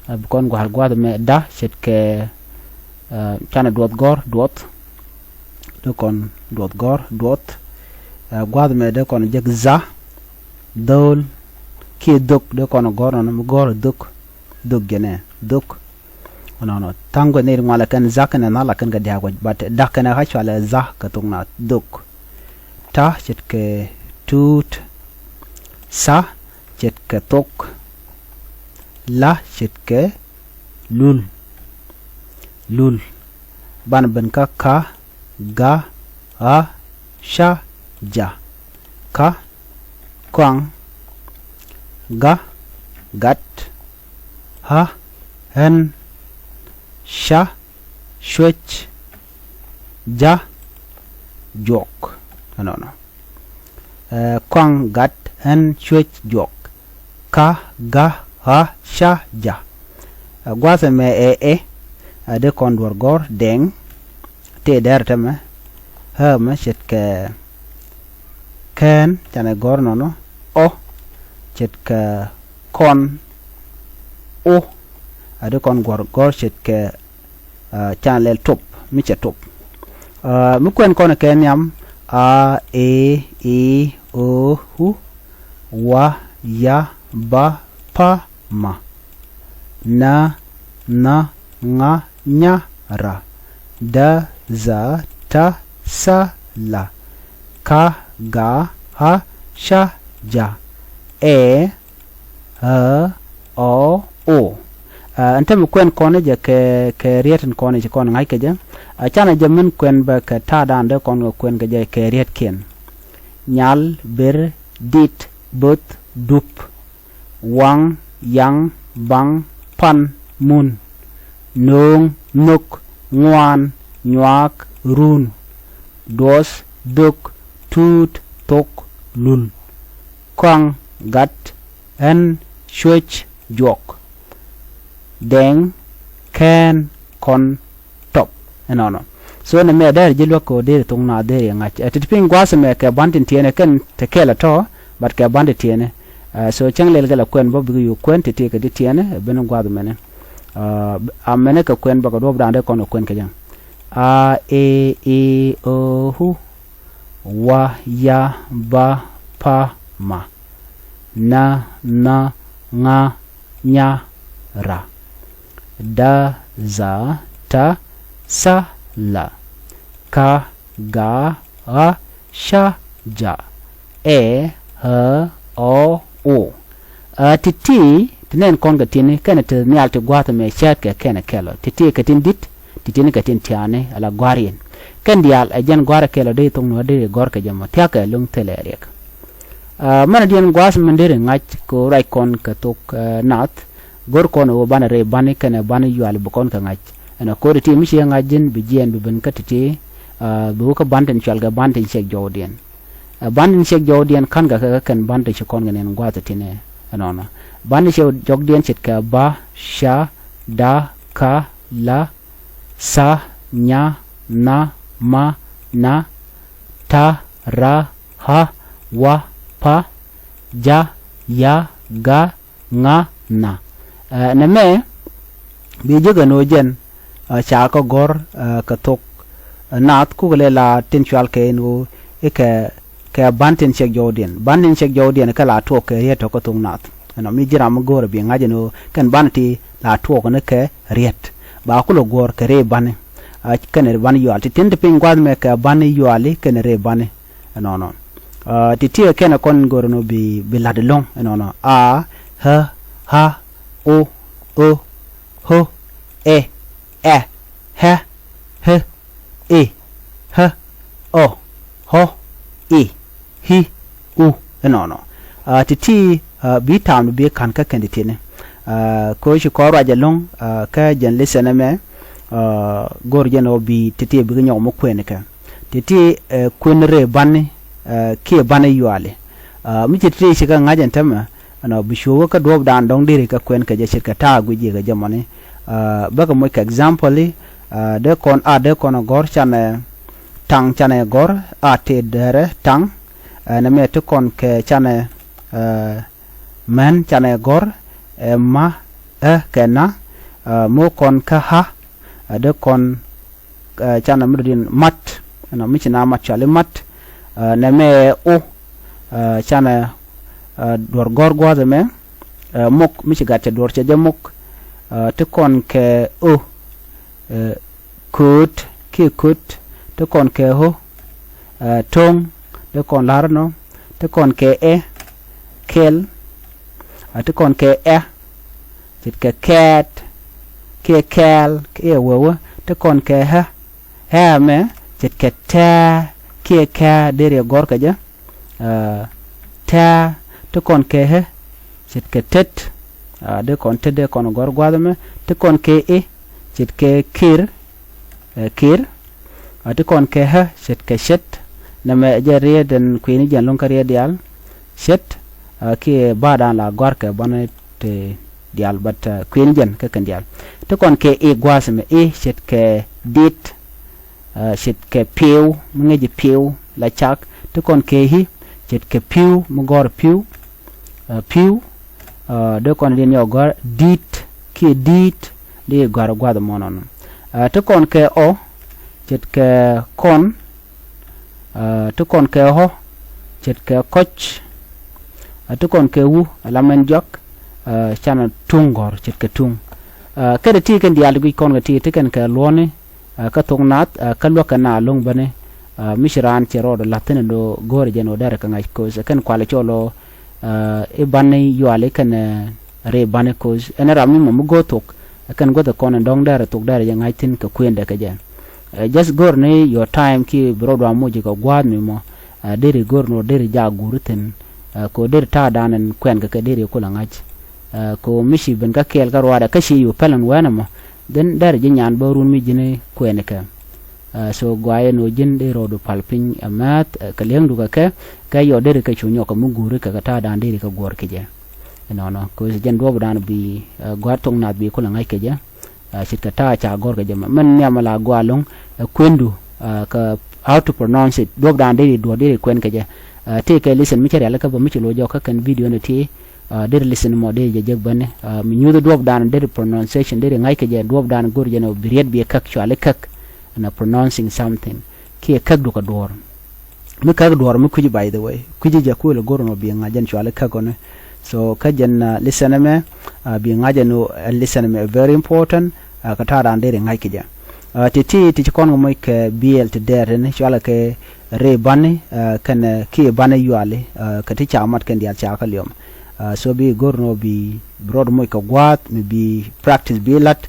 Ɛ, bi kɔn gua̱a̱th, gua̱a̱th mɛ da ce̱tkɛ, ɛ, canɛ duɔth gɔ̱r duɔth. Dee kɔn duɔth gɔ̱r duɔth. Ɛ, gua̱a̱th mɛ dee kɔn jek dha, dho̱o̱l, kiɛ dhök dee kɔn gɔ̱r nɔnɔ mi gɔ̱r dhök. Dhök jɛnɛ, dhök. Nɔnɔ tha̱a̱ŋ guɛth ni ri ŋualɛ kɛn dha kɛnɛ nha la kɛn kɛ dia̱a̱k guɛc, but da kɛnɛ ɣä cɔalɛ dha kɛ thok naath, dhök. Ta ce̱tkɛ tuut. Tha ce̱tkɛ thok. La ce̱tkɛ lul. Lul. Banɛ ben kä ka, ga, ɣa, ca, ja. Ka, kɔaŋ, ga, gat, ɣa, ɣän, ca, cuec, ja, juɔk. Ɛnɔnɔ. Ɛ, kɔaŋ, gat, ɣän, cuec, juɔk. Ka, ga, ɣa, ca, ja. Ɛ, gua̱a̱th ɛmɛ ɛ ɛ, ɛ, dee kɔn duɔ̱r gɔ̱r dɛŋ. Tëë dɛr tɛmɛ, ɣä mɛ ce̱tkɛ kɛn, canɛ gɔ̱r nɔnɔ. Ɔ ce̱tkɛ kɔn, o. A dee kɔn gɔ̱r, gɔ̱r ce̱tkɛ, ɛ, canɛ lɛl top, mi cɛ top. Ɛ, mi kuɛn kɔn kɛ nhiam, a, e, i, o, u, wa, ya, ba, pa, ma. Na, nha, ŋa, nya, ra. Da, dha, ta, tha, la. Ka, ga, ɣa, ca, ja. Ɛ, ɣä, ɔ, o. Ɛ, ɛn tämɛ kuɛn kɔn jɛ kɛ, kɛ riet in kɔn ci kɔn ŋa̱c kɛ jɛ. Ɛ, canɛ jɛ min kuɛn bä kɛ ta̱a̱dan dee kɔn kɛ kuɛn kɛ jɛ kɛ rietkiɛn. Nyal, ber, dit, bo̱th, dup. Waŋ, yaŋ, baŋ, pan, mun. Nööŋ, nhök, ŋuan, nyuaak, run. Duɔth, dhök, tuut, thok, lul. Kɔaŋ, gat, ɣän, cuec, juɔk. Dɛŋ, kɛn, kɔn, top. Ɛnɔnɔ. So nɛmɛ dɛr ji̱ luäk kɛ ɣöö deri thok naath deri ŋa̱c. Ɛ, ti ti piny gua̱a̱th ɛmɛ kɛ ba̱n tin tiɛɛnɛ kɛn te kɛl ɛ tɔ̱, but kɛ ba̱n tin tiɛɛnɛ. Ɛ, so cäŋ lɛl kɛ la kuɛn bä bikɛ yo̱o̱k kuɛn ti ti kɛ ti tiɛɛnɛ, ɛ, ben gua̱a̱th ɛmɛnɛ. Ɛ, a mɛnɛ kɛ kuɛn bä kɛ duɔ̱ɔ̱p da̱a̱n dee kɔn kɛ kuɛn kɛ jɛ. A, e, i, o, u, wa, ya, ba, pa, ma. Na, nha, ŋa, nya, ra. Da, dha, ta, tha, la. Ka, ga, ɣa, ca, ja. Ɛ, ɣä, ɔ, o. Ɛ, ti̱ti̱ ti nɛn kɔn kɛ ti̱ni kɛnɛ ti nhial ti gua̱a̱th ɛmɛ cäätkɛ kɛnɛ kɛl ɔ. Ti̱ti̱ kɛ tin di̱t, ti̱ti̱ni kɛ tin tiaani ala gua̱a̱r yɛn. Kɛn diaal ɛ jɛn gua̱a̱r ɛ kɛl ɔ dee thok nuɔ̱ɔ̱r dee gɔ̱r kɛ jɛ mɔ thia̱kɛ lo̱ŋ thilɛ riɛk. Ɛ, mɛnɛ diɛn gua̱a̱th min deri ŋa̱c kɛ ɣöö ruac kɔn kɛ thok, ɛ, naath, go̱r kɔn ɛ ɣöö banɛ rɛy ba̱ni kɛnɛ ba̱ni yuali bi kɔn kɛ ŋa̱c. Ɛn ɛ ko̱ri ti mi ciɛ ŋa̱c ji̱n bi jiɛɛn bi ben kä ti̱ti̱, ɛ, bi wä kä ba̱n tin cual kɛ ba̱n tin ciɛk jɔwdiɛn. Ɛ, ba̱n tin ciɛk jɔwdiɛn ka̱n kɛ kɛ kɛn ba̱n tin ci kɔn kɛ nɛn gua̱a̱th ti̱ti̱ nɛ ɛnɔnɔ. Ba̱n tin ciɛk jɔwdiɛn ce̱tkɛ ba, ca, da, ka, la, tha, nya, nha, ma, na, ta, ra, ɣa, wa, pa, ja, ya, ga, ŋa, na. Ɛ, nɛmɛ bi jek ɛn ɣöö jɛn, ɛ, ca kɛ gɔ̱r, ɛ, kɛ thok, ɛ, naath kukɛ lɛ la tin cual kɛ ɛn ɣöö i̱ kɛ, kɛ ba̱n tin ciɛk jɔwdiɛn. Ba̱n tin ciɛk jɔwdiɛn kɛ la tuɔɔk kɛ riet tɔ̱ kɛ thok naath. Ɛnɔ mi ji̱ ram mi go̱o̱rɛ bi ŋa̱c ɛn ɣöö kɛn ba̱n ti la tuɔɔk ni kɛ riet. Ba kulɛ guɔ̱ɔ̱r kɛ rɛy ba̱ni. Ɛ, kɛnɛ ba̱ni yual. Ti tin ti piny gua̱a̱th mɛ kɛ ba̱ni yuali kɛnɛ rɛy ba̱ni. Ɛnɔnɔ. Ɛ, ti ti ɛ kɛnɛ kɔn go̱o̱rɛ nɔ bi, bi la̱t ɛlɔ̱ŋ. Ɛnɔnɔ. A, ɣä, ɣa, o, ö, ɣö, ɛ, ɛ, ɣɛ, ɣe, i̱, ɣä, ɔ, ɣɔ, i̱. hi, u, inɔnɔ. Ti̱ti̱ bi ta̱a̱m bi ka̱n kä kɛn ti̱ti̱ni. Kɛ ɣöö ci kɔn ruac ɛlɔ̱ŋ kä jɛn lesson ɛmɛ, go̱o̱r jɛn ɣöö bi ti̱ti̱ bikɛ nyɔk mi kuɛn kɛ ti̱ti̱ kuën rɛy bani kiɛ bani yuali. Mi ci ti̱ti̱ ci kɛ ŋa̱c ɛn tämɛ, ɛnɔ bi cuɔ̱ɔ̱k kä duɔ̱ɔ̱pdan dɔ̱ŋ deri kɛ kuɛn kɛ jɛ ce̱tkɛ ta̱a̱ guic ji̱ kɛ jɛ mɔni. Bäkɛ moc kɛ example i̱ dee kɔn a dee kɔn ɛ gɔ̱r canɛ taŋ canɛ gɔ̱r a tëë dɛrɛ taŋ. Nɛmɛ ti kɔn kɛ canɛ män canɛ gɔ̱r ɛ ma ɛ kɛ na. Mi kɔn kä ha dee kɔn canɛ mi dɔ̱diɛn mat. Ɛnɔ mi ci na mat cuali mat. Nɛmɛ ɛ o canɛ duɔ̱r gɔ̱r gua̱a̱th ɛmɛ. Mok mi ci gat cɛ duɔ̱r cɛ jɛ mok. Ti kɔn kɛ o kööt kiɛ kööt. Ti kɔn kɛ o to̱ŋ. Ti kɔn la̱r ɛnɔ ti kɔn kɛ ɛ kɛl. Ti kɔn kɛ ɛ ce̱tkɛ kɛɛt kiɛ kɛɛl kiɛ wewä. Ti kɔn kɛ ɛ ɛ mɛ ce̱tkɛ tɛɛ kiɛ kɛɛ deri gɔ̱r kɛ jɛ. Tɛɛ ti kɔn kɛ ɛ ce̱tkɛ tet. Dee kɔn tet dee kɔn gɔ̱r gua̱a̱th ɛmɛ. Ti kɔn kɛ i̱ ce̱tkɛ kir. Kir. Ti kɔn kɛ ɛ ce̱tkɛ ce̱t. Nɛmɛ jɛ riet ɛn kui̱ni jɛn lo̱ŋ kä riet diaal. Ce̱t kiɛ ba̱a̱dan la gɔ̱a̱rkɛ bänɛ ti diaal, but kui̱ni jɛn kä kɛn diaal. Ti kɔn kɛ i̱ gua̱a̱th ɛmɛ i̱ ce̱tkɛ dit. Ce̱tkɛ piw mi ŋäci piw la cak. Ti kɔn kɛ i̱ ce̱tkɛ piw mi gɔ̱r piw. Piw dee kɔn diɛn yɔ gɔ̱r dit kiɛ dit. Di gɔ̱r gua̱th mɔnɔn. Ti kɔn kɛ ɔ ce̱tkɛ kɔn. Ti kɔn kɛ ɔ ce̱tkɛ kɔc. Ti kɔn kɛ wu ala mɛn jɔak. Canɛ tuŋ gɔ̱r ce̱tkɛ tuŋ. Kɛ ti ti kɛn diaal ti guic kɔn kɛ ti ti kɛn kɛ luɔ̱ni. Kä thok nath kä luäk kɛ na lo̱ŋ bäni. Mi ci raan cɛ rɔɔd la̱th thi̱n ɛn ɣöö go̱o̱rɛ jɛn ɣöö derɛ kɛ ŋa̱c ko̱o̱th ɛ kɛn kualɛ cɔl ɣöö i̱ bani yuali kɛn ri bani ko̱o̱th ɛn ram mi mɔ mi go̱o̱r thok. Ɛ kɛn guäth ɛ kɔn ɛn dɔ̱ŋ derɛ thok derɛ jɛ ŋa̱c thi̱n kɛ kuëndɛ kɛ jɛ. Just go̱o̱r ni your time ki bi rɔɔd wa moc kɛ gua̱a̱th mi mɔ. Deri go̱o̱r ni ɣöö deri jak guuri thi̱n. Kɛ ɣöö deri ta̱a̱dan ɛn kuɛn kɛ kɛ deri kulɛ ŋa̱c. Kɛ ɣöö mi ci ben kä kɛɛl kä ruaadɛ kä ci yo̱o̱ pɛl ɛn wɛn ɛmɔ. Dhin derɛ ji̱ nyan bä run mi ji̱ni kuɛɛnikɛ. So guayɛ ni ɣöö ji̱n dee rɔɔdu pal piny ɛ määth kɛ li̱eŋdu kɛ kɛ kɛ yɔ deri kɛ cu nyɔk kɛ mi guuri kɛ kɛ ta̱a̱dan deri kɛ guɔ̱ɔ̱r kɛ jɛ. Inɔnɔ kɛ ɣöö jɛn duɔ̱ɔ̱pdan bi gua̱a̱r thok nath bi kulɛ ŋa̱c kɛ jɛ. Ce̱tkɛ ta̱a̱ ca gɔ̱r kɛ jɛ mɛ mɛn nhiam la gua̱a̱ lo̱ŋ ɛ kuendu kɛ how to pronounce it duɔ̱ɔ̱pdan deri duɔ̱ɔ̱r deri kuɛn kɛ jɛ. Tëë kɛ listen mi cä rialikä bä mi ci lo̱c jɔk kä kɛn video ni ti. Deri listen mɔ deri jɛ jek bäni mi nyuuth duɔ̱ɔ̱pdan deri pronunciation deri ŋa̱c kɛ jɛ duɔ̱ɔ̱pdan go̱r jɛ ni bi riet bi käk cuali käk. Na pronouncing something kiɛ käk dukɛ duɔ̱ɔ̱r. Mi käk duɔ̱ɔ̱r mi kui̱ci, by the way, kui̱ci jɛ kuël go̱r nɔ bi ŋa̱c jɛn cuali käk ɔni. So kä jɛn listen ɛmɛ bi ŋa̱c jɛn listen ɛmɛ very important. Kɛ ta̱a̱dan deri ŋa̱c kɛ jɛ. Ti ti ti ci kɔn kɛ moc kɛ biɛl ti dɛɛr tini cualɛ kɛ ri bani kɛnɛ kiɛ bani yuali kɛ ti ca mat kɛn diaal ca kä liɔm. So bi go̱r nɔ bi rɔɔd moc kɛ gua̱a̱th mi bi practice bi la̱t.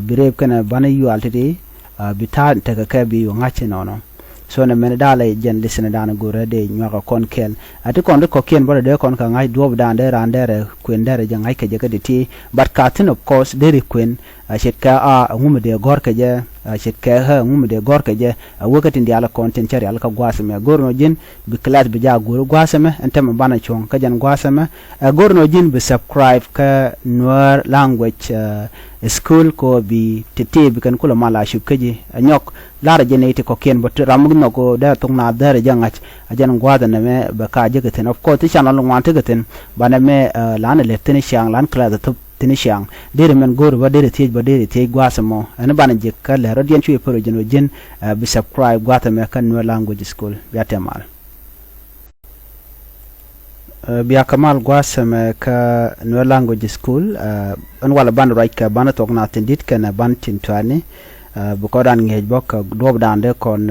Bi reep kɛnɛ bani yual titi bi ta̱a̱ tekɛ kɛ bi yu ŋa̱c inɔnɔ. So nɛ mɛn dalɛ jɛn listen dan go̱rɛ dee nyuakɛ kɔn kɛl. Ati kɔn ri kɔkiɛn bä dee kɔn kɛ ŋa̱c duɔ̱ɔ̱pdan dee raan dɛrɛ kuën dɛrɛ jɛ ŋa̱c kɛ jɛ kä ti ti. But ka thin of course deri kuën. Ce̱tkɛ a ŋumɛ dee gɔ̱r kɛ jɛ. Ce̱tkɛ ɣä ŋumɛ dee gɔ̱r kɛ jɛ. A wä kä tin diaal kɔn tin cä rial kä gua̱a̱th mɛ go̱r nɔ ji̱n bi class bi jaak go̱r gua̱a̱th mɛ ɛn tämɛ banɛ cuɔ̱ŋ kä jɛn gua̱a̱th mɛ. Ɛ go̱r nɔ ji̱n bi subscribe kä Nuer language school kɔ bi ti ti bi kɛn kulɛ mal a cup kä ji̱ ɛ nyɔk. Lar jɛ nɛy ti kɔ̱kiɛn bä ram mi nhɔk dee thok na dhɛr jɛ ŋa̱c. A jɛn gua̱a̱th ɛn ɛmɛ bɛ ka jek ithin, of course ti channel ŋuan tekɛ thin. Banɛ mɛ lan ɛ lɛt thin ciaŋ lan class ɛ thop thin ciaŋ. Deri mɛn go̱o̱ri bä deri thiec bä deri thiec gua̱a̱th ɛmɔ ɛn banɛ jek kä lɛr rɔ diɛn cuɛ pär jɛn wä ji̱n. Bi subscribe gua̱a̱th ɛmɛ kä Nuer language school bia tɛmal. Bia kɛ mal gua̱a̱th ɛmɛ kä Nuer language school. Ɛn walɛ ban ruac kɛ ban thok na thin dit kɛnɛ ban tin tuani. Bi kɔn dan ŋi̱eec bä kɛ duɔ̱ɔ̱pdan dee kɔn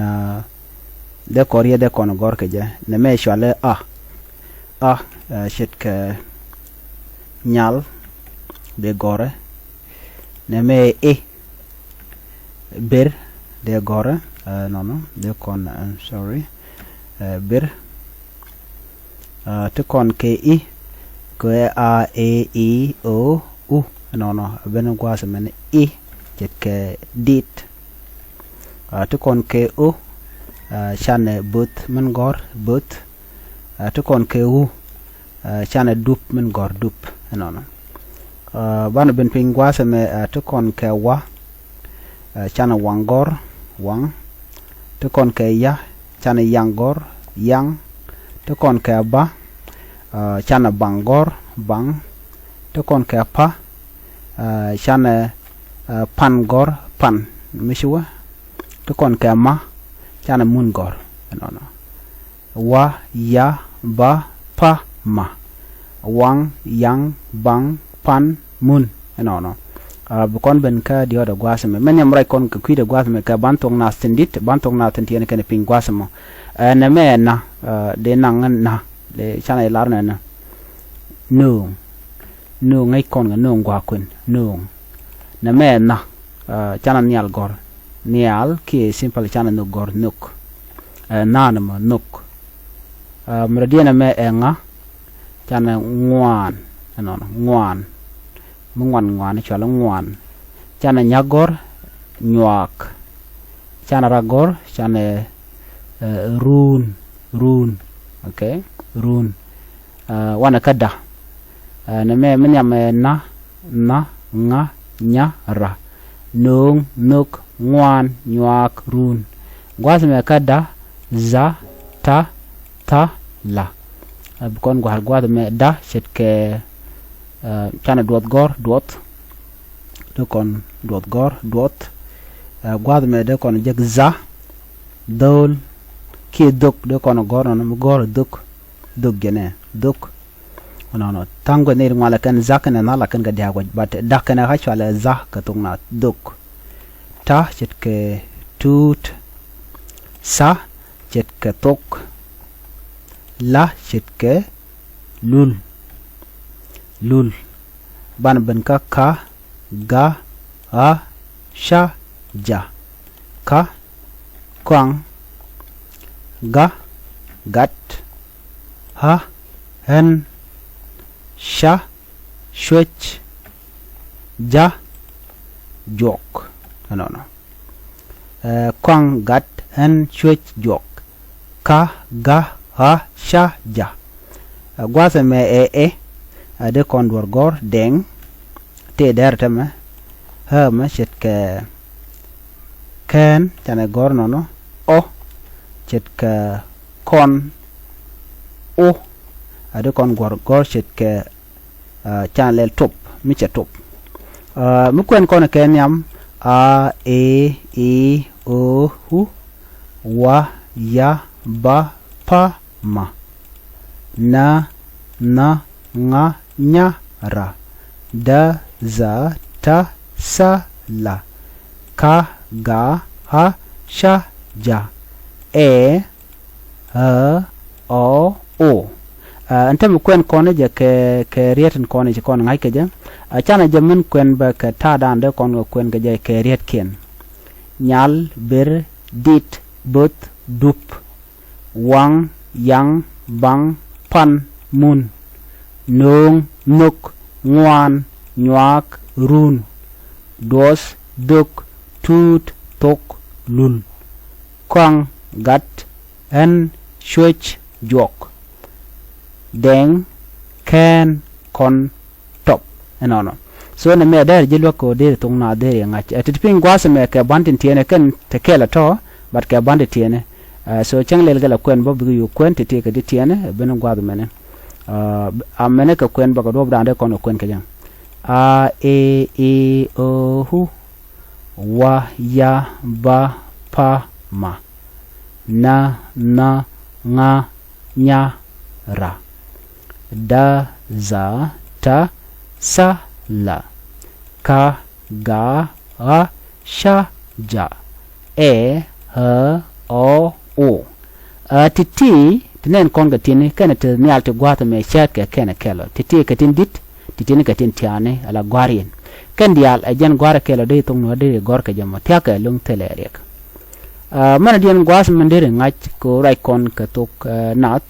dee kɔn riet dee kɔn gɔ̱r kɛ jɛ nɛ mɛ cualɛ a. A ce̱tkɛ nyal dee gɔ̱rɛ. Nɛ mɛ i̱ ber dee gɔ̱rɛ. Nɔnɔ dee kɔn, I'm sorry. Ber Ti kɔn kɛ i, kɛ a, e, i, o, u. Ɛnɔnɔ, a ben gua̱a̱th mɛn i, ce̱tkɛ dit. Ti kɔn kɛ o, canɛ bo̱th min gɔ̱r, bo̱th. Ti kɔn kɛ u, canɛ dup min gɔ̱r, dup. Ɛnɔnɔ. Banɛ ben piny gua̱a̱th ɛmɛ, ti kɔn kɛ wa, canɛ waŋ gɔ̱r, waŋ. Ti kɔn kɛ ya, canɛ yaŋ gɔ̱r, yaŋ. Ti kɔn kɛ ba, canɛ baŋ gɔ̱r, baŋ. Ti kɔn kɛ pa, canɛ pan gɔ̱r, pan. Mi ci wä. Ti kɔn kɛ ma, canɛ mun gɔ̱r. Ɛnɔnɔ. Wa, ya, ba, pa, ma. Waŋ, yaŋ, baŋ, pan, mun. Ɛnɔnɔ. Bi kɔn ben kä diɔ̱ɔ̱dɛ gua̱a̱th ɛmɛ. Mɛ nhiam ruac kɔn kɛ kui̱dɛ gua̱a̱th ɛmɛ kɛ ban thok naath tin di̱t, ban thok naath tin tiɛɛni kɛn piny gua̱a̱th ɛmɔ. Nɛmɛ ɛ na, dee naŋ na, dee canɛ lar nɛ na. Nööŋ. Nööŋ ŋäc kɔn kɛ nööŋ gua̱a̱k kuën, nööŋ. Nɛmɛ ɛ na, canɛ nhial gɔ̱r. Nhial kiɛ simple canɛ nhök gɔ̱r, nhök. Ɛ na nɛmɔ, nhök. Mi rɔ diɛn ɛmɛ ɛ ŋa, canɛ ŋuan. Ɛnɔnɔ, ŋuan. Mi ŋuan, ŋuan, cualɛ ŋuan. Canɛ nyak gɔ̱r, nyuak. Canɛ rak gɔ̱r, canɛ ruun, ruun. Okay, ruun. Wanɛ kä da. Nɛmɛ mi nhiam ɛ na, na, ŋa, nya, ra. Nööŋ, nhök, ŋuan, nyuak, ruun. Gua̱a̱th mɛ kä da, za, ta, tha, la. Bi kɔn gua̱a̱th, gua̱a̱th mɛ da ce̱tkɛ, canɛ duɔth gɔ̱r, duɔth. Dee kɔn duɔth gɔ̱r, duɔth. Gua̱a̱th mɛ dee kɔn jek za, dho̱o̱l. Kiɛ dhök, dee kɔn gɔ̱r nɔnɔ, mi gɔ̱r dhök. Dhök jɛnɛ, dhök. Nɔnɔ, tha̱a̱ŋ guɛth ni ri ŋualɛ kɛn za kɛnɛ na la kɛn kɛ dia̱a̱k wec, but da kɛnɛ ɣä cualɛ za kɛ thok naath, dhök. Ta ce̱tkɛ tuut. Tha ce̱tkɛ thok. La ce̱tkɛ lul. Lul. Banɛ ben kä ka, ga, ɣa, ca, ja. Ka, kɔaŋ, ga, gat, ɣa, ɣän, ca, cuec, ja, juɔk. Ɛnɔnɔ. Kɔaŋ, gat, ɣän, cuec, juɔk. Ka, ga, ɣa, ca, ja. Gua̱a̱th ɛmɛ ɛ ɛ, a dee kɔn duɔ̱r gɔ̱r, dɛŋ. Tëë dɛr tɛmɛ, ɣä mɛ ce̱tkɛ kɛn, canɛ gɔ̱r nɔnɔ. Ɔ ce̱tkɛ kɔn. O a dee kɔn guɔ̱r gɔ̱r ce̱tkɛ, canɛ lɛl top, mi cɛ top. Mi kuɛn kɔn kɛ nhiam, a, e, i, o, u, wa, ya, ba, pa, ma. Na, nha, ŋa, nya, ra. Da, dha, ta, tha, la. Ka, ga, ɣa, ca, ja. Ɛ, ɣä, ɔ, o. Ɛn täämɛ kuɛn kɔn jɛ kɛ, kɛ riet in kɔn ci kɔn ŋa̱c kɛ jɛ. Canɛ jɛ min kuɛn bä kɛ ta̱a̱dan dee kɔn kɛ kuɛn kɛ jɛ kɛ rietkiɛn. Nyal, ber, dit, bo̱th, dup. Waŋ, yaŋ, baŋ, pan, mun. Nööŋ, nhök, ŋuan, nyuaak, run. Duɔth, dhök, tuut, thok, lul. Kɔaŋ, gat, ɣän, cuec, juɔk. Dɛŋ, kɛn, kɔn, top. Ɛnɔnɔ. So nɛmɛ dɛr ji̱ luäk kɛ ɣöö deri thok naath deri ŋa̱c. Ɛ ti ti piny gua̱a̱th ɛmɛ kɛ ban tin tiɛɛnɛ kɛn te kɛl ɛ tɔ̱, but kɛ ban tin tiɛɛnɛ. So cäŋ lɛl kɛ la kuɛn bä bikɛ yo̱o̱k kuɛn ti ti kɛ ti tiɛɛnɛ, ɛ ben gua̱a̱th ɛmɛnɛ. A mɛnɛ kɛ kuɛn bä kɛ duɔ̱ɔ̱p da̱a̱n dee kɔn kɛ kuɛn kɛ jɛ. A, e, i, o, u. Wa, ya, ba, pa, ma. Na, nha, ŋa, nya, ra. Da, dha, ta, tha, la. Ka, ga, ɣa, ca, ja. Ɛ, ɣä, ɔ, o. Ɛ, ti̱ti̱ ti nɛn kɔn kɛ ti̱ni kɛnɛ ti nhial ti gua̱a̱th ɛmɛ cäät kɛ kɛnɛ kɛl ɔ. Ti̱ti̱ kɛ tin di̱t, ti̱ti̱ni kɛ tin tiaani ala gua̱a̱r yɛn. Kɛn diaal ɛ jɛn gua̱a̱r ɛ kɛl ɔ dee thok nuɔ̱ɔ̱r dee gɔ̱r kɛ jɛ mɔ tia̱kɛ lo̱ŋ thilɛ riɛk. Ɛ, mɛn diɛn gua̱a̱th min deri ŋa̱c kɛ ɣöö ruac kɔn kɛ thok, ɛ, naath.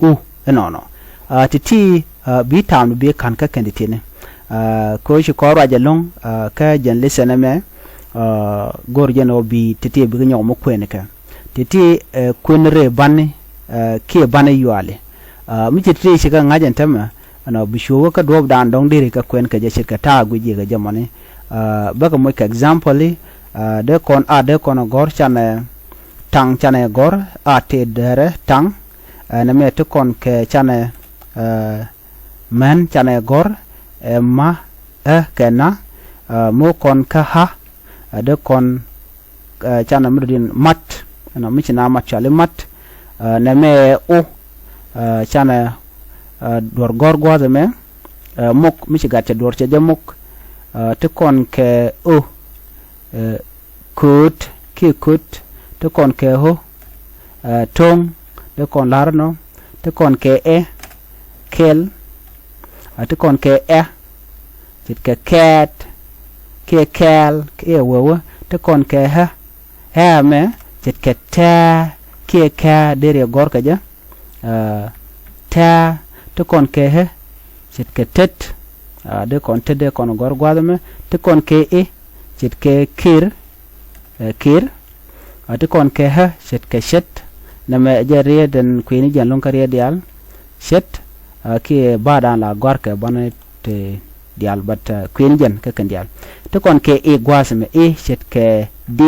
u inɔnɔ. Aa, ti̱ti̱, aa, bi ta̱a̱m bi ka̱n kä kɛn ti̱ti̱ni. Aa, kɛ ɣöö ci kɔn ruac ɛlɔ̱ŋ, aa, kä jɛn lesson ɛmɛ, aa, go̱r jɛn ɣöö bi ti̱ti̱ bikɛ nyɔk mi kuɛn kɛ. Ti̱ti̱, ɛ, kuɛn rɛy bani, ɛ, kiɛ bani yuali. Aa, mi ci ti̱ti̱ ci kɛ ŋa̱c ɛn täämɛ, ɛnɔ bi cuɔ̱ɔ̱kä kä duɔ̱ɔ̱pdan dɔ̱ŋ deri kɛ kuɛn kɛ jɛ ce̱tkɛ ta̱a̱ guic ji̱ kɛ jɛ mɔni. Aa, bäkɛ moc kɛ example i̱, aa, dee kɔn a dee kɔn ɛ gɔ̱r canɛ taŋ canɛ gɔ̱r a tëë dɛrɛ taŋ. Aa, nɛmɛ ti kɔn kɛ canɛ, aa, män canɛ gɔ̱r ɛ ma ɛ kɛ na. Aa, mi kɔn kä ha, aa, dee kɔn, aa, canɛ mi dɔ̱diɛn mat. Ɛnɔ mi ci na mat cuali mat. Aa, nɛmɛ ɛ o, aa, canɛ, aa, duɔ̱r gɔ̱r gua̱a̱th ɛmɛ. Aa, mok mi ci gat cɛ duɔ̱r cɛ jɛ mok. Aa, ti kɔn kɛ o, aa, kööt kiɛ kööt, ti kɔn kɛ o, aa, to̱ŋ, ti kɔn la̱r nɔ, ti kɔn kɛ ɛ, kɛl, aa, ti kɔn kɛ ɛ, ce̱tkɛ kɛɛt, kiɛ kɛɛl, kiɛ wewä, ti kɔn kɛ ɛ, ɛ mɛ, ce̱tkɛ tɛɛ, kiɛ kɛɛ deri gɔ̱r kɛ jɛ. Aa, tɛɛ, ti kɔn kɛ ɛ, ce̱tkɛ tet. Aa, dee kɔn tet dee kɔn gɔ̱r gua̱a̱th ɛmɛ. Ti kɔn kɛ i̱, ce̱tkɛ kir, ɛ, kir. Aa, ti kɔn kɛ ɛ, ce̱tkɛ ce̱t. Nɛmɛ jɛ riet ɛn kui̱ni jɛn lo̱ŋ kä riet diaal. Ce̱t, aa, kiɛ ba̱a̱dan la gɔ̱a̱rkɛ banɛ ti diaal, but, aa, kui̱ni jɛn kä kɛn diaal. Ti kɔn kɛ i̱ gua̱a̱th ɛmɛ, i̱ ce̱tkɛ